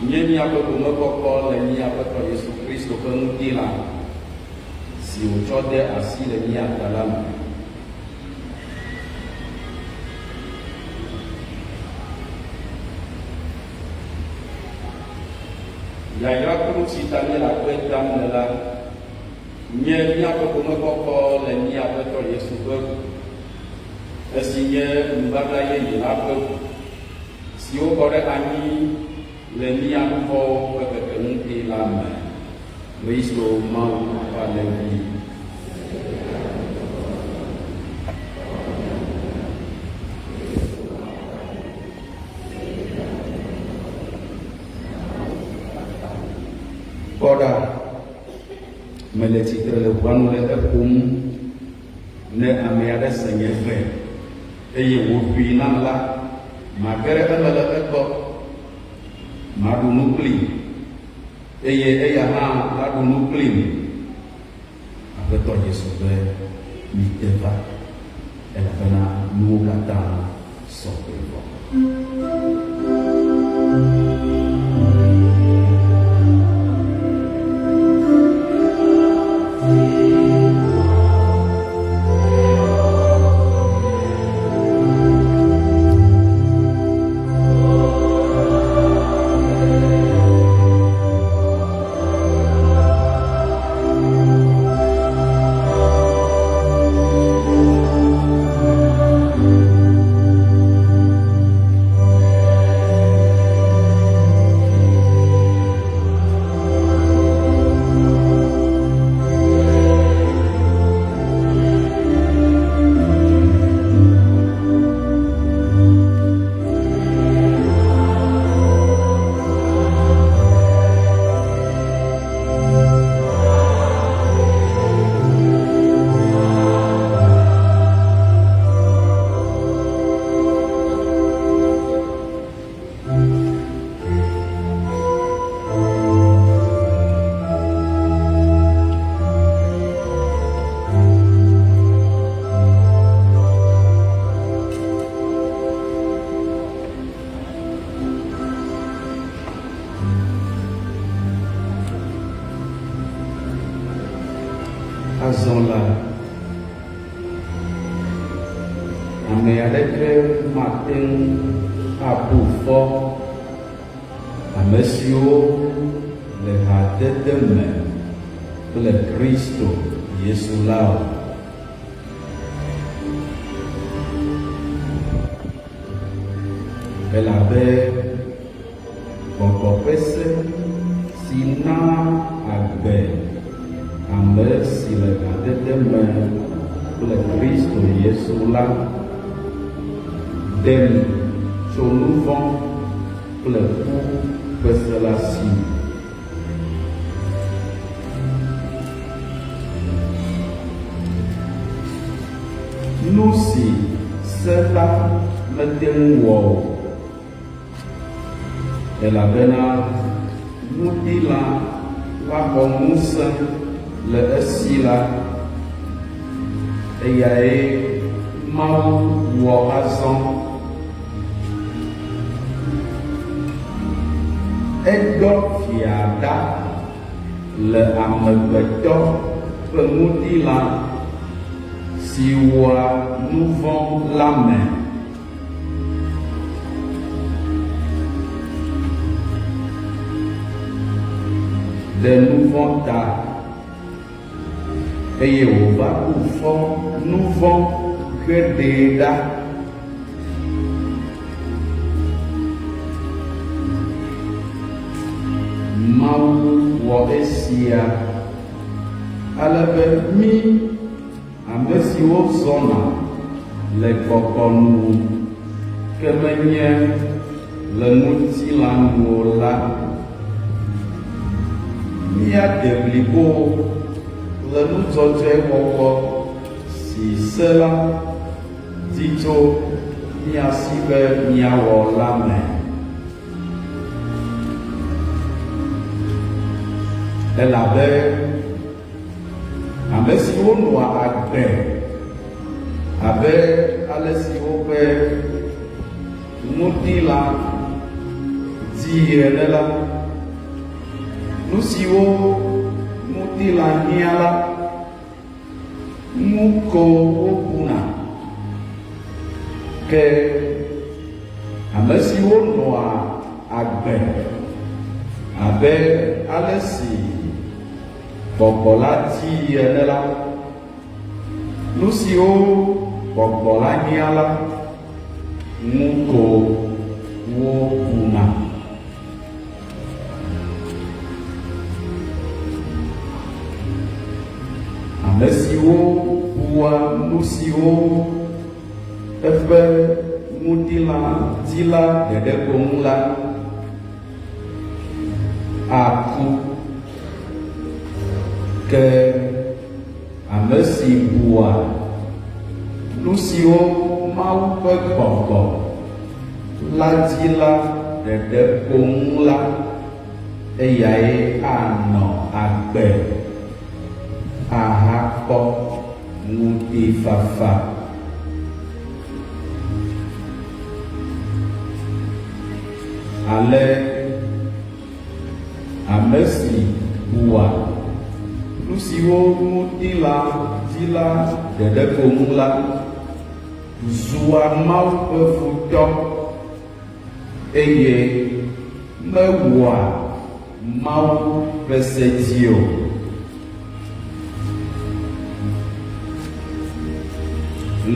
nye míaƒe gomekpɔkpɔ le mía Aƒetɔ Yesu Kristo ƒe ŋutilã si wòtsɔ de asi le mía ta la me. Yayra kplu si ta míele akpe dam le la nye míaƒe gomekpɔkpɔ le mía Aƒetɔ Yesu ƒe ʋu, esi nye nubabla yeye la ƒe ʋu, si wokɔ ɖe anyi le mía nu vɔ̃wo ƒe keke ŋuti la me. Kristo Mawu ƒe Alẽvi. Kpɔ ɖa, mele tsitre le ʋɔa nu le eƒom. Ne ame aɖe se nye gbe, eye wòʋui nam la, mage ɖe eme le egbɔ, maɖu nu kplii, eye eya hã laɖu nu kplim. Aƒetɔ Yesu be, Mite va, elabena nuwo katã sɔ gbe vɔ. Azɔ la, ame aɖeke mate ŋu abu fɔ ame siwo le hadede me kple Kristo Yesu la o. Elabe Gbɔgbɔ ƒe se si naa agbe ame si le hadede me kple Kristo Yesu la ɖem tso nu vɔ̃ kple ku ƒe se la si me. Nu si se la mete ŋu wɔ o Elabena ŋutilã la xɔ ŋusẽ le esi la, eyae Mawu wɔ azɔ. Eɖɔ Via ɖa le amegbetɔ ƒe ŋutilã si wɔa nuvɔ̃ la me. Ɖe nu vɔ̃ ta, eye wòva bu fɔ nu vɔ̃ heɖee ɖa. Mawu wɔ esia ale be mí Ame siwo zɔna le gbɔgbɔ nu ke menye le ŋutilã nu o la, míade blibo le nu dzɔdzɔe wɔwɔ si se la di tso mía si be míawɔ la me. Elabe Ame siwo nɔa agbe abe ale si woƒe ŋutilã dii ene la, nu siwo ŋutilã hiã la ŋu ko wobuna. Ke ame siwo nɔa agbe abe ale si Gbɔgbɔ la dii ene la, nu siwo Gbɔgbɔ la hiã la ŋu ko wobuna. Ame siwo bua nu siwo eƒe ŋutilã di la ɖeɖe ko ŋu la, aku. Ke ame si bua nu siwo Mawu ƒe gbɔgbɔ la di la ɖeɖe ko ŋu la, eyae anɔ agbe ahakpɔ ŋutifafa. Ale ame si bua nu siwo ŋutilã di la ɖeɖe ko ŋu la, zua Mawu ƒe futɔ, eye mewɔa Mawu ƒe se dzi o.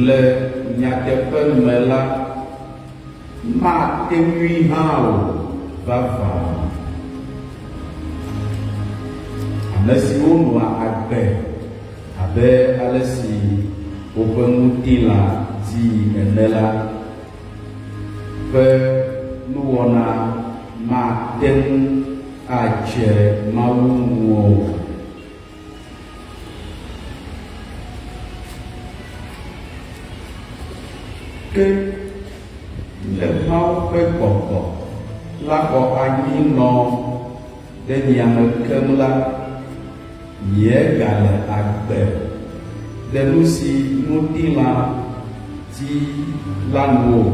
Le nyateƒe me la, mate ŋui hã o vavã. Ame siwo nɔa agbe abe ale si woƒe ŋutilã dii ene la ƒe nuwɔna mate ŋu adze Mawu ŋu o. Ke ne Mawu ƒe gbɔgbɔ la xɔ anyi nɔ ɖe mia me keŋ la, miegale agbe ɖe nu si ŋutilã di la nu o,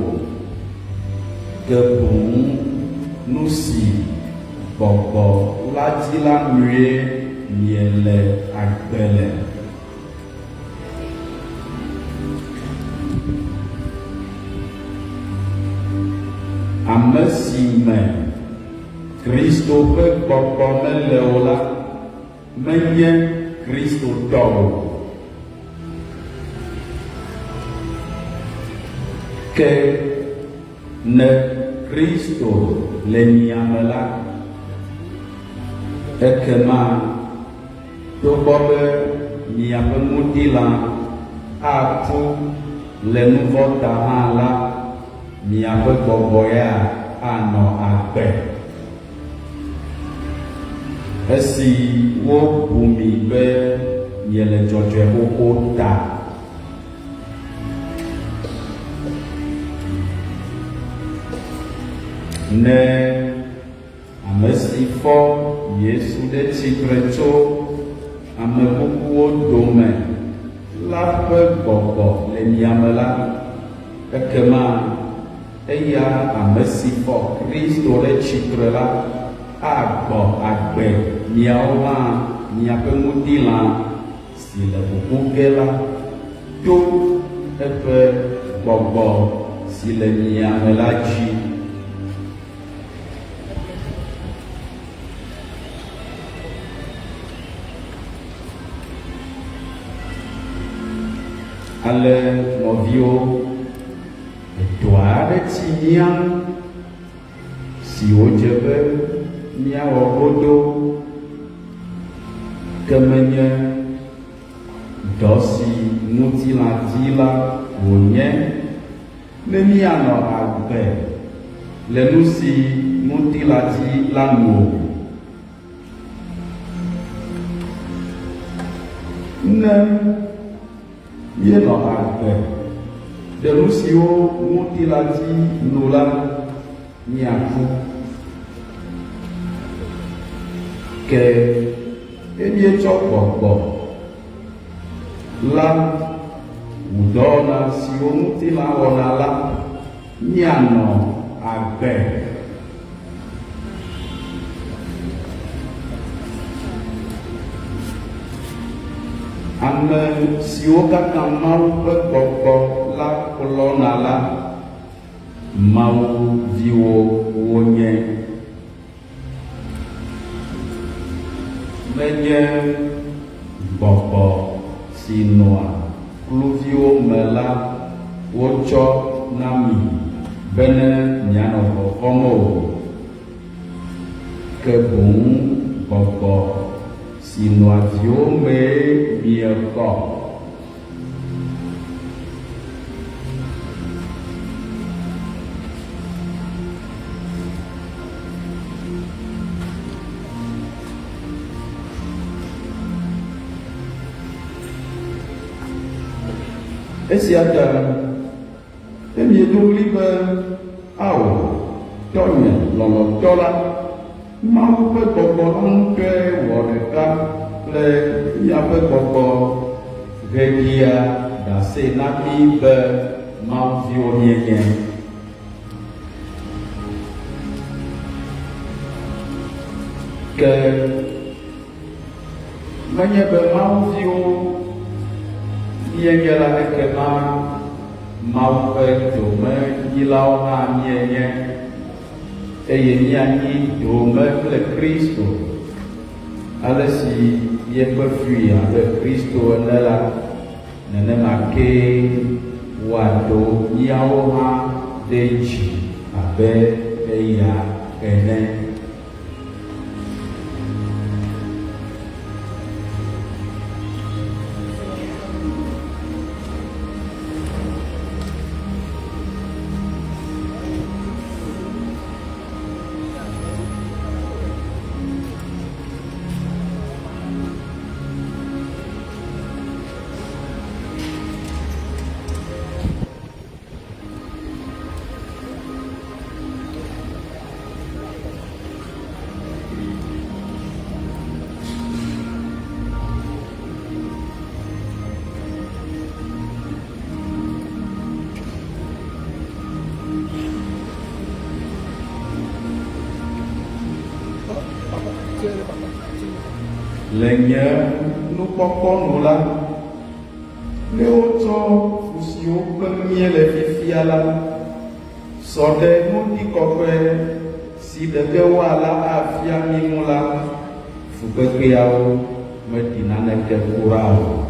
ke boŋ nu si gbɔgbɔ la di la nue miele agbe le. Ame si me Kristo ƒe gbɔgbɔ mele o la, menye Kristo tɔ o. Ke ne Kristo le mia me la, ekema togbɔ be miaƒe ŋutilã aku le nu vɔ̃ ta hã la, miaƒe gbɔgbɔ ya anɔ agbe. Esi wobu mi be miele dzɔdzɔe xoxo ta. Ne ame si fɔ Yesu ɖe tsitre tso ame kukuwo dome la ƒe gbɔgbɔ le mia me la, ekema eya ame si fɔ Kristo ɖe tsitre la agbɔ agbe miawo hã miaƒe ŋutilã si le kuku ge la to eƒe gbɔgbɔ si le mia me la dzi. Ale nɔviwo, edɔ aɖe tsi mía ŋu si wòdze be míawɔ godoo, ke menye dɔ si ŋutilã di la wònye ne míanɔ agbe le nu si ŋutilã di la nu o. Ne míenɔ agbe ɖe nu siwo ŋutilã di nu la, míaku. Ke ne míetsɔ gbɔgbɔ la wu dɔwɔna siwo ŋutilã wɔna la, míanɔ agbe. Ame siwo katã Mawu ƒe gbɔgbɔ la kplɔna la, Mawu viwo wonye. Menye gbɔgbɔ si nɔa kluviwo me la wotsɔ na mi bene mianɔ vɔvɔ̃m o, ke boŋ gbɔgbɔ si nɔa viwo mee miexɔ. Esia ta ne miedo ɣli be, Ao, Tɔ́nye lɔlɔ̃tɔ la, Mawu ƒe gbɔgbɔ la ŋutɔe wɔ ɖeka kple míaƒe gbɔgbɔ heɖia ɖase na mí be Mawu viwo míenye. Ke menye be Mawu viwo míenye la, ekema Mawu ƒe domenyilawo hã míenye. Eye míanyi dome kple Kristo. Ale si míekpe fui abe Kristo ene la, nenema kee wòado míawo hã ɖe dzi abe eya ene. Le nye nukpɔkpɔ nu la, ne wotsɔ fu siwo kpem míele fifia la, sɔ ɖe ŋutikɔkɔe si ɖe ge woala afia mí ŋu la, fukpekpeawo meɖi naneke kura o.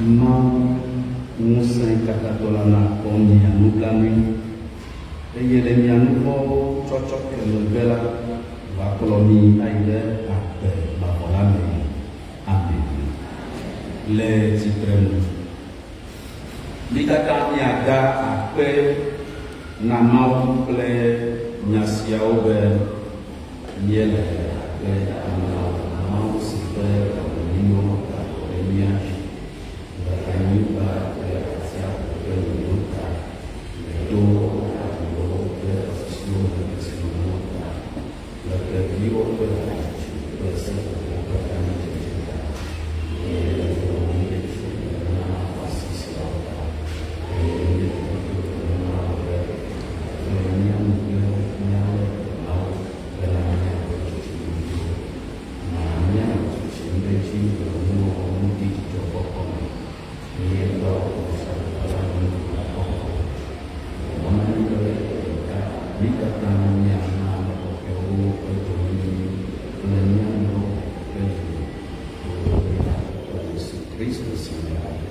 Mawu ŋusẽkatãtɔ la nakpɔ mia nublanui, eye le mia nu vɔ̃wo tsɔtsɔ ke megbe la, wòakplɔ mi ayi ɖe agbe mavɔ la me. Amen. Le tsitrenu. Mí katã míada akpe na Mawu kple nya siawo be, Míele akpe dam na wò, Mawu si ƒe dɔmenyonyo da akɔ ɖe mía dzi le anyigba kple atsiaƒu ƒe nyonyo ta, le towo, aɖiwo kple tɔsisiwo me kesinɔnuwo ta, le xeviwo ƒe hadzidzi kple seƒoƒo ƒe anidzedze ta, eye le ƒowòm ɖe dzi le nunana xɔasi siawo ta, eye míele kuku ɖem na wò be nàkplɔ mía nu kple míalé be na wo bena míaƒe dzidzimeviwo na míanɔ tsitsim ɖe edzi le nuwɔwɔ ŋuti dzidzɔkpɔkpɔ me, eye woawɔ Fiaɖuƒe la ŋu akɔkɔ. Wòwɔ na mí be ɖeka mí katã míana ame kɔkɔewo ƒe domenyinyi kple mía nɔewo ƒe nyinyi to mía Aƒetɔ Yesu Kristo si me agbe,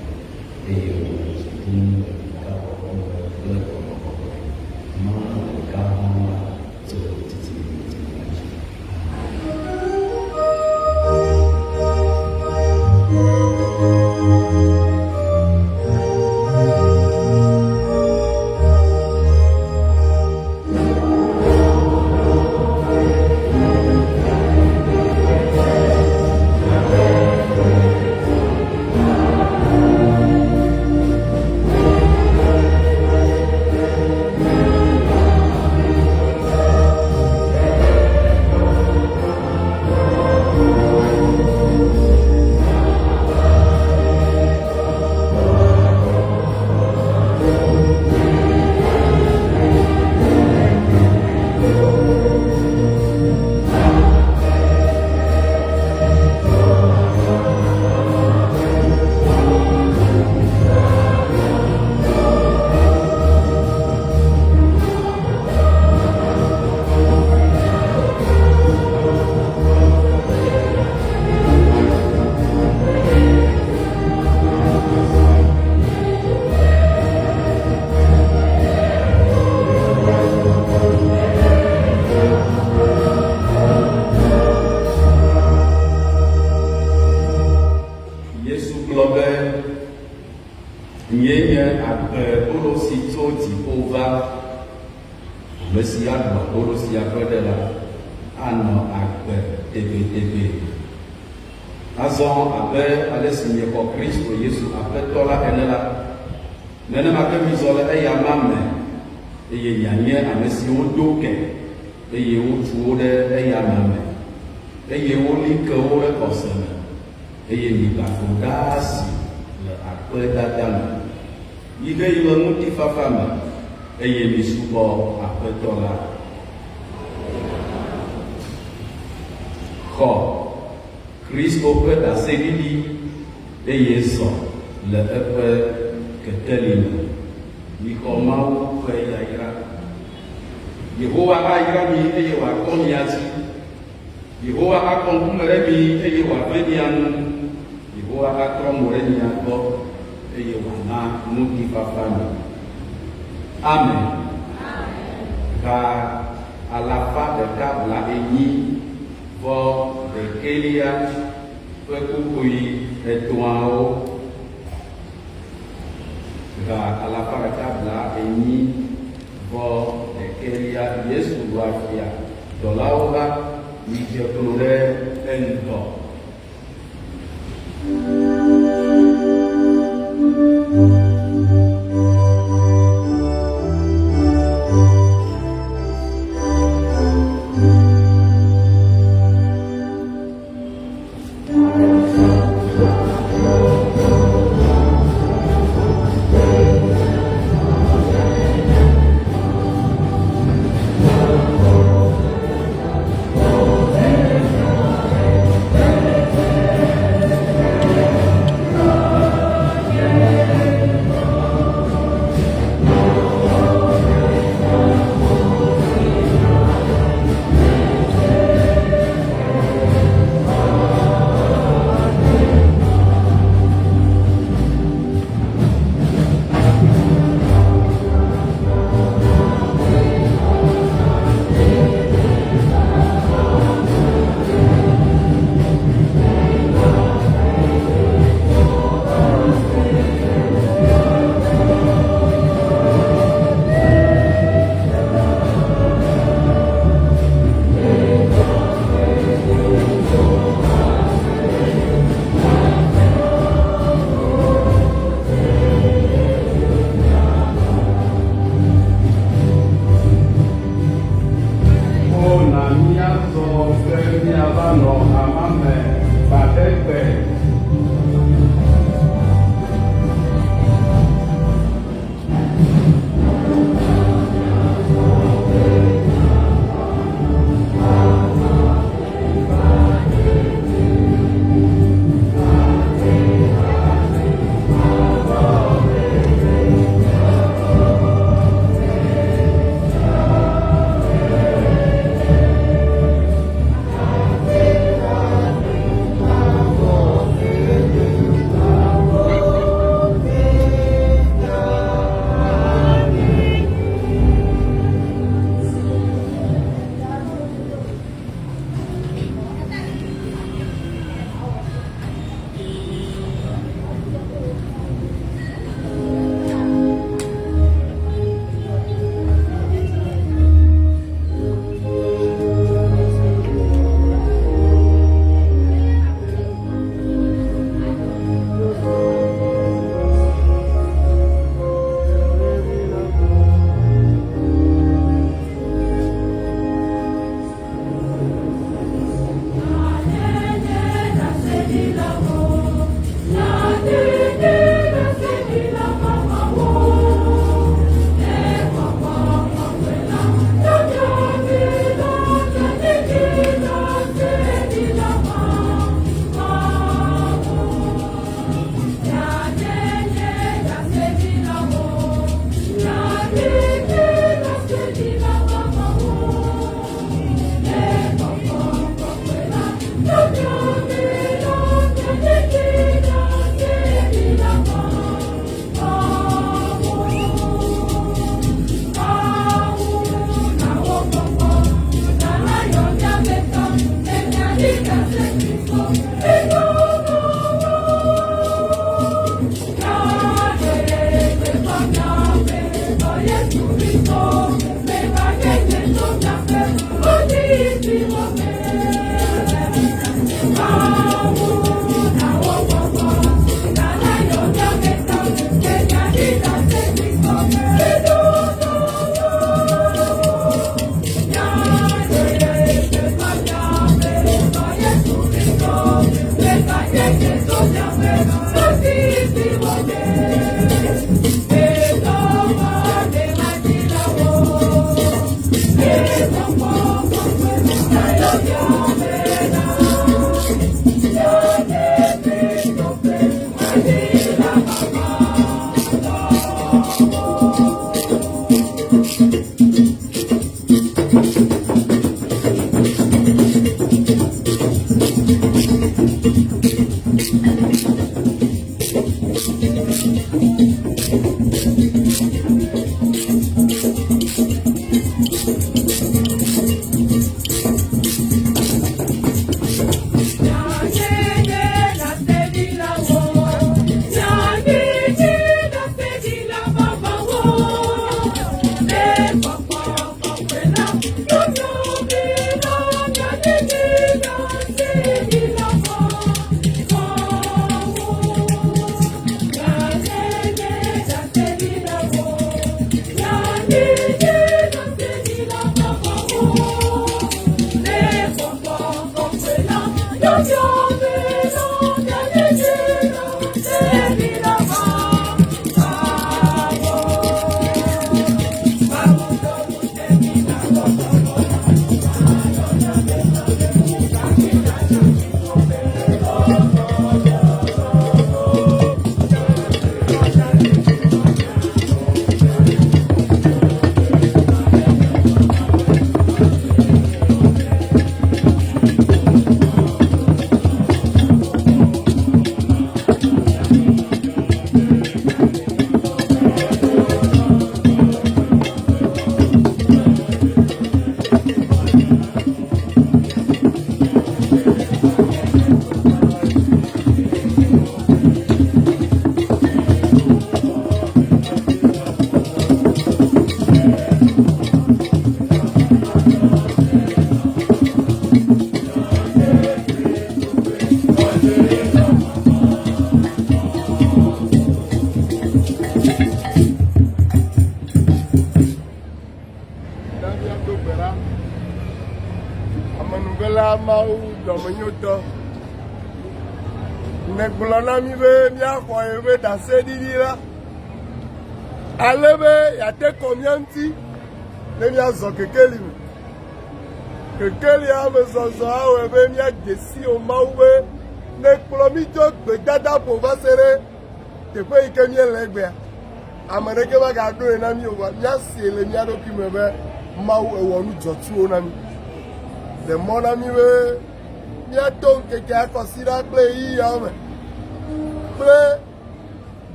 eye wòle dzi ɖum le ɖekawɔwɔ me kple Gbɔgbɔ Kɔkɔe, Mawu ɖeka hɔ̃ la, tso dzidzime yi dzidzime la dzi. Amen. Nyee nye agbebolo si tso dziƒo va. Ame si aɖu abolo sia ƒe ɖe la, anɔ agbe tegbetegbe. Azɔ abe ale si miexɔ Kristo Yesu Aƒetɔ la ene la, nenema ke mizɔ le eyama me, eye mianye ame siwo do ke, eye wotu wo ɖe eyama me, eye woli ke wo ɖe xɔse me, eye migaƒo ɖaa si le akpedada me. Miheyi le ŋutifafa me, eye misubɔ Aƒetɔ la. Xɔ Kristo ƒe ɖaseɖiɖi, eye zɔ le eƒe kekeli me. Mixɔ Mawu ƒe yayra. Yehowa ayra mi eye wòakpɔ mia dzi. Yehowa akɔ ŋkume ɖe mi eye wòave mia nu. Yehowa atrɔ mo ɖe mia gbɔ eye wòana ŋutifafa mi. Amen. Ha alafa ɖeka blaenyi vɔ ɖekɛlia ƒe kpukpui etɔ̃awo. Ha alafa ɖeka blaenyi vɔ ɖekɛlia Yesu ɖua fia dɔlawo la, midze klo ɖe eŋgɔ. Amenuvela Mawu dɔmenyotɔ, nègblɔ na mí be míaxɔ yeƒe ɖaseɖiɖi la, ale be yeate kɔ mía ŋuti ne míazɔ kekeli me. Kekelia me zɔzɔ awɔe be míadze si wò Mawu be nèkplɔ mí tso gbedadaƒo va se ɖe teƒe yi ke míele egbea. Ame ɖeke magaɖoe na mí o, vɔa míasee le mía ɖokui me be Mawu ewɔ nu dzɔtsuwo na mí. Ɖe mɔ na mí be míato ŋkekea kɔsiɖa kple ɣeyiɣiawo me kple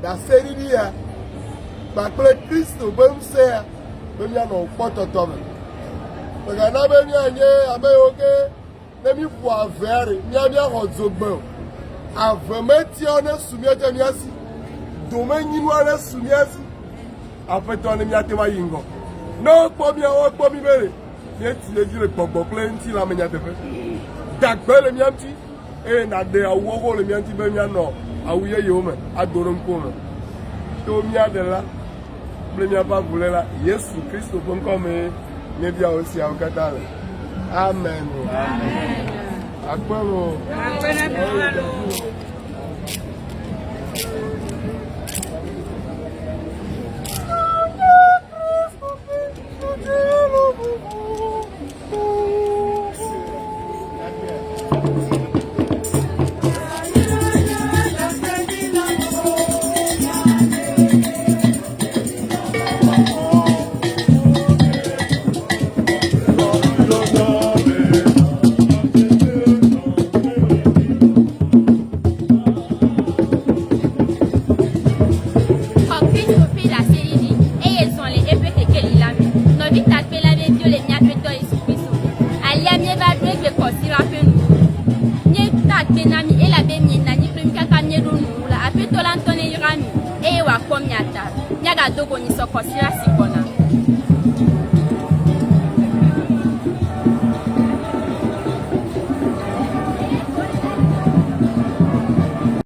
ɖaseɖiɖi ya kpakple Kristo ƒe ŋusẽ ya be míanɔ wò kpɔtɔtɔ me. Mègana be míanye ame yiwo ke Ne míƒo avea ɖe, mía míaxɔ dzogbe o. Ave metiawo nesu mía tse mía si. Domenyinua nesu mía si. Aƒetɔ ne míate ŋu ayi ŋgɔ. Ne wokpɔ mía, woakpɔ mí be ɖe míetsi ɖe edzi le gbɔgbɔ kple ŋutilã me nyateƒe. Da gbe le mía ŋuti eye nàɖe awu xoxo le mía ŋuti be míanɔ awu yeyewo me ado ɖe ŋkuwò me. To mía Ɖela kple míaƒe avuléla Yesu Kristo ƒe ŋkɔ mee míebia wò esiawo katã le. Amen. Amen. Akpe mo. Akpe na mi hã loo. Xɔ Kristo ƒe ɖaseɖiɖi, eye zɔ le eƒe kekeli la me. Nɔvi takpela veviwo le mía Aƒetɔ Yesu Kristo me. Alea míeva ɖo egbe kɔsiɖa ƒe nuwuwu. Míeda akpe na mi elabe mienɔ anyi kple mí kaka míeɖo nuwuwu la. Aƒetɔ la ŋutɔ neyra mi eye wòakpɔ mia ta. Míagado go nyisɔ kɔsiɖa si.